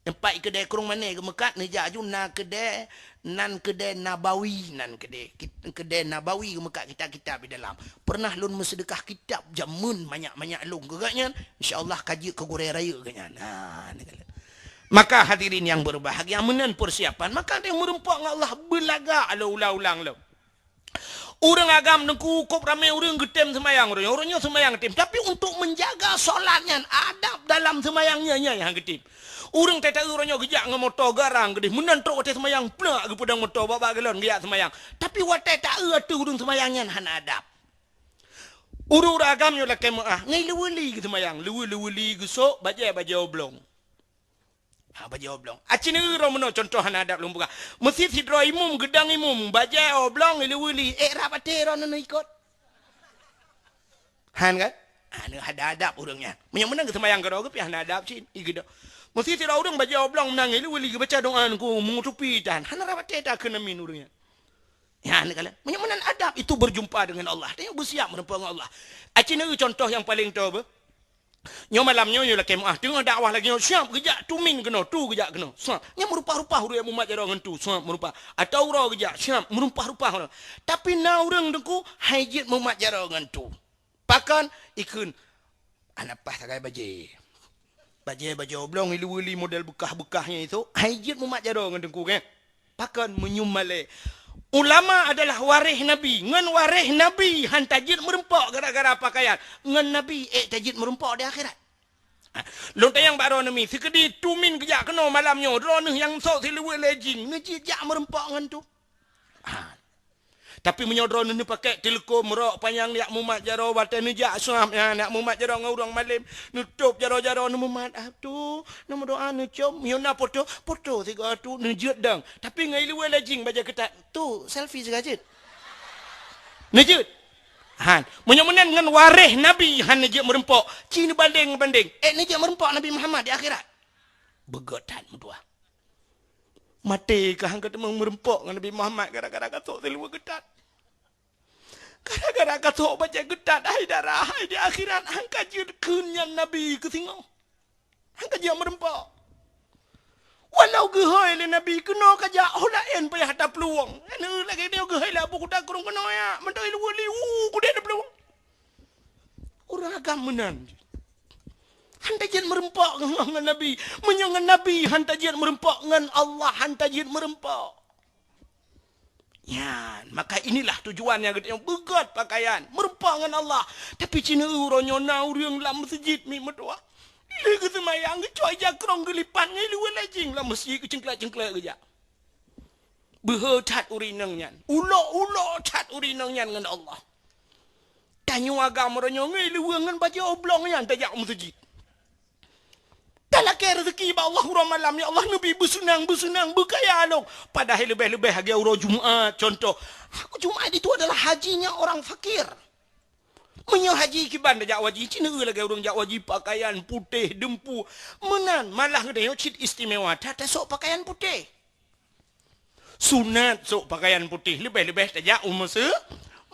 Teumpat keudè krueng mané geumeukat, neujak aju na keudè, nan keudè Nabawi, nan keudè, kit-, keudè Nabawi geumeukat kitab-kitab di dalam. Pernah lôn meuseudeukah kitab jameun manyak-manyak lôn keu gobnyan, insya Allah ka jeuet keu gurée rayeuk gobnyan. Ha, ni kala. Maka hadirin yang berbahagia, meunan persiapan, maka teuh meureumpok ngon Allah beulagak lôn ulang-ulang lom. Ureuëng agam teungku, kôb ramé ureuëng geutem seumayang uroe nyoe, uroe nyoe seumayang geutem. Tapi untuk menjaga solat nyan, adab dalam seumayang nyan, nyan nyang geutem. Ureuëng tata uroe nyoe geujak ngon moto garang geudeh, meunan trok watée seumayang, plak geupeudong moto bak-bak galon geujak seumayang. Tapi watée taeu ateueh ureuëng seumayang nyan hana adab. Ureuëng-ureuëng agam nyoe lakée meuáh, ngai leuweuli geuseumayang, leuwe-, leuweuli geusok, bajée-bajée oblong. Ha, bajée oblong. Aci neueu droe meunoe contoh hana adab lôn peugah. Meuseujid sidroe imum, geudong imum, bajée oblong, ileue-leue, ék rab até droeneuh ikot. Han kan? Ha, neu hana adab ureuëng nyan. Meunyoe meunan geuseumayang keudroe geuh pih hana adab cit, igeudong. Meuseujid sidroe ureuëng bajée oblong meunan, ileue-leue baca doa ngon meungutupi tan. Hana rab até takheun amin ureuëng nyan. Ya, neukalon. Meunyoe meunan adab itu berjumpa dengan Allah. Tanyoe beusiap meureumpok ngon Allah. Aci neueu contoh nyang paleng toe beuh. Nyoe malam nyoe, nyoe lakée meuáh, teungoh dakwah lagée nyoe, siap geujak tumin keunoe, tu geujak keunoe. Siap. Nyan meurumpah-rumpah ureuëng mumat jaroe ngon tu, siap meurumpah. Atau uroe geujak, siap meurumpah-rumpah ureuëng. Tapi na ureuëng teungku, hai jeuet mumat jaroe ngon tu. Pakon? Ikheun, hana paih sagai bajée. Bajée, bajée oblong, ileue-leue model beukah-beukah nyan itu, hai jeuet mumat jaroe ngon teungku, kan? Pakon meunyoe malée? Ulama adalah waréh Nabi. Ngon waréh Nabi han tajeuet meureumpok gara-gara pakaian. Ngon Nabi ék tajeuet meureumpok di akhirat. Ha, lôn tanyong bak droeneuh mi, sikeudi tumin geujak keunoe malam nyoe, droeneuh nyang sôk siluweue lé jing, neujijak meureumpok ngon tu. Ha. Tapi meunyoe droeneuh neupakék teuleukom rok panyang jak mumat jaroe watée neujak suab nyan, jak mumat jaroe ngon ureuëng malém, neutôb jaroe-jaroe neumumat, ah, tu, neumeudoa neucom, meunyoe na poto, poto sigoe tu neujeuet dong. Tapi ngon ileue lé jing bajée keutat, tu selfie sigoe jeuet. Neujeuet. Han, meunyoe meunan ngon waréh Nabi han neujeuet meureumpok, ci neubandeng-bandeng. Ék neujeuet meureumpok Nabi Muhammad di akhirat. Beugét that meutuah. Maté ka han ka teumeung meureumpok ngon Nabi Muhammad gara-gara ka sôk siluweue keutat. Gara-gara ka sôk bajée keutat, hai dara, hai di akhirat han ka jeuet kheun nyan Nabi keu singoh. Han ka jeuet meureumpok. Walau geuhôi lé Nabi keunoe ka jak, ho laén payah taplueng. Nyan lagée nyoe geuhôi lé Abu Kuta Krueng keunoe ya, mantong ileue-leue, uh, kudeh taplueng. Ureuëng agam meunan. Han tajeuet meureumpok ngon, ngon Nabi. Meunyoe ngon Nabi han tajeuet meureumpok, ngon Allah han tajeuet meureumpok. Nyan, maka inilah tujuan nyang geutanyoe beugét pakaian, meureumpok ngon Allah. Tapi ci neueu uroe nyoe na ureuëng lam meuseujid mi meutuah. Lheueh geuseumayang geucok ija krong geulipat ngon ileue lé jing lam meuseujid geucengklek-cengklek geujak. Beuhe that ureuëng inong nyan. Ulok-ulok that ureuëng inong nyan ngon Allah. Tanyoe agam uroe nyoe ngon ileue ngon bajée oblong nyan tajak u meuseujid. Talakée reuzeuki bak Allah uroe malam, ya Allah, neubi beuseunang-beuseunang, beukaya lom. Padahai leubeh-leubeh lagée uroe Jumat, contoh. Jumat itu adalah hajinya orang fakir. Meunyoe haji kiban tajak u haji, ci neueu lagée ureuëng jak u haji pakaian putéh, deumpu. Meunan, malah geutanyoe cit istimewa that tasok pakaian putéh. Sunat sôk pakaian putéh, leubeh-leubeh tajak u meuse-,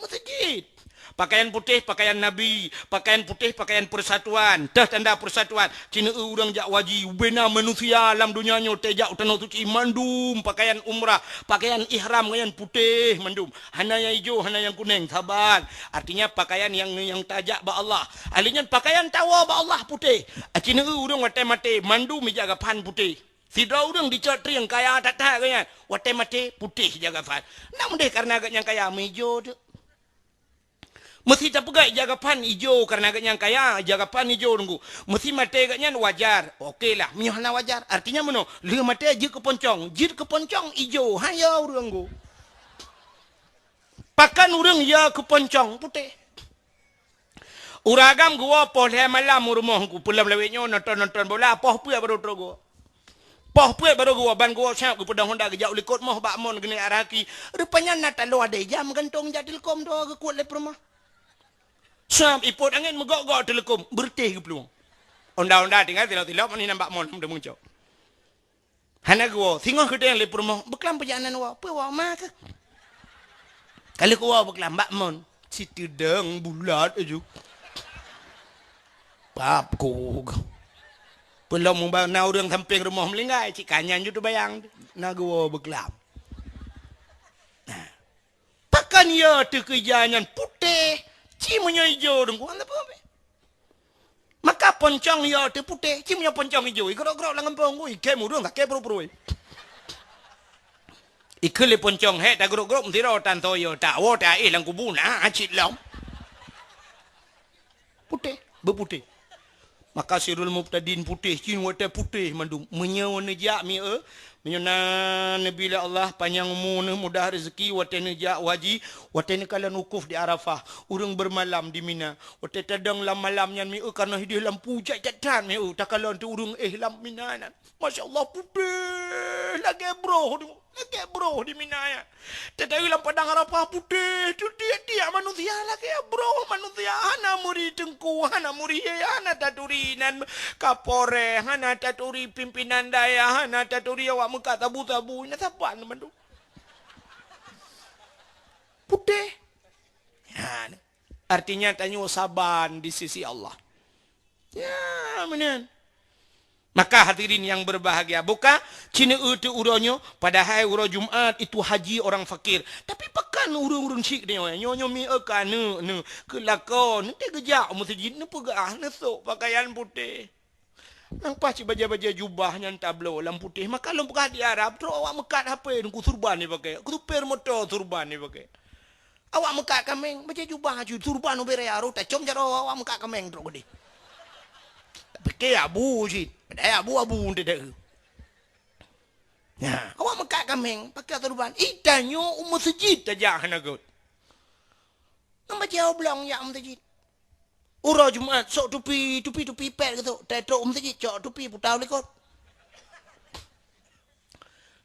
meuseujid. Pakaian putéh, pakaian Nabi, pakaian putéh, pakaian persatuan, teuh tanda persatuan. Ci neueu ureuëng jak u haji, ubena manusia lam donya nyoe tajak u tanoh suci mandum pakaian umrah, pakaian ihram ngon nyang putéh mandum. Hana nyang ijo, hana nyang kuneng, saban. Artinya pakaian nyang, nyang tajak bak Allah. Ahli nyan pakaian tawoe bak Allah putéh. Ci neueu ureuëng watée maté mandum ija gapan putéh. Sidroe ureuëng dicok trieng kaya that-that geuh nyan, watée maté putéh ija gapan. Nak meudeh kareuna geuh nyang kaya meuijo teuk. Meusi tapeugah ija gaphan ijo karena geuhnyan kaya, ija gaphan ijo Teungku. Meusi maté geuhnyan wajar. Oke lah, meunyoe hana wajar. Artinya meunoe, lheueh maté jeuet keu poncong. Jeuet keu poncong ijo. Hayo ureuëng Teungku. Pakon ureuëng ya keu poncong putéh. Ureuëng agam geuwoe poh lhée malam u rumoh Teungku, peulom lawét nyoe nonton-nonton bola, poh peuet baru trok geuwoe. Poh peuet baru geuwoe, ban geuwoe siap geupeudong honda geujak u likot moh bak mon geuneuk araki. Rupanya na taloe adé jam gantong jak teuleukom dua geukuet lé peurumoh. Siap ipot angén meugok-gok teuleukom, beureutéh geuplueng. Honda-honda tinggai tilok-tilok, mani nambak mon, hom deungon cok. Hana geuwoe, singoh geudeng lé peurumoh, beuklam peujalanan woe, peue woe ma keuh. Ka lheueh geuwoe beuklam bak mon, siteudong bulat aju. Pap ku. Peulom muba na ureuëng sampéng rumoh meulinggai, cit ka nyan ju teubayang, na geuwoe beuklam. Nah. Pakon ya teukeujah nyan putéh, ci meunyoe ijo Teungku, hana peue. Maka poncong ya teuputéh, ci meunyoe poncong ijo, igrok-grok lam gampông, ui, kém ureuëng sakét pruet-pruet. Ikheun lé poncong, hék tagrok-grok meusidroe tan toyo, tawoe taéh lam kubu na cit lom. Putéh, beuputéh. Maka sirul mubtadin putéh, cit watée putéh mandum. Meunyoe neujak mi e, meunyoe na neubi lé Allah panyang umu neuh mudah rezeki watée neujak u haji, watée neukalon wukuf di Arafah, ureuëng beumalam di Mina. Watée tadong lam malam nyan mi e, karena hideh lampu jai that-that mi e, takalon teuh ureuëng éh lam Mina nyan. Masya Allah, putéh lagée broh tu. Lagée broh di Mina nyan. Teuh lam padang Arafah putéh, teutiek-tiek manusia lagée broh manusia. Hana meuri teungku, hana meuri yé, hana taturi nan kapolres, hana taturi pimpinan dayah, hana taturi awak meukat sabu-sabu. Na saban mandum. Putéh. Ya, artinya tanyoe saban di sisi Allah. Ya, meunan. Maka hadirin yang berbahagia, buka ci neu-eu teuh uroe nyoe, padahai uroe Jumat itu haji orang fakir. Tapi pakon ureuëng-ureuëng syik nyoe, nyoe, nyoe mi e ka neu, neu, keu lakoe, neu teuh geujak u meuseujid, neupeugah, neusok pakaian putéh. Nang paih cit bajée-bajée jubah nyan tabloe lam putéh. Maka lôn peugah di Arab, trok awak meukat hapé Teungku, surban jipakée. Supir moto surban jipakée. Awak meukat kaméng, bajée jubah aju, surban ubé raya rot tacom jaroe awak meukat kaméng trok keudeh. Tapike abu cit, padahai abu-abu teuh. Nah, awak meukat kaméng, pakée surban. Ih, tanyoe u meuseujid tajak hana göt. Nang bajée oblong jak u meuseujid. Uroe Jumat, sok tupi, tupi-tupi pet geutok. Tatrok u meuseujid, cok tupi puta u likot.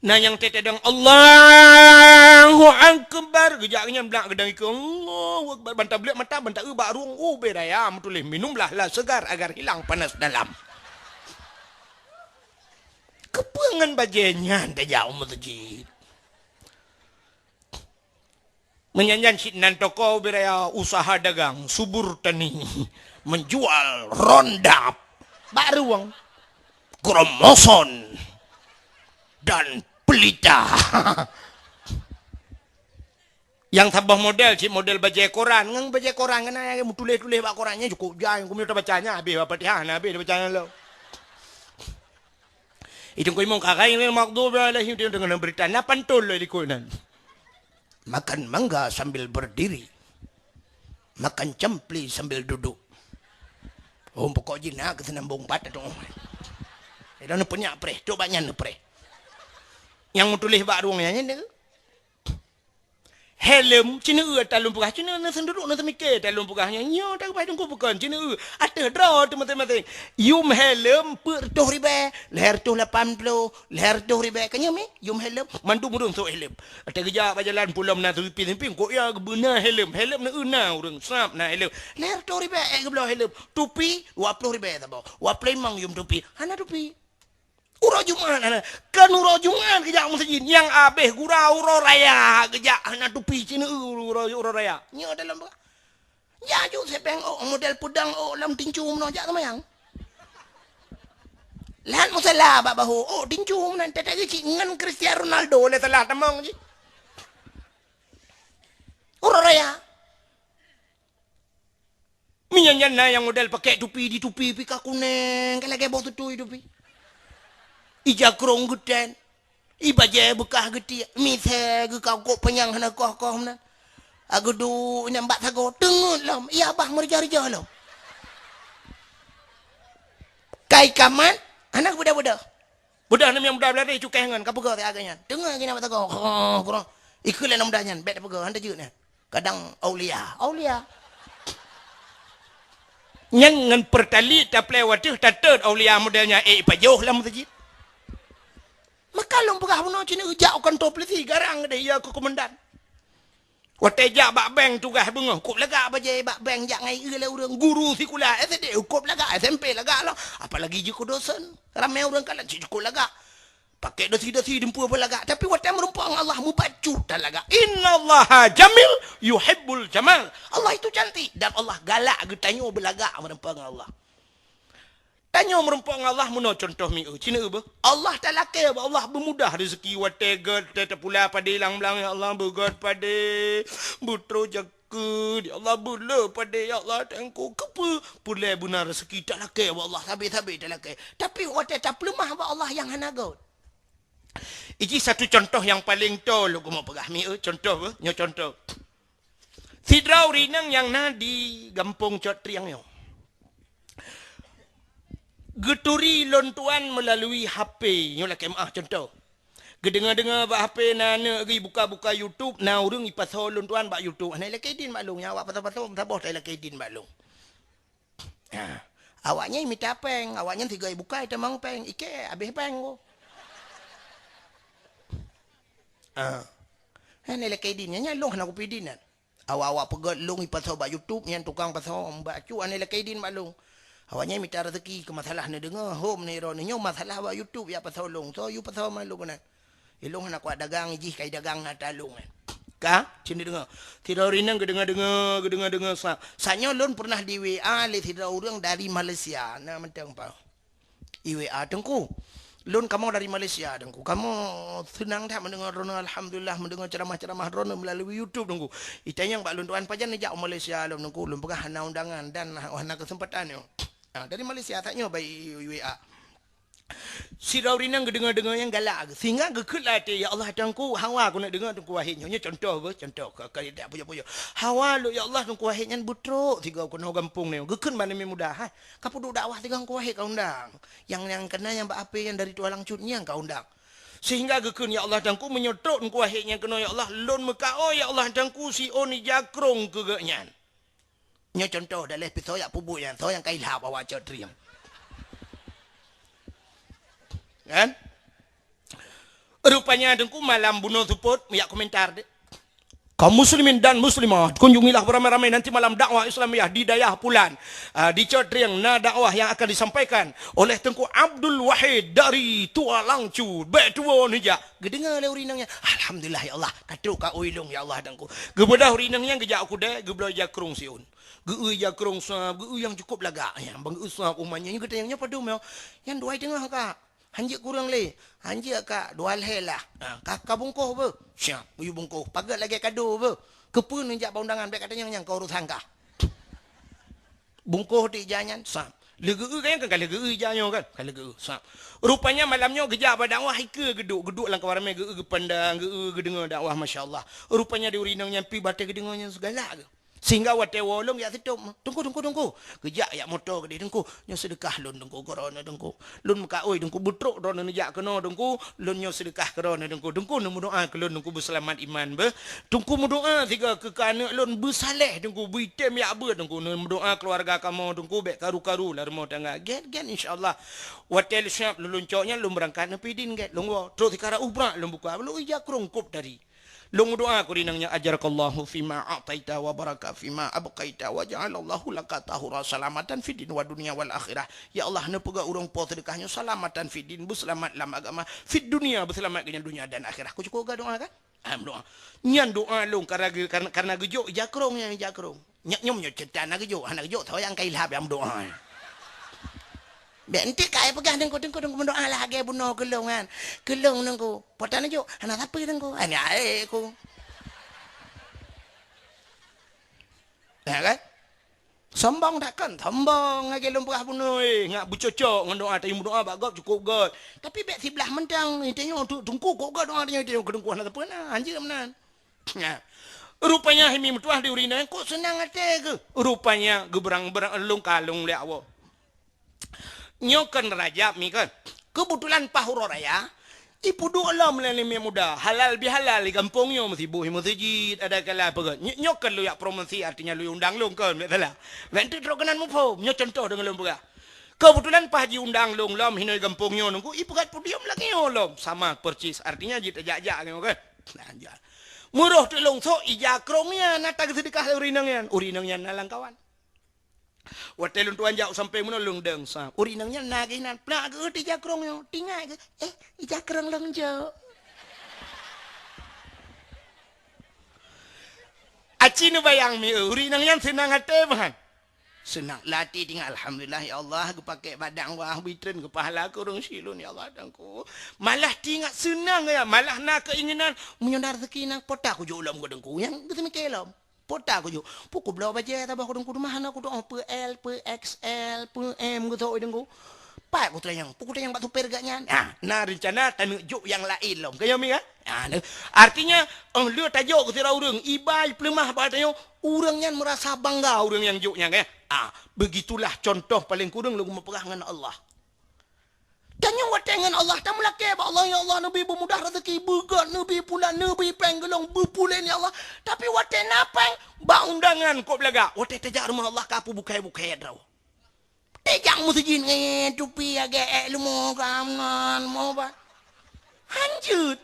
Na nyang teuh tadong, "Allahu Akbar." Geujak nyan blak geudang ikeue, "Allahu Akbar." Ban tablek mata, ban ta-eu bak rueng, ubé raya meutuléh, "Minumlah lah segar agar hilang panas dalam." Keupeue ngon bajée nyan tajak u meuseujid? Meunyan nyan cit nan toko ubé raya usaha dagang, subur tani, menjual rondap, bak rueng, kromoson, dan pelita. Nyang saboh model cit model bajée koran, ngon bajée koran keunan nyang meutuléh-tuléh bak koran nyan cukôp jai, keumeunyoe tabaca nyan habéh bak Fatihah, na habéh tabaca nyan lom. Itu keu imong kagai ni maghdubi alaihim, dia dengan berita na pantun lé likot nan. Makan mangga sambil berdiri. Makan campli sambil duduk. Oh, pokok jih na keu seunambong pat tu. Ida neupeunyak preh, cok bak nyan neupreh. Nyang meutuléh bak rueng nyan, nyan. Helm, ci neu-eu ata lôn peugah, ci neu-eu, na seunduruk, na seumike ata lôn peugah nyan. Nyoe takeubah teungku bukon, ci neu-eu. Ateueh droe teuh maséng-maséng. Yum helm peuet reutôh ribée, lhée reutôh lapan ploh, lhée reutôh ribée. Ka nyoe mi, yum helm, mandum ureuëng sôk helm. Ata geujak bak jalan pulo meunan seupieng-seupieng, kok ya geubeuna helm. Helm neu-eu na ureuëng, sab na helm. Lhée reutôh ribée, eh, geubloe helm. Tupi, dua ploh ribée saboh. Dua ploh limong yum tupi. Hana tupi. Uroe Jumat hana. Kan uroe Jumat geujak meuseujid. Nyang abéh gura uroe raya geujak hana tupi ci neu-eu uroe, uroe raya. Nyoe dalam peugah. Ya ju sepeng ôk model peudong ôk lam tincu meunoe jak seumayang. Lat musala bak bahu ôk tincu meunan teutap cit ngon Cristiano Ronaldo lé salah tamong cit. Uroe raya. Meunyan nyan na nyang model pakèk tupi, di tupi pih ka kuneng, ka lagèe boh tutui tupi. Ija krông geutén, i bajèe beukah geutiek, misé geukah kok panyang hana koh-koh meunan. Agudu nyang bak sagoe, teungeut lom, iya bah meurija-rija lom. Kai kamat, hana beudôh-beudôh. Beudôh nem nyang muda beulari cukai ngon, ka peugah siat geuh nyan. Teungeut geuh nyan bak sagoe, ikheun lé aneuk muda nyan, bèk tapeugah, han tajeuet nyan. Kadang aulia, aulia. Nyan ngon Pertalite taplè watèe tateut aulia model nyan, eh, ipajoh lam meuseujid. Maka lôn peugah bunoe cit, jak u kantô polisi, garang deh, iya keu komandan. Watèe jak bak bank tugaih beungoh, kôp lagak bajèe bak bank, jak ngon ie lé ureueng, guru sikula S D kôp lagak, S M P lagak lom, apalagi jeuet keu dosen. Ramè ureueng kalon cit kôp lagak. Pakèk dasi-dasi dumpeue beulagak, tapi watèe meureumpok ngon Allah, mubacut tan lagak. Innallaha jamil yuhibbul jamal. Allah itu cantik dan Allah galak geutanyoe beulagak meureumpok ngon Allah. Tanyoe meureumpok ngon Allah meunoe cuntoh mieu, cit na beuh. Allah talakèe bak Allah beumudah rezeki watèe gèt, watèe tapula padé lam blang, ya Allah, beugèt padé, beutrok jakeuet, ya Allah, beulé padé, ya Allah, Teungku, keupeue? Peureulèe beuna rezeki talakèe bak Allah, sabé-sabé talakèe. Tapi watèe tapeuleumah bak Allah nyang hana gèt. Iji satu cuntoh nyang paleng toe lôn keumeung peugah mieu, cuntoh beuh, nyoe cuntoh. Sidroe ureueng inong nyang na di gampông Cot Trieng nyoe. Geuturi lôn tuan meulalui H P, nyoe lakèe meu'ah cuntoh. Geudeungoe-deungoe bak H P na aneuk geuh ibuka-buka YouTube, na ureueng ipasoe lôn tuan bak YouTube. Hana ilakèe idin bak lôn, nyan awak pasoe-pasoe meusaboh tan ilakèe idin bak lôn. Ha. Awaknyan mita pèng, awaknyan sigoe ibuka itamong pèng, ikèe habéh pèng ko. Ha. Hana ilakèe idin, nyan, nyan lôn hana kupi idin nyan. Awak-awak peugèt lôn ipasoe bak YouTube, nyan tukang pasoe bak YouTube, hana ilakèe idin bak lôn. Awaknyan mita rezeki keu masalah neudeungoe, hom neuro neunyoe masalah bak YouTube jak pasoe lôn. Soe yue pasoe ma lôn keunan? Ilôn hana kuat dagang, jih kai dagang na ata lôn nyan. Ka, cit neudeungoe. Sidroe ureueng inong geudeungoe-deungoe, geudeungoe-deungoe sa. Saat nyoe lôn peureunah di W A lé sidroe ureueng dari Malaysia, na mantong pasoe. I W A, "Teungku, lôn kamoe dari Malaysia, Teungku. Kamoe seunang that meudeungoe droeneuh, alhamdulillah, meudeungoe ceuramah-ceuramah droeneuh meulalui YouTube, Teungku. Itanyong bak lôn tuan, pajan neujak u Malaysia lom, Teungku? Lôn peugah hana undangan dan hana keuseumpatan nyoe." Ha, dari Malaysia that nyoe bak i, i, i W A. Sidroe ureueng inong geudeungoe-deungoe nyang galak, sehingga geukheun lam até, "Ya Allah, Teungku, hawa keuneuk deungoe Teungku Wahid nyoe." Nyoe cuntoh beuh, cuntoh. Ka, ka, tak pujoe-pujoe. "Hawa lôn, ya Allah, Teungku Wahid nyan beutrok sigoe keunoe gampông nyoe." Geukheun bak aneuk muda, "Hai, ka peuduek dakwah sigoe Teungku Wahid ka undang. Nyang, nyang keunan nyang bak H P nyang dari Tualang Cut nyan ka undang." Sehingga geukheun, "Ya Allah, Teungku, meunyoe trok Teungku Wahid nyan keunoe, ya Allah, lôn meukaôi, ya Allah, Teungku, siôn ija krông keu geuh nyan." Nyoe cuntoh, daleh pih soe jak peubuet nyan, soe nyang ka ilhab awak Cot Trieng. Kan? Rupanya Teungku malam bunoe seupôt, jak komentar deh. Kaum muslimin dan muslimat, kunjungilah beramai-ramai nanti malam dakwah Islamiyah di dayah Pulan. Ah, di Cot Trieng na dakwah yang akan disampaikan oleh Teungku Abdul Wahid dari Tualang Cut. Bèk tuwo neujak. Geudeungoe lé ureueng inong nyan, "Alhamdulillah, ya Allah, ka trok kaôi lôn, ya Allah, Teungku." Geubeudôh ureueng inong nyan geujak u keudè, geubloe ija krông siôn. Geu-eu ija krông sab, geu-eu nyang cukôp lagak nyan. Ban geu-eu sab umat nyan, nyan geutanyong, "Nyoe padum nyoe?" "Nyan dua i teungoh, Kak." "Han jeuet kureueng lé?" "Han jeuet, Kak, dua lhèe lah." "Ha, ka, ka bungkôh beuh?" "Siap, geuyue bungkôh." "Paget lagèe kado beuh." "Keupeue neujak bak undangan, bèk katanyong nyan, ka urosan kah." Bungkôh di ija nyan, sab. Lheueh geu-eu kan, kan ka lheueh geu-eu ija nyoe kan? Ka lheueh geu-eu, sab. Rupanya malam nyoe geujak bak dakwah, ikeue geuduek, geuduek lam kawan ramè, geu-eu geupandang, geu-eu geudeungoe dakwah, masya Allah. Rupanya di ureueng inong nyan pih batèe geudeungoe nyan sigalak geuh. Sehingga watèe woe lôn jak sitôp, "Teungku, Teungku, Teungku." Geujak jak moto keudéh, "Teungku, nyoe seudeukah lôn, Teungku, keu droeneuh, Teungku. Lôn meukaôi, Teungku, beutrok droeneuh neujak keunoe, Teungku. Lôn nyoe seudeukah keu droeneuh, Teungku. Teungku neumeudoa keu lôn, Teungku, beuselamat iman beuh. Teungku meudoa sigoe keu aneuk lôn beusaleh, Teungku, beuitem jak beuet, Teungku. Neumeudoa keuluwarga kamoe, Teungku, bèk karu-karu lam rumoh tangga." Gèt, gèt, insya Allah. Watèe lôn siap lôn, lôn cok nyan, lôn beurangkat neupidin gèt, lôn woe. Trok sikara ubrak lôn buka, lôn ija krông kôb tadi. Lôn meudoa keu ureueng inong nyan, "Ajarakallahu fima a'taita wa baraka fima abqaita wa ja'alallahu laka tahura salamatan fid din wa dunya wal akhirah." Ya Allah, neupeugah ureueng po seudeukah nyoe salamatan fid din, beuseulamat lam agama, fid dunya, beuseulamat keu nyan dunya dan akhirah. Keu cukôp geudoa kan? Ah, meudoa. Nyan doa lôn karena geu-, karena, karena geujok ija krông nyan, ija krông. Nyak nyoe meunyoe ceurita hana geujok, hana geujok, soe nyang ka ilhab nyang meudoa. Bèk enteuk ka ai peugah, "Teungku, Teungku, Teungku, meudoa lah lagèe bunoe keu lôn nyan. Keu lôn, Teungku." Po tan neujok, "Hana sapeue, Teungku." Hana ae ku. Ya kan? Sombong that kan? Sombong lagèe lôn peugah bunoe, eh, ngat beucocok ngon doa, tanyoe meudoa bak gob cukôp göt. Tapi bèk siblah mantong, tanyoe tu, Teungku kok göt doa tanyoe, tanyoe keu Teungku hana sapeue na, hanjeuet meunan. Nah, Rupanya hai mi meutuah di ureueng inong nyan, kok seunang até geuh. Rupanya geubeurang-beurang lôn kalon lé Allah. Nyoe kon Rajab mi kon. Keubeutulan paih uroe raya, ipeuduek lom lé aneuk muda, halal bihalal di gampông nyoe, meusiboh meuseujid, ada kala peugah. Nyo-, nyoe kon lôn jak promosi, artinya lôn undang lôn kon, bèk salah. Bèk teuk trok keunan muphom, nyoe contoh deungon lôn peugah. Keubeutulan paih jiundang lôn lom hinoe gampông nyoe nunggu, ipeugah podium lagèe nyoe lom, sama persis, artinya jeuet tajak-jak nyoe kon. Nah, jak. Meurôh teuk lôn sok ija krông nyan, na tageuseudeukah lé ureueng inong nyan. Ureueng inong nyan na lam kawan. Watèe lôn tuan jak u sampéng bunoe lôn dong sa. Ureueng inong nyan na geuh inan, plak geuh di ija krông nyoe. Tingat geuh, "Eh, ija krông lôn jok." Aci neubayang mi, ureueng inong nyan seunang até meuhan. Seunang lati tingat, "Alhamdulillah, ya Allah, geupakè bak dakwah, bri treun keu pahala keu ureueng syiek lôn, ya Allah, Teungku." Malah tingat seunang ya, malah na keuinginan, "Meunyoe na raseuki nyan, po ta kujok lom keu Teungku." Nyan geuseumiké lom. Po ta kujok, peue kubloe bajèe saboh keu Teungku, teuma hana kutu'oh peue L, peue X L, peue M geuh, Teungku. Pat kutanyong, peue kutanyong bak supir geuh nyan. Ah, na reuncana taneuk jok nyang laén lom. Ka nyoe mi kan? Ah, nah. Artinya, 'oh lheueh tajok keu sidroe ureueng, iba peuleumah bak tanyoe, ureueng nyan meurasa bangga ureueng nyang jok nyan, kan? Ah, begitulah contoh paleng kureueng lôn meupeugah ngon Allah. Tanyoe watèe ngon Allah, tameulakèe bak Allah, "Ya Allah, neubi beumudah raseuki, beugèt, neubi pulan, neubi péng geulong, beupuléh, ya Allah." Tapi watèe na péng, bak undangan kok beulagak. Watèe tajak rumoh Allah, ka peubukai-bukai droe. Tajak meuseujid ngon tupi agak èk leumo ka nan, mo ba. Hanjeuet.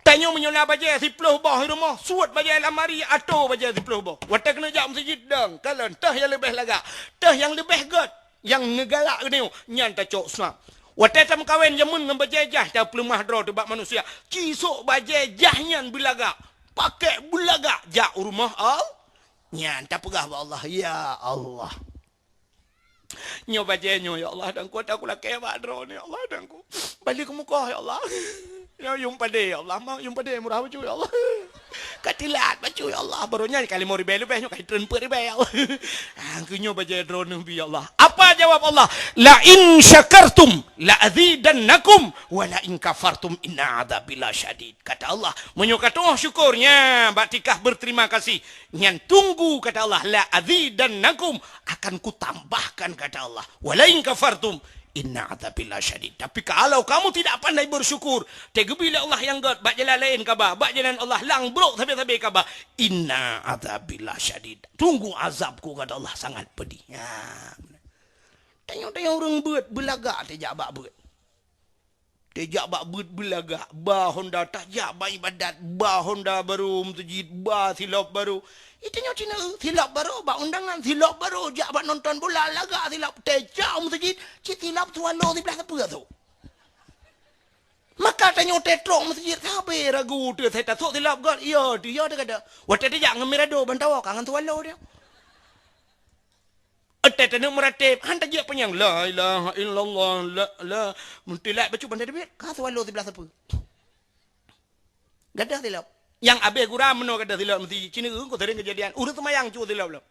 Tanyoe meunyoe na bajèe siploh boh i rumoh, suet bajèe lamari, atô bajèe siploh boh. Watèe keuneuk jak meuseujid dong, kalon, teuh nyang leubeh lagak, teuh nyang leubeh gèt, nyang neugalak geutanyoe, nyan tacok snap. Watèe tameukawen jameun ngon bajèe jaih, tapeuleumah droe teuh bak manusia. Ci sok bajèe jaih nyan beulagak, pakèk beulagak jak u rumoh Allah. Nyan tapeugah bak Allah, "Ya Allah." Nyoe bajèe nyoe, ya Allah, Teungku, ata kulakèe bak droeneuh, ya Allah, Teungku. Bali keu mukoh, ya Allah. Nyoe yum padé, ya Allah, ma yum padé murah bacut, ya Allah. Ka tilat bacut, ya Allah. Baroe nyan ka limong ribèe leubeh, nyoe ka treun peuet ribèe, ya Allah. Ah, keu nyoe bajèe droeneuh bi, ya Allah. Apa jawab Allah? "La in syakartum la azidannakum, wa la in kafartum inna adzabi lasyadid." Kata Allah, "Meunyoe katu'oh syukur, nyan bak tingkah berterima kasih, nyan tunggu," kata Allah, "la azidannakum, akan kutambahkan," kata Allah. "Wa la in kafartum, inna adzabi lasyadid." Tapi kalau kamu tidak pandai bersyukur, teugeubri lé Allah nyang gèt, bak jalan laén kaba, bak jalan Allah lang brok sabe-sabe kaba, "Inna adzabi lasyadid." Tunggu azabku, kata Allah, sangat pedih. Ya. Tanyoe-tanyoe ureueng beuet, beulagak tajak bak beuet. Tajak bak beuet beulagak, ba honda, tajak bak ibadat, ba honda barô meuseujid, ba silop barô. Itanyoe cina, silop barô bak undangan, silop barô jak bak nonton bola, lagak silop, tajak meuseujid, cit silop swallow siblah sapeue tu. Maka tanyoe tetrok meuseujid, sabe ragu teuh, sai tasok silop gèt, iya teuh, iya teuh kada. Watèe tajak ngon Mirado, ban tawoe ka ngon swallow dia. Watèe taneuk meuratéb, han tajak panyang, "La ilaha illallah, la, la." Meutilak bacut ban tateubiet, ka swallow siblah sapeue. Gadoh silop. Nyang abéh gura meunoe gadoh silop meuseujid. Cina ureueng ko sering keujadian. Ureueng seumayang cu silop lom.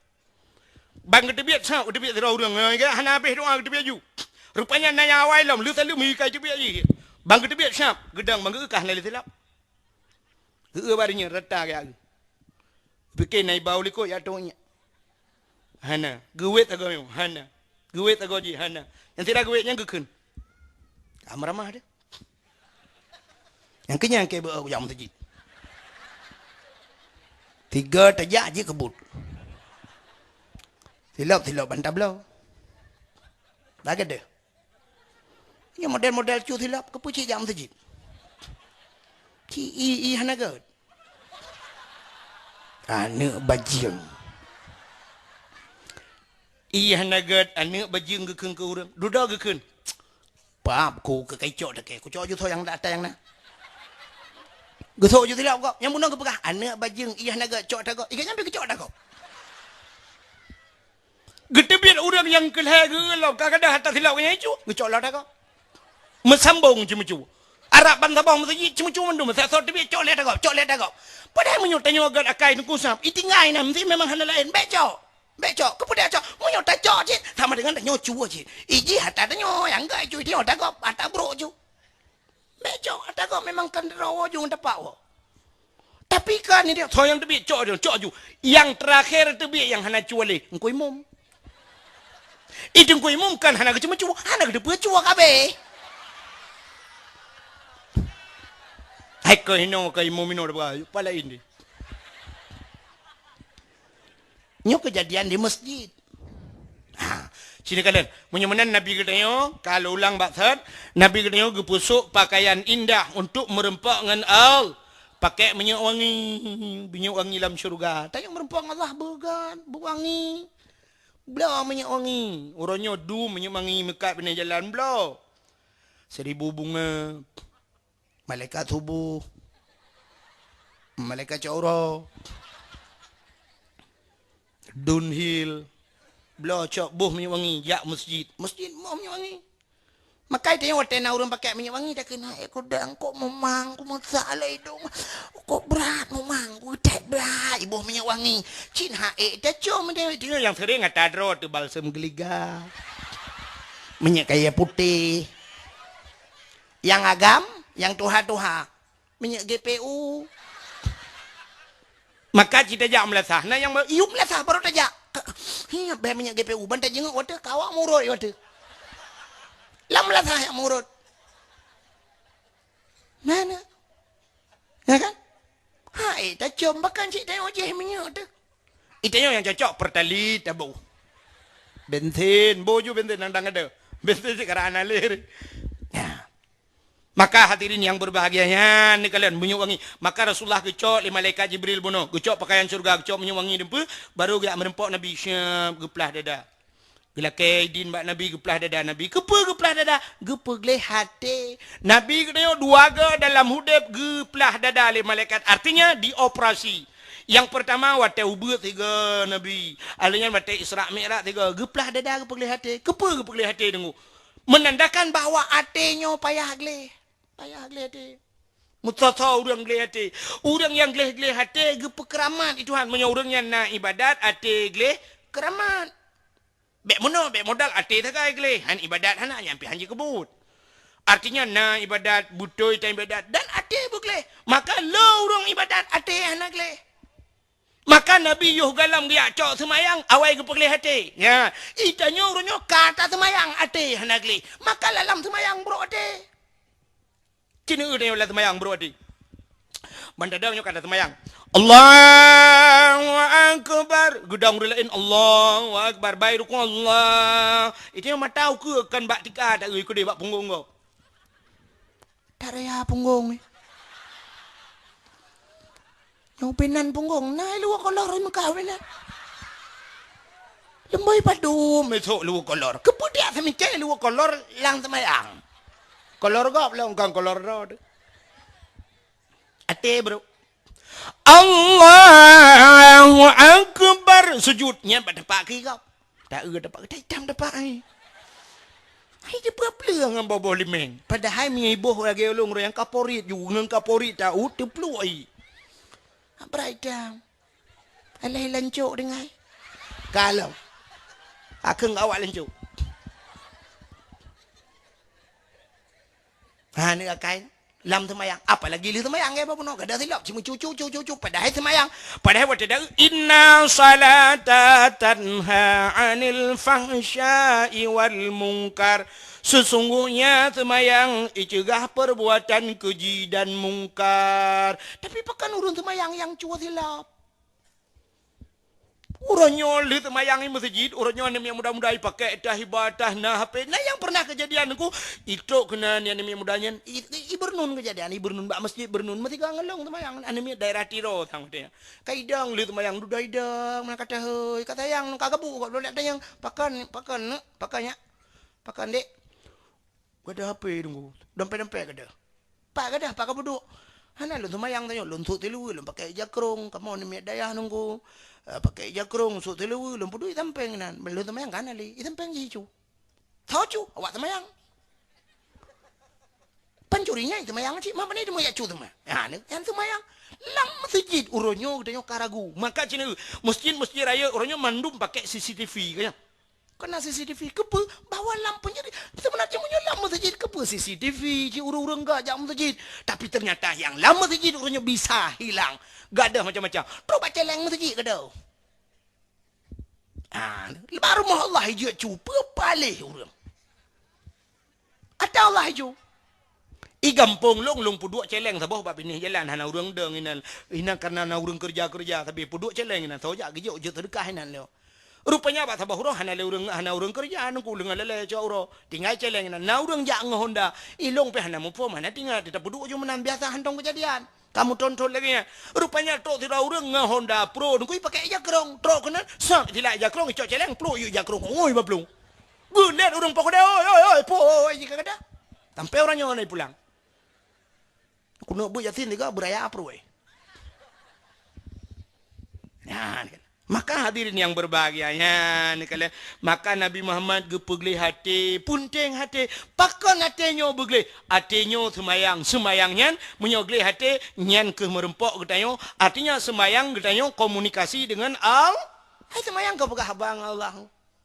Ban geuteubiet, sa, geuteubiet sidroe ureueng. Hana abéh doa geuteubiet ju. Rupanya na nyang awai lom, lheueh saleuem ka geuteubiet jih. Ban geuteubiet, sa, geudong ban geueu ka hana lé silop. Geueu bak donya rata gaya geuh. Pike na iba u likot ya tong nyak. Hana. Geuwet sagoe nyoe. Hana. Geuwet sagoe jih. Hana. Nyang sira geuwet nyan geukheun. Ka meuramah deh. Nyang keu nyan keu beu jak meuseujid. Tiga tajak jih keubut. Silop-silop ban tabloe. Lagèe deh. Nyoe model-model cu silop, keupeue cit jak meuseujid? Ci i, i hana gèt. Aneuk bajeueng. I hana gèt, aneuk bajeueng geukheun keu ureueng. Dudoe geukheun. Pap ku keu kacok takée, kucok ju tho nyang atas nyang na. Geusok ju silop gob, nyang bunoe geupeugah, "Aneuk bajeueng, i hana gèt, cok takok." Ikat nyan pi keucok takok. Geuteubiet ureueng nyang keu lhèe geueu lom, ka gadoh ata silop nyan icu, geucok lom takok. Meusambong ceumeucue. Arab ban saboh meuseujid ceumeucue mandum, meusasoe teubiet cok lé takok, cok lé takok. Padahai meunyoe tanyoe gèt akai Teungku Sam, itinggai na meusti memang hana laén, bèk cok. Bèk cok, keupeue dak cok? Meunyoe tacok cit, sama deungon tanyoe cue cit. Ijih ata tanyoe nyang gèt icu, tanyoe takok, ata brok cu. Bèk cok, ata gob memang kan droe ju ngon tapak woe. Tapi kan ni dia, soe nyang teubiet, cok ju, cok ju. Nyang terakhir teubiet nyang hana cue lé, Teungku Imum. Ih, Teungku Imum kan hana geucue-cue, hana geuteupeue cue kabeh. Hai keuh inoe, keuh Imum inoe, pala indeh. Nyoe keujadian di masjid. Ha, sini kalian. Meunyoe meunan Nabi geutanyoe, ka lôn ulang bak that, Nabi geutanyoe geupeusok pakaian indah untuk meureumpok ngon Allah. Pakai minyeuk wangi, minyeuk wangi lam syeuruga. Tanyoe meureumpok ngon Allah beugan, beuwangi. Bloe minyeuk wangi. Uroe nyoe dum minyeuk wangi meukat binéh jalan bloe. Seribu bunga. Malaikat suboh, malaikat cot uroe, Dunhill, bloe cok boh minyeuk wangi, jak masjid. Masjid boh minyeuk wangi. Makai tanyoe watée na ureuëng pakai minyeuk wangi, takheun, "Hai, kudang, kok meumang, kumeusak lé idong, kok brat meumang, kutet brat, iboh minyeuk wangi." Cit hai, tacom deh, dia nyang sering ata droe teuh balsem geuliga. Minyeuk kayée putéh. Nyang agam, nyang tuha-tuha, minyeuk G P U. Maka cit tajak meulasah. Na nyang ba-, yue meulasah baru tajak. Ka-, hi, bèe minyeuk G P U. Ban tajenguk watée, ka awak murot watée. Lam meulasah nyang murot. Mana? Ya kan? Hai, tacom bahkan cit tayue jih minyeuk teuh. Ih, tanyoe nyang cocok Pertalite taboh. Bensin, boh ju bensin nang dang ada. Bensin cit karaan alir. Ya. Maka hadirin yang berbahagia, nyan ni kalian minyeuk wangi. Maka Rasulullah geucok lé malaikat Jibril bunoe, geucok pakaian syurga, geucok minyeuk wangi deumpeu, baru geujak meureumpok Nabi syab geuplah dada. Geulakée idin bak Nabi geuplah dada Nabi. Keupeue geuplah dada? Geupeugleh até. Nabi geutanyoe dua goe dalam udeb geuplah dada lé malaikat, artinya dioperasi. Nyang peurtama watée ubeut sigoe Nabi, alheuh nyan watée Isra Mi'raj sigoe, geuplah dada geupeugleh até. Keupeue geupeugleh até teungku? Menandakan bahwa até nyoe payah gleh. Payah gleh até. Meusoe-soe ureuëng gleh até. Ureuëng nyang gleh-gleh até geupeukeuramat di Tuhan. Meunyoe ureuëng nyan na iébadat, até gleh, keuramat. Bék meunoe, bék modal até sagai gleh. Han iébadat hana, nyan pih han jikeubeuet. Artinya na iébadat, beutôi tan iébadat, dan até beugleh. Maka le ureuëng iébadat, até hana gleh. Maka Nabi yoh goh lom geujak cok seumayang, awai geupeugleh até. Nya, ih tanyoe uroe nyoe ka taseumayang até hana gleh. Maka lam seumayang brok até. Cit neu tanyoe lam seumayang brok até. Ban tadong nyoe ka taseumayang. Allahu Akbar. Geudong ureuëng laén, Allahu Akbar. Bai rukon Allah. Ih tanyoe mata ukeue kon bak tika taeu keudeh bak punggong gob. Taraya punggong ni. Nyoe pinan punggong, na luweue kolor meuka pinan. Leumboi padum esok luweue kolor. Keupeue dak seumicai luweue kolor lam seumayang? Kolor gob lom kon kolor droe teuh. Até brok. Allahu Akbar. Sujud nyan bak teumpat keu gob. Taeu teumpat, geutai itam teumpat ai. Hai teupeue-peue ngon boh-boh limeng. Padahai meunyoe iboh lagée ulôn nyang kaporit ju, ngon kaporit taeu teupluek ai. Abrai itam. Alah lancok dengai. Kalau. Akeueng awak lancok. Ha, ni akai. Lam seumayang, apalagi lheueh seumayang, ya, babunoe, kada silap, cuma cucu, cucu, cucu, padahai seumayang, padahai watée daeu, "Inna salata tanha 'anil fahsya'i wal munkar." Sesungguhnya seumayang iceugah perbuatan keji dan mungkar. Tapi pakon ureuëng seumayang nyang cuba silap? Uroe nyoe lheueh teumayang i meuseujid, uroe nyoe aneuk miet muda-muda i pakai tah iba tah na H P. Na nyang pernah keujadian ngon ku, itrok keunan aneuk miet muda nyan, i, i, i Bernun keujadian, i Bernun bak masjid Bernun, meusigoe ngon lôn teumayang, aneuk miet daerah Tiro sang watée nyan. Ka idong lheueh teumayang, dudoe idong, meunan ka teuhôi, ka sayang, ka gabuk, ka lôn tanyong, "Pakon, pakon, neuk, pakon, nyak? Pakon, dek?" Gadoh H P teungku, dompet-dompet gadoh. Pat gadoh, pat ka peuduek. Hana lôn seumayang tanyoe, lôn sôk siluweue, lôn pakai ija krông, kamoe aneuk miet dayah teungku. Eh, pakai ija krông, sôk siluweue, lôn peuduek i sampéng nan. Lôn seumayang ka hana lé, i sampéng jih cu. Tho cu, awak seumayang. Pancuri nyan seumayang cit, ma pane teuma jak cu teuma. Ha, ni, nyan seumayang. Lam meuseujid uroe nyoe geutanyoe ka ragu. Maka cit neu, masjid-masjid rayeuk uroe nyoe mandum pakai C C T V, ka nyan. Keunan C C T V, keupeue? Bahwa lam peunjadi-, seubeunajih meunyoe lam meuseujid, keupeue C C T V, cit ureuëng-ureuëng gak jak meuseujid. Tapi ternyata nyang lam meuseujid ureuëng nyoe bisa hilang. Gadôh macam-macam. Trok bak céléng meuseujid gadôh. Ah, bak rumoh Allah ijak cuba paléh ureuëng. Ata Allah ijak. I gampông lôn, lôn peuduek céléng saboh bak binéh jalan, hana ureuëng dong inan. Inan karena na ureuëng keureuja-keureuja, tapi peuduek céléng inan, soe jak geujok jeuet seudeukah inan lé. Rupanya bak saboh uroe hana lé ureuëng, hana ureuëng keureuja, nungku leungan lé-lé cok uroe. Tinggai céléng inan, na ureuëng jak ngon honda. I lôn pih hana muphom, hana teuingat, teutap peuduek ju meunan biasa hantom keujadian. Kamoe tonton lagée nyan. Rupanya trok sidroe ureuëng ngon honda pro, nungku i pakai ija krong. Trok keunan, sat, tilak ija krong, icok céléng, pluk yue ija krong. Oi, baplueng. Geulet ureuëng poh keude, oi, oi, oi, po, oi, jika kata. Sampai ureuëng nyoe na pulang. Keuneuk beuet Yasin tiga beuraya pruweh. Nyan kan. Maka hadirin yang berbahagia, nyan kan. Maka Nabi Muhammad geupeugleh até, punteng até. Pakon até nyoe beugleh? Até nyoe seumayang. Seumayang nyan, meunyoe gleh até, nyan keuh meureumpok geutanyoe. Artinya seumayang geutanyoe komunikasi dengan Al-, hai seumayang keu peugah haba ngon Allah.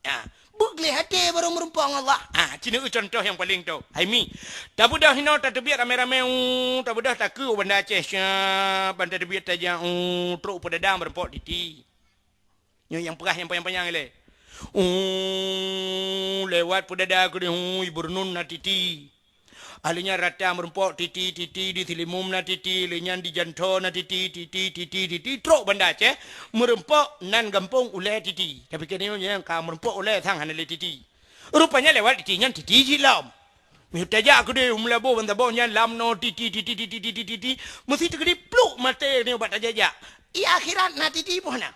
Ha, beugleh até barô meureumpok ngon Allah. Ha, ci neueu contoh nyang paleng tho. Hai mi, tabeudôh hinoe tateubiet ramé-ramé, u, tabeudôh takeu u Banda Aceh, syab, ban tateubiet tajak, u, trok peudada meureumpok titi. Nyoe nyang peugah nyang panyang-panyang ilée. U, lewat peudada keudeh, u, i Beureunun na titi. Ahli nyan rata meureumpok titi, titi di Silimum na titi, lé nyan di Jantho na titi, titi, titi, titi, trok Banda Aceh, meureumpok nan gampông ulée titi. Tapi keunoe nyang ka meureumpok ulée sang hana lé titi. Rupanya lewat titi nyan titi jih lom. Meunyoe tajak keudeh u Meulaboh ban saboh nyan lam noe titi, titi, titi, titi, titi, meusti teukeudi pluk maté nyoe bak tajak-jak. I akhirat na titi boh na.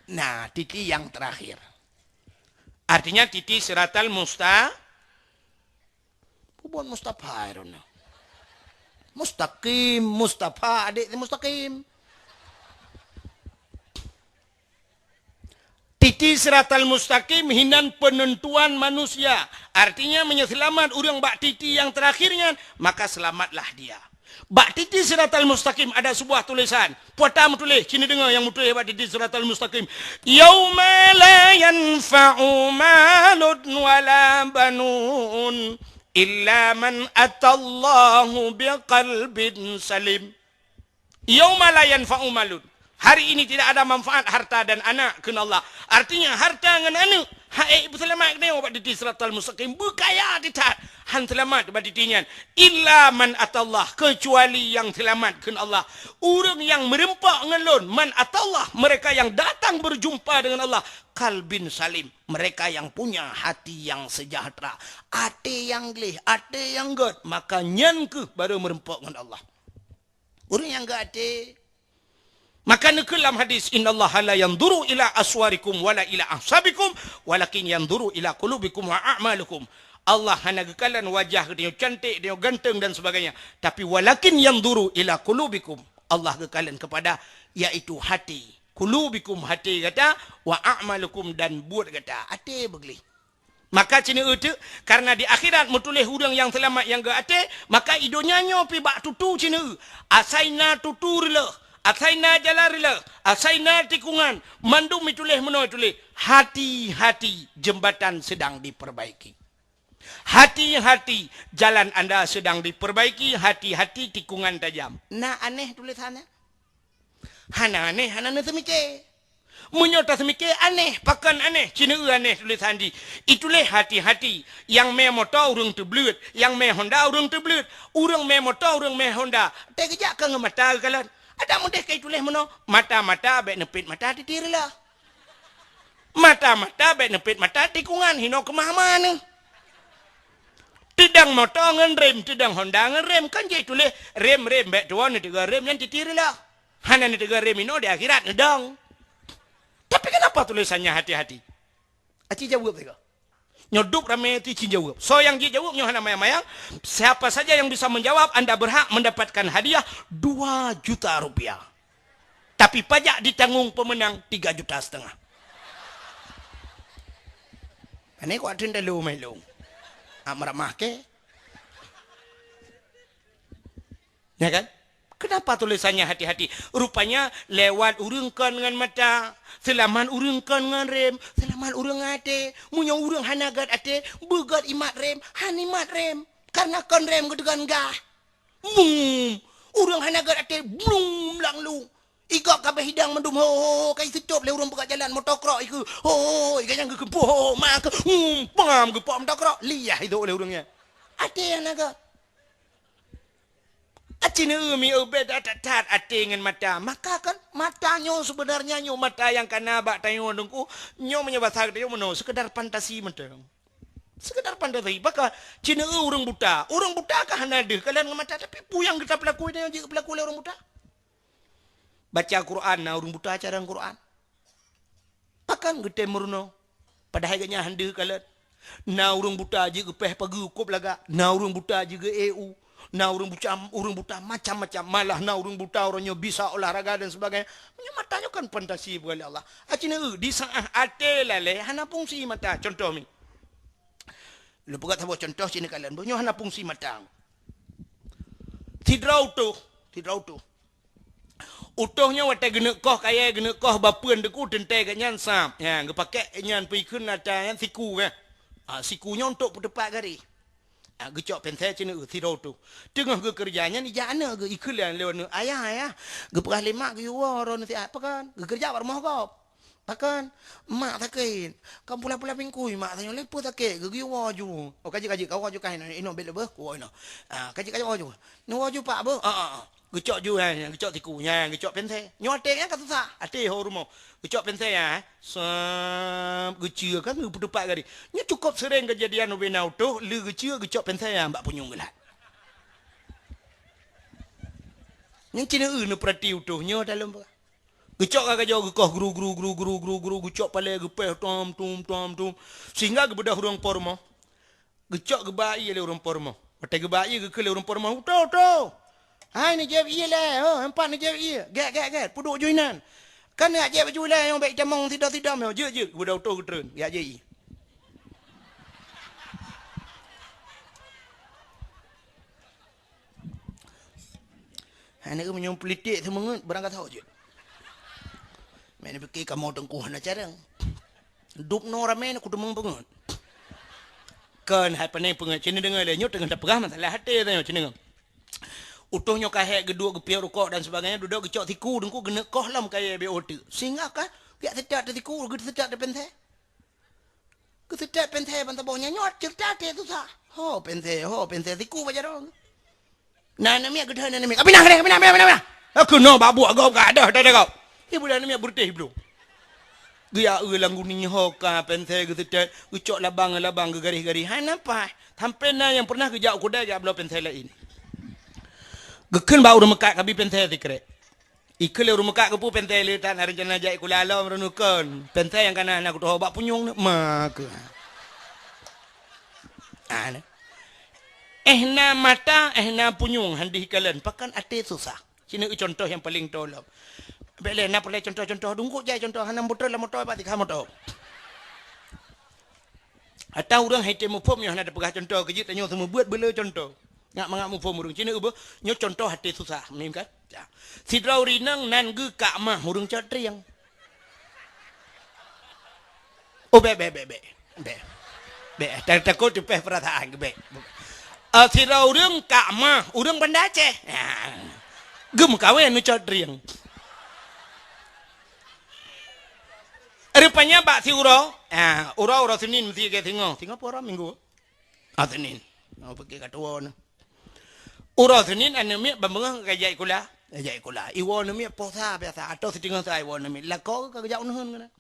Na titi nyang terakhir. Artinya titi siratal musta-, Pubon Mustafa, I don't know. Mustaqim, Mustafa, adik si Mustaqim. Titi siratal mustaqim hinan penentuan manusia. Artinya, meunyoe seulamat ureuëng bak titi nyang terakhir nyan, maka selamatlah dia. Bak titi siratal mustaqim ada sebuah tulisan. Puata meutuléh, ci neudeungoe nyang meutuléh bak titi siratal mustaqim. "Yauma la yanfa'u malun wala banun illa man atallahu biqalbin salim." "Yauma la yanfa'u malun." Hari ini tidak ada manfaat harta dan anak, kheun Allah. Artinya, harta ngon aneuk, hana ipeuseulamat geutanyoe bak titi siratal mustaqim, beukaya teuh that, han seulamat bak titi nyan. "Illa man atallah," kecuali nyang seulamat, kheun Allah. Ureuëng nyang meureumpok ngon Lôn, "man atallah," mereka yang datang berjumpa dengan Allah, "qalbin salim," mereka yang punya hati yang sejahtera, até nyang gleh, até nyang gét, maka nyan keuh barô meureumpok ngon Allah. Ureuëng nyang geuaté. Maka neukheun lam hadis, "Innallaha la yanzuru ila aswarikum wala ila ahsabikum, walakin yanzuru ila qulubikum wa a'malikum." Allah hana geukalon wajah geutanyoe cantik, geutanyoe ganteng dan sebagainya, tapi walakin yanzuru ila qulubikum. Allah geukalon kepada, yaitu hati. Qulubikum, hati gata, wa a'malikum, dan buet gata. Até beugleh. Maka ci neueu teuk, karena di akhirat meutuléh ureuëng nyang seulamat nyang geuaté, maka i donya nyoe pih bak tutu ci neueu. Asai na tutu reuloh, asai na jalan reuloh, asai na tikungan, mandum ituléh meunoe tuléh, "Hati-hati, jembatan sedang diperbaiki. Hati-hati, jalan anda sedang diperbaiki, hati-hati, tikungan tajam." Na aneh tulésan nyan? Hana aneh, hana neuseumiké. Meunyoe taseumiké aneh, pakon aneh, ci neueu aneh tulésan jih. Ituléh hati-hati, nyang mé moto ureuëng teubleuet, nyang mé honda ureuëng teubleuet, ureuëng mé moto ureuëng mé honda. Teukeujak ka ngon mata geukalon. Adak mudeh ka ituléh meunoe, mata-mata bék neupét mata titi reuloh. Mata-mata bék neupét mata tikungan, hinoe keumah-mah neuh. Teudong moto ngon rem, teudong honda ngon rem, kan jeuet tuléh rem-rem, bék tuwoe neuteuga rem nyan titi reuloh. Hana neuteuga rem inoe, di akhirat neudong. Tapi kenapa tulisannya hati-hati? Aci jaweueb sigoe. Nyoe dub ramé ti ci jaweueb. Soe nyang jijaweueb nyoe hana mayang-mayang. Siapa saja yang bisa menjawab, anda berhak mendapatkan hadiah dua juta rupiah. Tapi pajak ditanggung pemenang tiga juta setengah. Ini kuat teuntelu meh lôn. Ah, meramah ke? Ya kan? Kenapa tulisannya hati-hati? Rupanya lewat ureuëng kon ngon mata, Seulamat ureuëng kon ngon rem, seulamat ureuëng até. Meunyoe ureuëng hana gét até, beugét imat rem, han imat rem. Kareuna kon rem geuteugon gah. Bum! Ureuëng hana gét até, blum, langlu. Igok kabeh hidang mandum, ho, ho, ho, ka iseutôb lé ureuëng peugah jalan, moto krok ikeu, ho, ho, ho, iga nyang geukeumpôh, ho, ho, ma keu, hmm, pam, geupok moto krok, liah idok lé ureuëng nyan. Até hana gét. Aci neu mi ubé that-that até ngon mata. Maka kan mata nyoe sebenarnya nyoe mata nyang kana bak tanyoe Teungku. Nyoe meunyoe basa geutanyoe meunoe, sekedar fantasi mantong. Sekedar fantasi. Maka ci neu ureuëng buta. Ureuëng buta ka hana deuh kalon ngon mata, tapi peue nyang geuta peulaku tanyoe jeuet peulaku lé ureuëng buta? Baca Quran na ureuëng buta carông Quran. Pakon geutem meurunoe? Padahai geuhnyan han deuh kalon. Na ureuëng buta jeuet geupéh pageue kôb lagak, na ureuëng buta jeuet geu-E U, na ureuëng buta, ureuëng buta macam-macam, malah na ureuëng buta uroe nyoe bisa olahraga dan sebagainya. Meunyoe mata nyoe kan fantasi bukan lé Allah. Aci neu di saat até lalée hana fungsi mata. Contoh mi. Lôn peugah saboh contoh ci neu kalon. Meunyoe hana fungsi mata. Sidroe utôh, sidroe utôh. Utôh nyoe watée geuneuk koh kayée, geuneuk koh bapeuen Teungku teuntée geuhnyan sab. Nyan, geupakée nyan peue ikheun ata nyan siku kan. Ha, siku nyoe untuk peuteupat garéh. Ha, geucok pensée ci neu sidroe utôh. Teungoh geukeureuja nyan ijak aneuëk geuh ikheun lé aneuëk, "Ayah, ayah, geupeugah lé mak geuyue woe droeneuh siat." Pakon? Geukeureuja bak rumoh gob. Pakon? Mak sakét. Ka pula-pula bingkui mak tanyoe lé peue sakét, geuh geuyue woe ju. Oh, ka jeuet, ka jeuet, ka woe ju kah inoe, inoe bék lé beuh, kuwoe inoe. Ah, ka jeuet, ka jeuet woe ju. Neuwoe ju pak beuh? Ah, ah, ah. Geucok ju, eh, geucok siku, eh, geucok pensée. Nyoe até nyan ka susah, até ho rumoh. Geucok pensée, eh. Sab, geuceue kan, geupeuteupat garéh. Nyoe cukôp seuréng keujadian ubé na utôh, lheueh geuceue, geucok pensée, eh, bak punyueng geulat. Nyan ci neu neupeurati utôh, nyoe dalam peugah. Geucok ka gajoe geukoh gru, gru, gru, gru, gru, gru, geucok palée geupéh tom, tum, tom, tum. Sehingga geubeudôh ureuëng po rumoh. Geucok geuba ié lé ureuëng po rumoh. Watée geuba ié geukheun lé ureuëng po rumoh, "Utôh, utôh! Hai neujép ié lé, ho, empat neujép ié. Gét, gét, gét, peuduek ju inan. Kan jak jép ju lé, nyang bék itamong sidom-sidom nyoe. Jeuet, jeuet." Geubeudôh utôh geutreun, jak jép ié. Hai neu meunyoe politik seumeungeut barang gasoe jeuet. Meunan pike kamoe Teungku hana carông. Dub noe ramé neu kuteumeung peungeut. Kon hai pané peungeut, ci neu deungoe lé nyoe teungoh tapeugah masalah até tanyoe ci neu. Utôh nyoe ka hék geuduek geupiôh rukok dan sebagainya, dudoe geucok siku Teungku geuneuk koh lom kayée B O teuk. Sehingga ka piak seutat teusiku, geuseutôt teuh pensée. Geuseutôt pensée ban saboh nyan nyoe ceurita teuh susah. Ho pensée, ho pensée siku bak jaroe. Na aneuk miet geudeh aneuk miet. Ka pinah, ka pinah, ka pinah, ka pinah, ka pinah. Keunoe bak buet gob ka deuh, deuh, deuh gob. Ibu dan aneuk miet beureutéh bloe. Geujak eu lam guni ho ka pensée geuseutôt, geucok labang-labang geugaréh-garéh. Hai napa? Sampai na nyang pernah geujak u keudai geujak bloe pensée laén. Geukheun bak ureuëng meukat kabi pensée sikrek. Ikheun lé ureuëng meukat keupeue pensée le that na reuncana jak sikula lom droeneuh kon. Pensée nyang kana hana kutoh bak punyueng neu ma keuh. Ah, neu. Eh na mata, eh na punyueng han deuh kalon, pakon até susah. Ci neu contoh nyang paleng tolom. Bék lé na peureulée contoh-contoh, dungkok jai contoh, hana muter lam moto bak tikha moto. Ata ureuëng hai tém muphom nyoe hana tapeugah contoh, keujeuet tanyoe seumeubeuet beuleu contoh. Ngat mangat muphom ureuëng. Ci neu beuh, nyoe contoh até susah, mim kan? Ya. Sidroe ureuëng inong nan geuh kak mah ureuëng cot trieng. Oh, bék, bék, bék, bék. Bék. Bék, ta-, takot teupeh peurasaan, bék. Ah, sidroe ureuëng kak mah, ureuëng Banda Aceh. Ah. Geumeukawen neu cot trieng. Rupanya bak siuroe, ah, uroe, uroe Senin meusti ke singoh. Singoh peue uroe Minggu? Ah, Senin. Oh, pike ka tuwoe neu. Uroe Senin aneuk miet ban beungoh ka jak sikula. Ka jak sikula. Iwoe aneuk miet poh sa biasa. Atau siteungoh sa iwoe aneuk miet. Lakoe ka geujak uneuen keunan.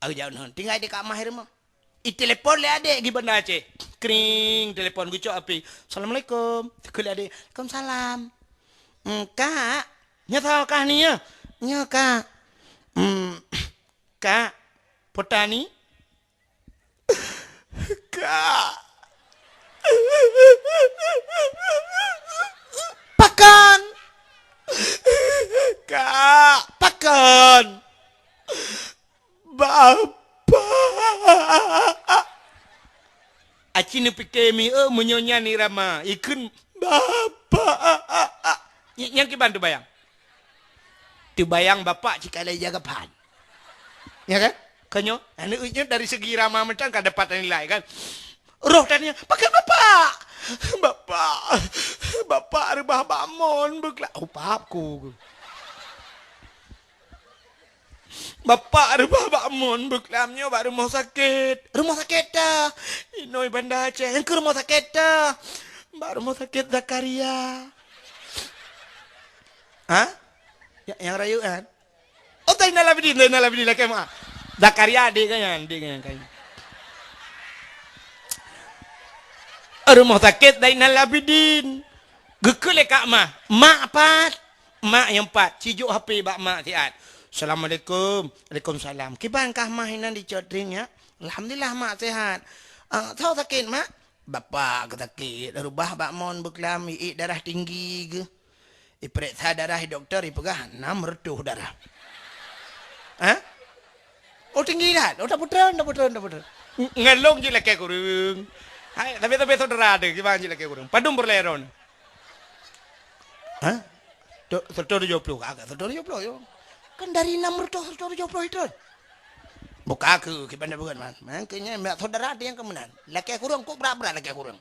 Ka geujak uneuen. Tinggai di kak mah i rumoh. Itelepon lé adék geuh Banda Aceh. Kring, telepon geucok api. "Assalamualaikum." Kheun lé adék, "Waalaikumsalam." "Hmm, Kak, nyoe soe kah ni ya?" "Nyoe, Kak." "Hmm, Kak, Potani?" "Kak." "Pakon?" "Kak." "Pakon?" "Bapak." Aci neupike mi, eh, meunyoe nyan irama, ikheun, "Bapak." Ny-, nyang kiban teubayang. Teubayang bapak cikalai jaga pan. Ya kan? Kan nyoe, aneuk nyoe dari segi rama mantong ka dapat nilai kan. Roh tanya, "Pakon Bapak? Bapak, Bapak reubah bak mon beuklam." Oh, paham ku. "Bapak reubah bak mon beuklam nyoe bak rumoh sakét." "Rumoh sakét ta?" "Inoi Banda Aceh." "Nyang keu rumoh sakét ta?" "Bak rumoh sakét Zakaria." Ha? Ya, nyang rayeuk kan? Oh, Zainal Abidin, Zainal Abidin lakèe mak. Zakaria adék geuh nyan, adék geuh nyan kan. Rumoh sakét Zainal Abidin. Geukheun lé Kak Mah, "Mak pat?" Mak nyang pat, sijok H P bak mak siat. "Assalamualaikum." "Waalaikumsalam." "Kiban kah Mah inan dicot ring nyak?" "Alhamdulillah mak sehat." "Ah, soe sakét mak?" "Bapak geusakét, reubah bak mon beuklam, iék darah tinggi geuh." Ipeuriksa darah dokto, ipeugah enam reutôh darah. Ha? Oh, tinggi that. Oh, tapeutrön, tapeutrön, tapeutrön. Ng-, ngon lôn jeuet lakèe kureueng. Hai, tapi, tapi saudara ada, kiban jeuet lakèe kureueng. Padum peureulèe droeneuh? Ha? Tu, seratus tujuh puluh, agak seratus tujuh puluh, yo. Kan dari enam reutôh, seratus tujuh puluh itu. Buka ke, kiban dah bukan, man. Man, kayaknya saudara ada nyang keu meunan. Lakèe kureueng kok brat-brat lakèe kureueng.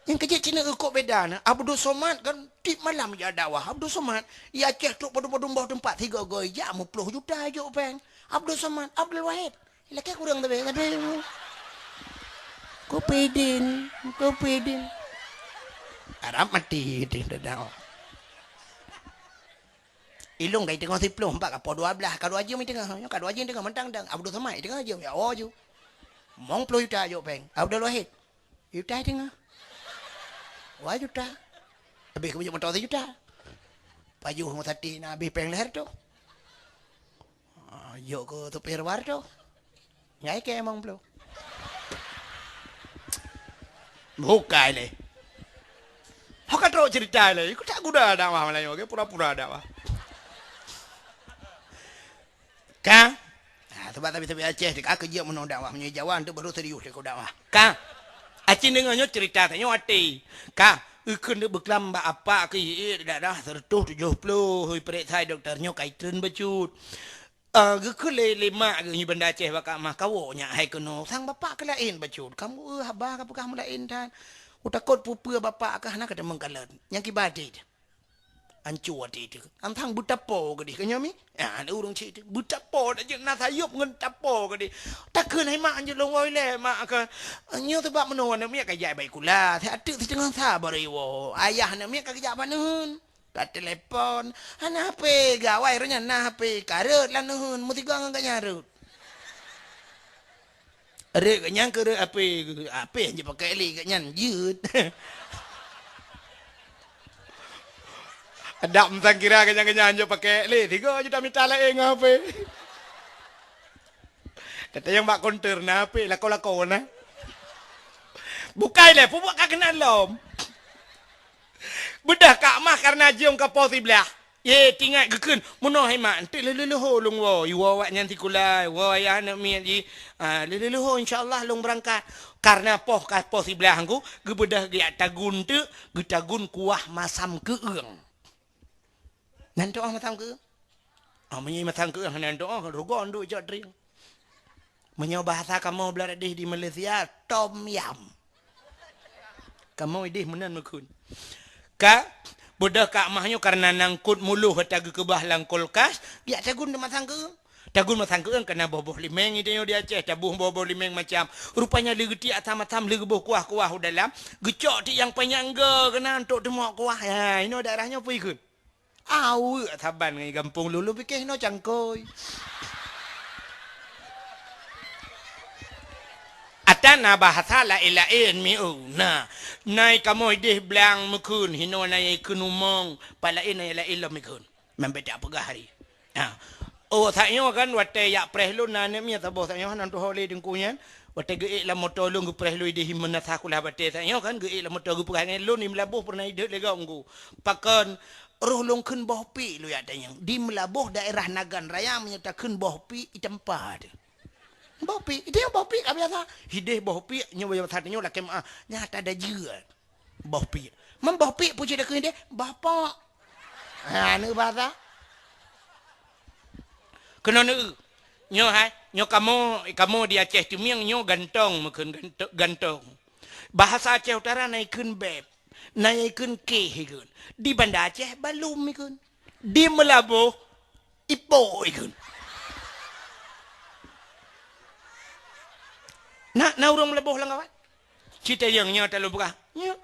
Nyang keu jeuet cit na kok beda na. Abdul Somad kan tiep malam jak dakwah. Abdul Somad, i Aceh trok padum-padum boh teumpat, sigoe-goe jak meuplôh juta jok péng. Abdul Somad, Abdul Wahid. Lakèe kureueng tapi, tapi. Kupidin, kupidin. Arab mati gitu, dah dakwah. Ilôn ka iteungoh siplôh, empat ka po dua blah, ka dua jeuem iteungoh. Nyoe ka dua jeuem iteungoh, mantang dang. Abdul Somad iteungoh jeuem, ya, oh, ju. Mong plôh juta jok péng. Abdul Wahid. Juta iteungoh. Dua juta. Habéh keu moto sijuta. Pajoh ngon sati na habéh péng lhèe reutôh. Ah, jok keu supir war tu. Nyai kèe mong plôh. Bukai lé. Ho ka trok cerita lé. Ku tak guna dakwah Melayu, oke? Pura-pura dakwah. Ka? Ah, sebab tapi-tapi Aceh, ka keu jeuet meunoe dakwah. Meunyoe Jawa, tu baru serius dia keu dakwah. Ka? Acin deungoe nyoe cerita tanyoe até. Ka? Ikheun deuk beuklam bak apa keu ié darah seratus tujuh puluh, ipeuriksa dokto nyoe ka itreun bacut. Ah, geukheun lé, lé mak geuh nyoe Banda Aceh bak Kak Mah, "Kawoe nyak hai keunoe, sang bapak keu laén bacut. Kamoe, eh, haba ka peugah meulaén that. Utakot peue-peue bapak kah hana ka teumeung kalon. Nyang kiban até." Anco até teuh. Antang beutapo keudeh keu nyoe mi? Ah, ada ureueng cit teuh. Beutapo dak jeuet na sayop ngon tapo keudeh. Takheun hai mak, anjeut lôn woe ilèe mak kah. Nyoe sabab meunoe aneuk miet ka jak bak sikula. Siat teuk siteungoh sa baru iwoe. Ayah aneuk miet ka geujak bak neuheun. Ka telepon. Hana H P, gawai roh nyan na H P. Ka rhot lam neuheun. Meusigoe ngon gobnyan rhot. Rhot gobnyan keu rhot H P. H P han jipakèk lé gobnyan jeuet. Adak meusangkira gobnyan-gobnyan han jipakèk lé. Sigoe jeuet tamita laén ngon H P. Tatanyong bak konter na H P, lakoe-lakoe na. Bukai lé, peubuet ka keunan lom. Beudôh Kak Mah kareuna jeuem ka po siblah. Ye, tingat geukheun, meunoe hai mak, enteuk lheuh-lheuh leuhô lôn woe, iwoe awaknyan sikula, iwoe ayah aneuk miet jih. Ah, lheuh-lheuh leuhô, insya Allah lôn beurangkat. Kareuna poh ka po siblah ngku, geubeudôh geujak tagun teuk, geutagun kuah masam keueung. Nan tu'oh masam keueung? Ah, meunyoe masam keueung hana tu'oh, rugoe nduek cok trieng. Meunyoe bahasa kamoe blah deh di Malaysia, tom yam. Kamoe ideh meunan meukheun. Ka, beudôh Kak Mah nyoe kareuna nangkot muloh ata geukeubah lam kulkas, geujak tagun di masam keueung. Tagun masam keueung kana boh-boh limeng, ita nyoe di Aceh, taboh boh-boh limeng macam. Rupanya lé geutiek asam-asam, lé geuboh kuah-kuah u dalam, geucok tiek nyang panyang go keunan untuk teumok kuah. Ha, inoe daerah nyoe peue ikheun? Aweuek saban ngon gampông lôn, lôn pike hinoe cangkôi. Ata na bahasa laén-laén miu. Na, nai kamoe ideh blang meukheun, hinoe nai kheun umong, pat laén nai laén lom ikheun. Meumbeda peugah hari. Ha. Oh, saat nyoe kan watèe jak preh lôn na aneuk miet saboh saat nyoe nan tuho lé teungku nyan. Watèe geuék lam moto lôn geupreh lôn ideh himeun na sakulah batèe saat nyoe kan geuék lam moto geupeugah ngon lôn di Meulaboh pernah ideh lé gong ku. Pakon roh lôn kheun boh piek lôn jak tanyong. Di Meulaboh daerah Nagan Raya meunyoe takheun boh piek itampa teuh. Boh piek, ideh boh piek ka biasa. Ideh boh piek nyoe biasa tanyong lakèe meuah. Nyata dajeu. Boh piek. Man boh piek peue cit takheun ideh? Boh pok. Ha, neu bahasa. Keunoe neu. Nyoe hai, nyoe kamoe, kamoe di Aceh Teumieng nyoe gantong meukeun ganto-, gantong. Bahasa Aceh Utara na ikheun beb, na ikheun keh ikheun. Di Banda Aceh balum ikheun. Di Meulaboh ipo ikheun. Na, na ureuëng Meulaboh lam kawan? Citayong nyoe talôn peugah. Nyoe.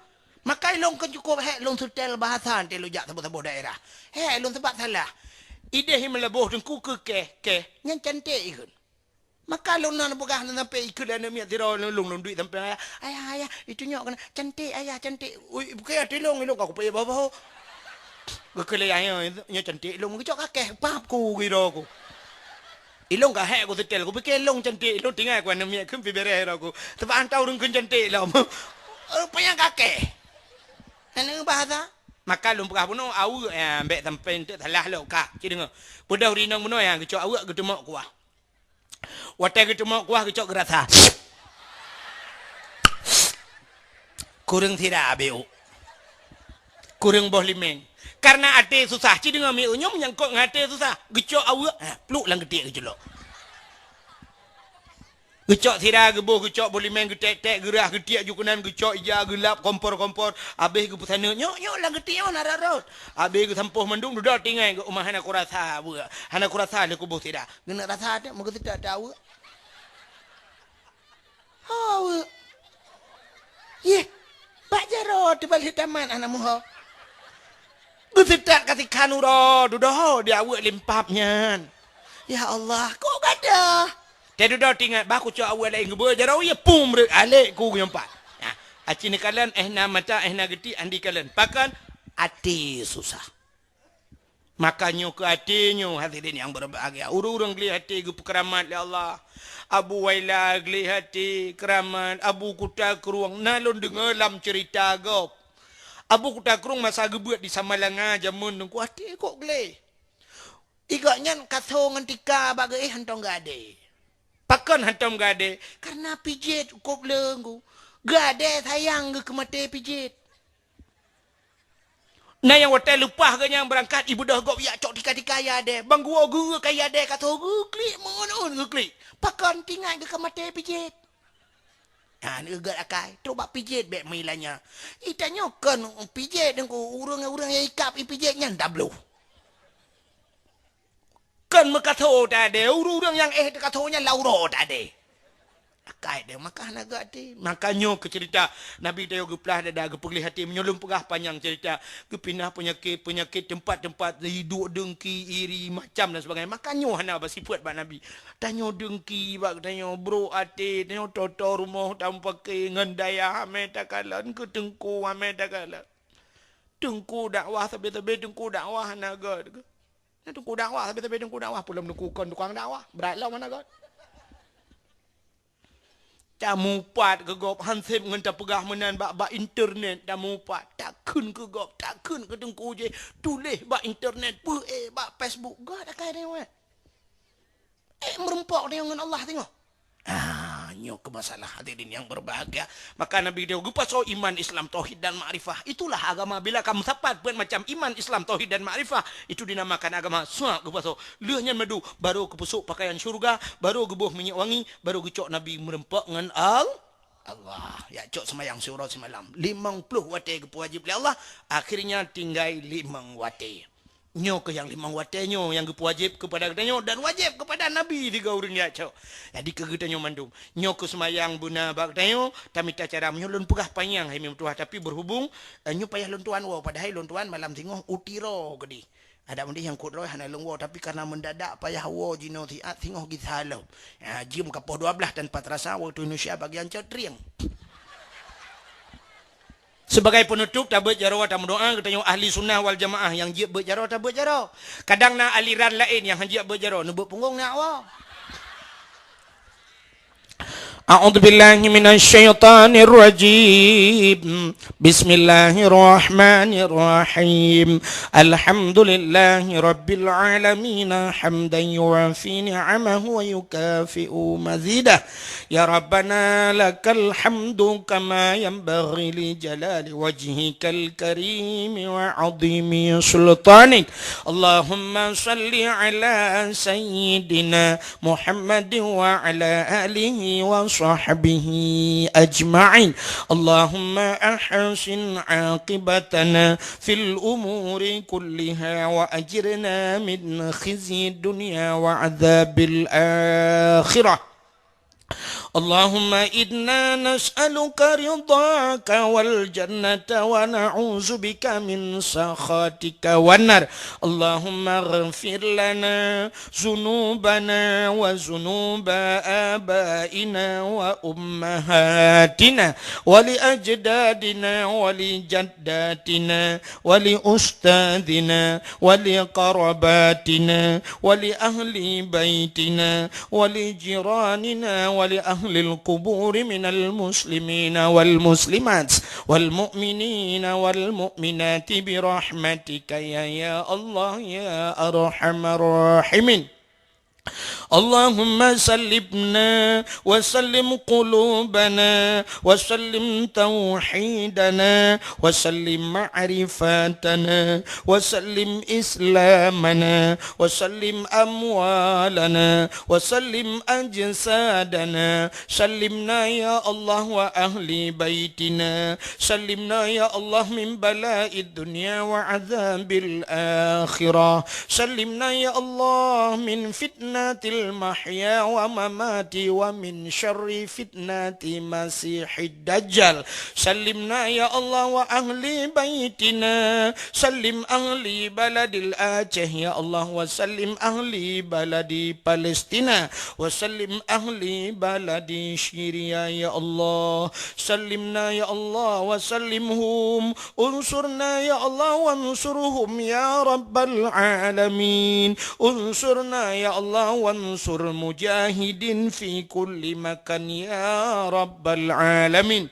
Maka ilôn kon cukôp hék lôn seutèl bahasa teuh lôn jak saboh-saboh daerah. Hék lôn sebat salah. Ideh Meulaboh teungku keu keh, keh. Nyan cantik ikheun. Maka lôn na peugah lôn sampai ikheun aneuk miet sidroe lôn, lôn duek sampai ayah. "Ayah, ayah, itu nyoe keunan." "Cantik, ayah, cantik." "Ui, bukan ya, tilong, ilong ka kupayah bawa-bawa." Geukheun lé ayah, "Nyoe cantik ilong, geucok kakeh, pap ku giro ku." Ilong ka hék ku seutèl, ku pikir ilong cantik, ilong tinggai ku aneuk miet kheun pi bereh ro ku. Sebab hantar ureuëng kheun cantik lom. Rupanya kakeh. Aneuk bahasa. Maka lôn peugah bunoe aweuek, ya, bèk sampai enteuk salah lom ka. Ci deungoe. Peudeuh rinong bunoe, ya, geucok aweuek geuteumok kuah. Watèe geuteumok kuah geucok geurasa. Kureueng sira abéh ôk. Kureueng boh limeng. Karena até susah. Ci deungoe miôk nyoe menyangkot ngon até susah. Geucok aweuek, ha, pluk lam geutiek geuculok. Geucok sira geuboh, geucok boh limeng, geutek-tek, geurah, geutiek ju keunan, geucok ija, geulap, kompor-kompor. Abéh geupeusaneut, nyok-nyok lam geutiek nyoe na rot-rot. Abéh geusampoh mandum, dudoe tinggai geuh uma hana kurasa aweuek. Hana kurasa lé kuboh sira. Geuneuk rasa teuk, meugeuseutôt teuk aweuek. Ho aweuek. Yeh, bak jaroe teubalék tamat hana muho. Geuseutôt ka sikhan uroe, dudoe di aweuek limpap nyan. Ya Allah, kok gadoh? Teududoe tingat bah kucok aweuek laén geubeuet jaroe, ya pum reuek alek ku nyang pat. Nah, aci neukalon, eh na mata, eh na geuti, andi kalon. Pakon? Até susah. Maka nyoe keu até nyoe, hadirin yang berbahagia. Ureuëng-ureuëng gleh até geupeukeramat lé Allah. Abu Waila gleh até, keramat, Abu Kuta Krueng. Na lôn deungoe lam cerita gob. Abu Kuta Krueng masa geubeuet di Samalanga jameun Teungku, até kok gleh. Igok nyan kaso ngon tika bak geuéh hántom geuadé. Pakon hántom geuadé? Karena pijet kop leueng ku. Geuadé sayang geuh keu maté pijet. Na nyang watèe leupah geuh nyang beurangkat, ibeudôh gob yak cok tika-tika yadé. Bang guwoe geuh ka yadé ka tho geuklik, meu'un-'un geuklik. Pakon tingat geuh ka maté pijet. Ha, neugeut akai. Trok bak pijet bèk meulanya. Itanyoe kon pijet Teungku, ureuëng-ureuëng nyang ikab ipijet nyan dabloh. Kon meukatho tadé, ureuëng-ureuëng nyang éh teukatho nyan lam uroe tadé. Akai deh, maka hana geuh até. Maka nyoe keu cerita Nabi tanyoe geuplah dada, geupeugleh até. Meunyoe lôn peugah panyang cerita, geupinah peunyakét, peunyakét teumpat-teumpat, hiduek deungki, iri, macam dan sebagainya. Maka nyoe hana basifeuet bak Nabi. Tanyoe deungki bak tanyoe, brok até, tanyoe toto rumoh tameupaké ngon dayah, amé takalon keu teungku, amé takalon. Teungku dakwah sabe-sabe, teungku dakwah hana gét. Na teungku dakwah, sabe-sabe teungku dakwah, peulom teungku kon tukang dakwah. Brat lom hana gét. Tamupat keu gob, hanseb ngon tapeugah meunan bak, bak internet tamupat. Takheun keu gob, takheun keu teungku jih, tuléh bak internet, peuék bak Facebook, gét akai deungoe. Eh, meureumpok deungoe ngon Allah singoh. Ah, nyoe keu masalah hadirin yang berbahagia. Maka Nabi dia geupasoe iman, Islam, tauhid dan makrifah. Itulah agama bila ka meusapat peuet macam iman, Islam, tauhid dan makrifah. Itu dinamakan agama. Suak geupasoe. Lheueh nyan madu, baru geupeusok pakaian syurga, baru geuboh minyeuk wangi, baru geucok Nabi meureumpok ngon Al-, Allah. Yak cok seumayang siuroe simalam. Limong ploh watèe geupeuwajéb lé Allah, akhirnya tinggai limong watèe. Nyoe keuh nyang limong watèe nyoe nyang geupeuwajéb keupada geutanyoe dan wajéb keupada Nabi sigoe ureuëng jak cok. Jadi keu geutanyoe mandum, nyoe keuh seumayang beuna bak geutanyoe, tamita cara meunyoe lôn peugah panyang hai meutuah, tapi berhubung, eh, nyoe payah lôn tuan woe, padahai lôn tuan malam singoh u Tiro keudeh. Adak meudeh nyang kut roh hana lôn woe, tapi karena mendadak payah woe jinoe siat singoh gisa lom. Ya, jeuem ka poh dua belas tanpa terasa waktu Indonesia bagian cot trieng. Sebagai penutup, tabeuet jaroe tameudoa, geutanyoe ahli sunnah wal jamaah nyang jeuet beuet jaroe, tabeuet jaroe. Kadang na aliran laén nyang han jeuet beuet jaroe, neubeuet punggong na awak. أعوذ بالله من الشيطان الرجيم. بسم الله الرحمن الرحيم. الحمد لله رب العالمين، حمدا يوافي نعمه ويكافئ مزيده. يا ربنا لك الحمد كما ينبغي لجلال وجهك الكريم وعظيم سلطانك. اللهم صل على سيدنا محمد وعلى آله وصحبه أجمعين. اللهم أحسن عاقبتنا في الأمور كلها وأجرنا من خزي الدنيا وعذاب الآخرة. اللهم إنا نسألك رضاك والجنة ونعوذ بك من سخطك والنار. اللهم اغفر لنا ذنوبنا وذنوب آبائنا وأمهاتنا ولأجدادنا ولجداتنا ولأستاذنا ولقراباتنا ولأهل بيتنا ولجيراننا ولأهل القبور من المسلمين والمسلمات والمؤمنين والمؤمنات برحمتك يا، يا الله يا أرحم الراحمين. اللهم سلمنا وسلم قلوبنا وسلم توحيدنا وسلم معرفتنا وسلم إسلامنا وسلم أموالنا وسلم أجسادنا. سلمنا يا الله وأهل بيتنا. سلمنا يا الله من بلاء الدنيا وعذاب الآخرة. سلمنا يا الله من فتنة المحيا وممات ومن شر فتنة المسيح الدجال. سلمنا يا الله وأهل بيتنا. سلم أهل بلد الأعشى يا الله، وسلم أهل بلد فلسطين، وسلم أهل بلد سوريا يا الله. سلمنا يا الله وسلمهم. انصرنا يا الله وانصرهم يا رب العالمين. انصرنا يا الله وانصر مجاهدين في كل مكان يا رب العالمين.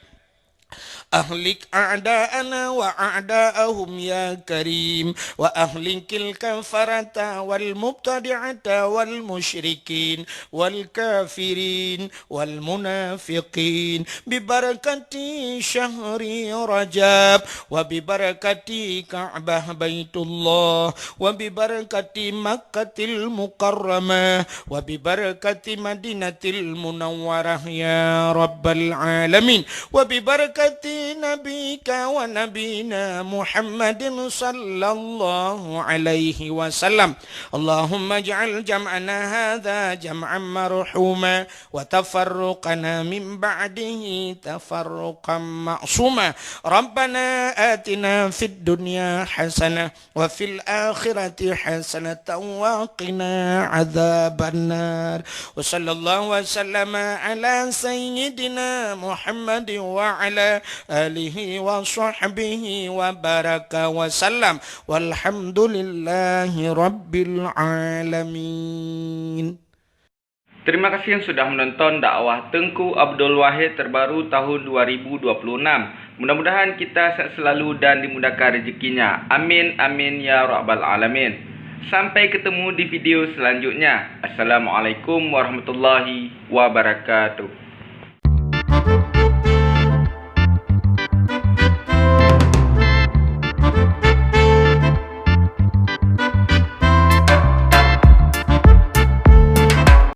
أهلك أعداءنا وأعداءهم يا كريم، وأهلك الكفرة والمبتدعة والمشركين والكافرين والمنافقين ببركة شهر رجب وببركة كعبة بيت الله وببركة مكة المكرمة وببركة مدينة المنورة يا رب العالمين وببركة نبيك ونبينا محمد صلى الله عليه وسلم. اللهم اجعل جمعنا هذا جمعا مرحوما وتفرقنا من بعده تفرقا معصوما. ربنا آتنا في الدنيا حسنة وفي الآخرة حسنة وقنا عذاب النار. وصلى الله وسلم على سيدنا محمد وعلى آله وصحبه وبارك وسلم. والحمد لله رب العالمين. Terima kasih yang sudah menonton dakwah Teungku Abdul Wahid terbaru tahun dua ribu dua puluh enam. Mudah-mudahan kita sehat selalu dan dimudahkan rezekinya. Amin, amin, ya rabbal alamin. Sampai ketemu di video selanjutnya. Assalamualaikum warahmatullahi wabarakatuh.